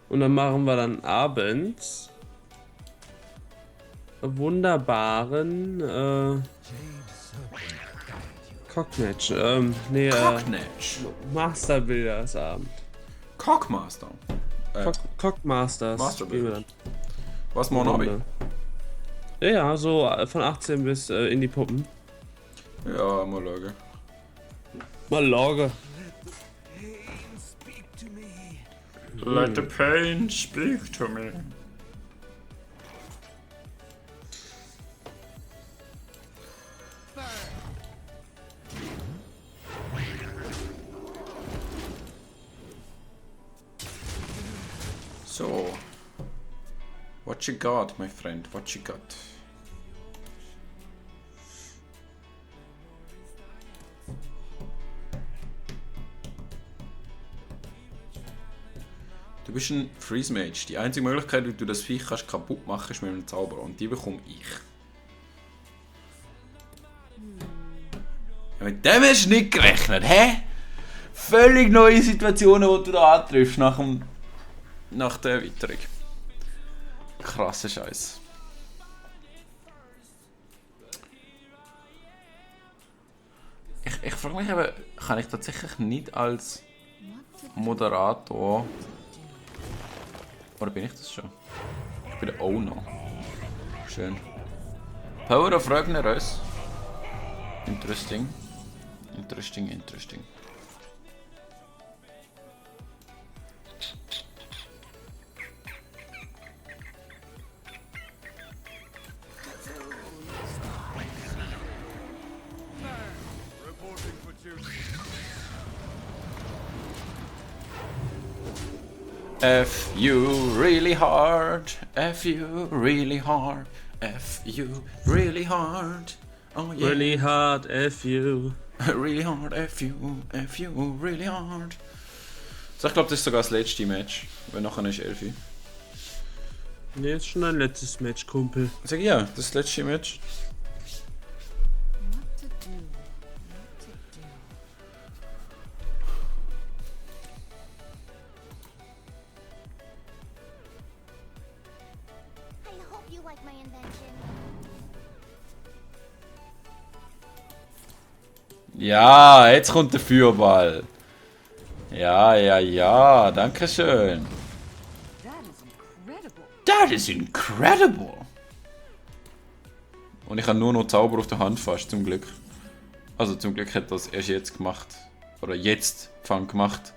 Und dann machen wir dann abends wunderbaren Cockmatch. Cocknatch. Master Builders Abend. Cockmaster. Cockmasters Master spielen wir Builders. Was morgen habe dann. Ja, so von 18 bis in die Puppen. ich? Ja, mal schauen. Mal Lage. Let the pain speak to me. So. What you got, my friend? What you got? Du bist ein Freeze Mage. Die einzige Möglichkeit, wie du das Viech kannst kaputt machen, ist mit einem Zauber. Und die bekomme ich. Ja, mit dem hast du nicht gerechnet, hä? Völlig neue Situationen, die du da antriffst nach der Erweiterung. Krasser Scheiß. Ich frage mich aber, kann ich tatsächlich nicht als Moderator. Oder bin ich das schon? Ich bin der Owner. Schön. Power of Ragnaros. Interesting. Interesting. F you really hard, F you really hard, F you really hard. Oh yeah. Really hard, F you. Really hard, F you really hard. So, ich glaube, das ist sogar das letzte Match, weil nachher ist Elfi. Nee, ist schon ein letztes Match, Kumpel. Sag ja, das ist das letzte Match. What to do? What to do? Ja, jetzt kommt der Feuerball. Ja, ja, ja, danke schön. That is incredible. That is incredible. Und ich habe nur noch Zauber auf der Hand fast, zum Glück. Also zum Glück hat das erst jetzt gemacht. Oder jetzt Fang gemacht.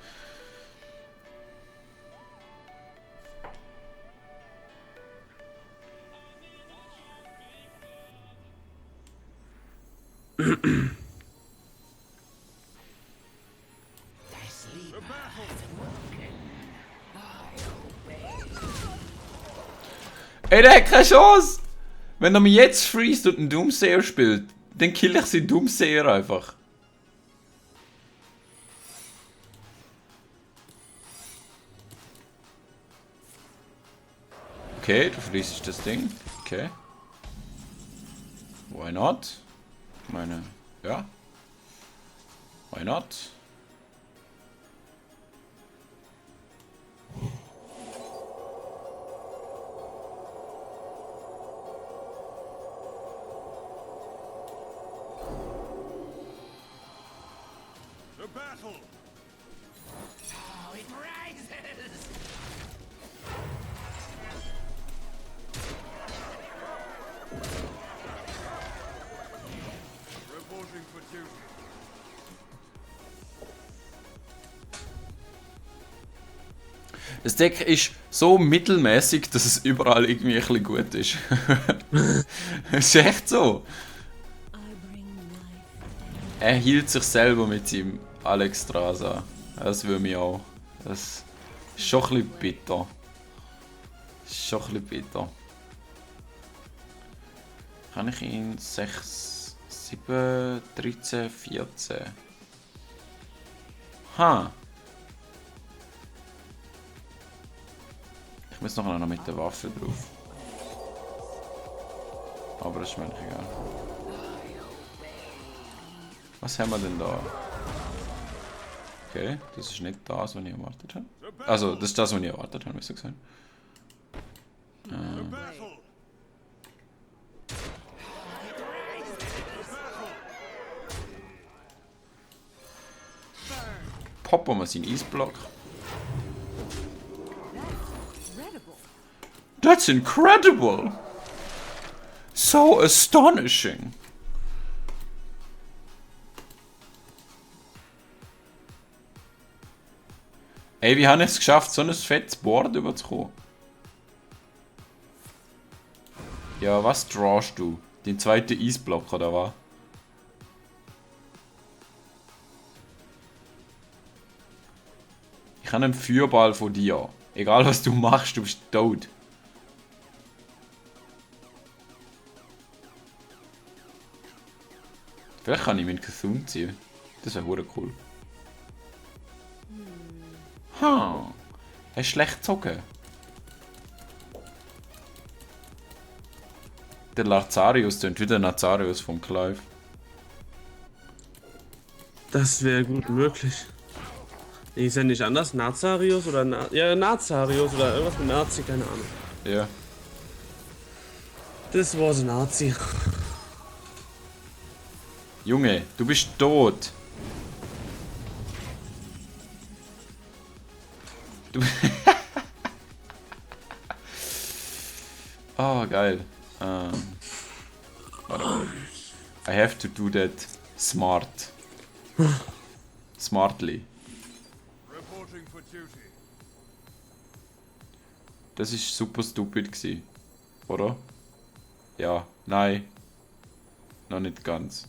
Ey, der hat keine Chance! Wenn er mich jetzt freest und einen Doomsayer spielt, dann kill ich seinen Doomsayer einfach. Okay, du freest das Ding. Okay. Why not? Ich meine, ja. Why not? The battle! Oh, it rises! Reporting for duty. Das Deck ist so mittelmäßig, dass es überall irgendwie ein bisschen gut ist. Es ist echt so. I bring life. Er hielt sich selber mit seinem Alexstrasza. Das will mich auch. Das ist schon ein bisschen bitter. Das ist schon ein bisschen bitter. Kann ich ihn 6, 7, 13, 14? Ha! Ich muss noch einer mit der Waffe drauf. Aber das ist mir nicht egal. Was haben wir denn da? Okay, das ist nicht das, was ich erwartet habe. Also, das ist das, was ich erwartet habe, muss ich sagen. Battle! Poppen wir seinen Eisblock. Incredible. That's incredible! So astonishing! Ey, wie habe ich es geschafft, so ein fettes Board überzukommen? Ja, was drawst du? Den zweiten Eisblock, oder was? Ich habe einen Feuerball von dir. Egal was du machst, du bist tot. Vielleicht kann ich meinen Cthulhu ziehen. Das wäre hure cool. Ha, er ist schlecht gezogen. Der Lazarius tönt wie der Nazarius von Clive. Das wäre gut möglich. Ist ja nicht anders? Nazarius oder ja, Nazarius oder irgendwas mit Nazi, keine Ahnung. Ja. Das war so Nazi. Junge, du bist tot. Du. Oh, geil. Warte mal. I have to do that smart. Smartly. Reporting for duty. Das ist super stupid gsi. Oder? Ja, nein. Noch nicht ganz.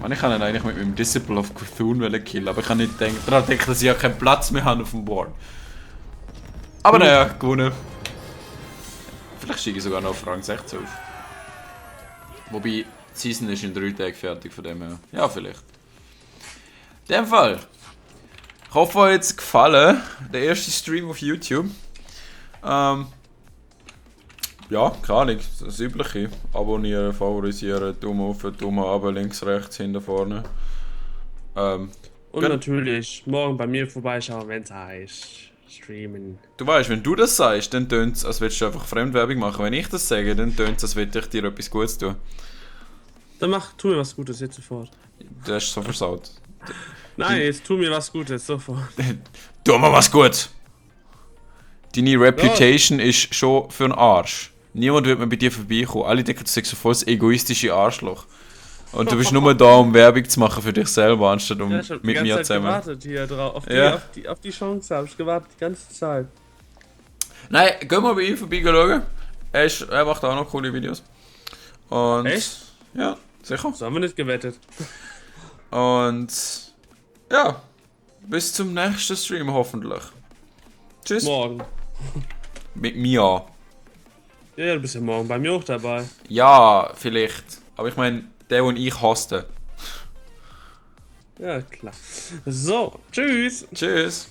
Man, ich kann ihn eigentlich mit meinem Disciple of Cthulhu killen, aber ich kann nicht daran denken, dass ich ja keinen Platz mehr habe auf dem Board. Aber naja, gewonnen. Vielleicht steige ich sogar noch auf Rang 16 auf. Wobei, die Season ist in 3 Tagen fertig, von dem her. Ja, vielleicht. In dem Fall. Ich hoffe, euch hat es gefallen. Der erste Stream auf YouTube. Ja, keine Ahnung, das Übliche. Abonnieren, favorisieren, Daumen auf, Daumen runter, links, rechts, hinten, vorne. Und natürlich morgen bei mir vorbeischauen, wenn es heißt streamen. Du weißt, wenn du das sagst, dann tönt es, als würdest du einfach Fremdwerbung machen. Wenn ich das sage, dann tönt es, als würde ich dir etwas Gutes tun. Dann tu mir was Gutes jetzt sofort. Du hast so versaut. Nein, jetzt tu mir was Gutes sofort. Tu mal was Gutes! Deine Reputation ist schon für einen Arsch. Niemand wird mehr bei dir vorbeikommen. Alle denken, du bist so voll das egoistische Arschloch. Und du bist nur da, um Werbung zu machen für dich selber, anstatt um Ja, ich hab die mit ganze mir Zeit zusammen. gewartet hier drauf. Ja. Auf die Chance habe ich gewartet die ganze Zeit. Nein, geh mal bei ihm vorbei schauen. Er macht auch noch coole Videos. Und Echt? ja, sicher. So haben wir nicht gewettet. Und ja, bis zum nächsten Stream hoffentlich. Tschüss. Morgen. Mit mir. Ja, du bist ja morgen bei mir auch dabei. Ja, vielleicht. Aber ich meine, der, den ich hasste. Ja, klar. So, tschüss. Tschüss.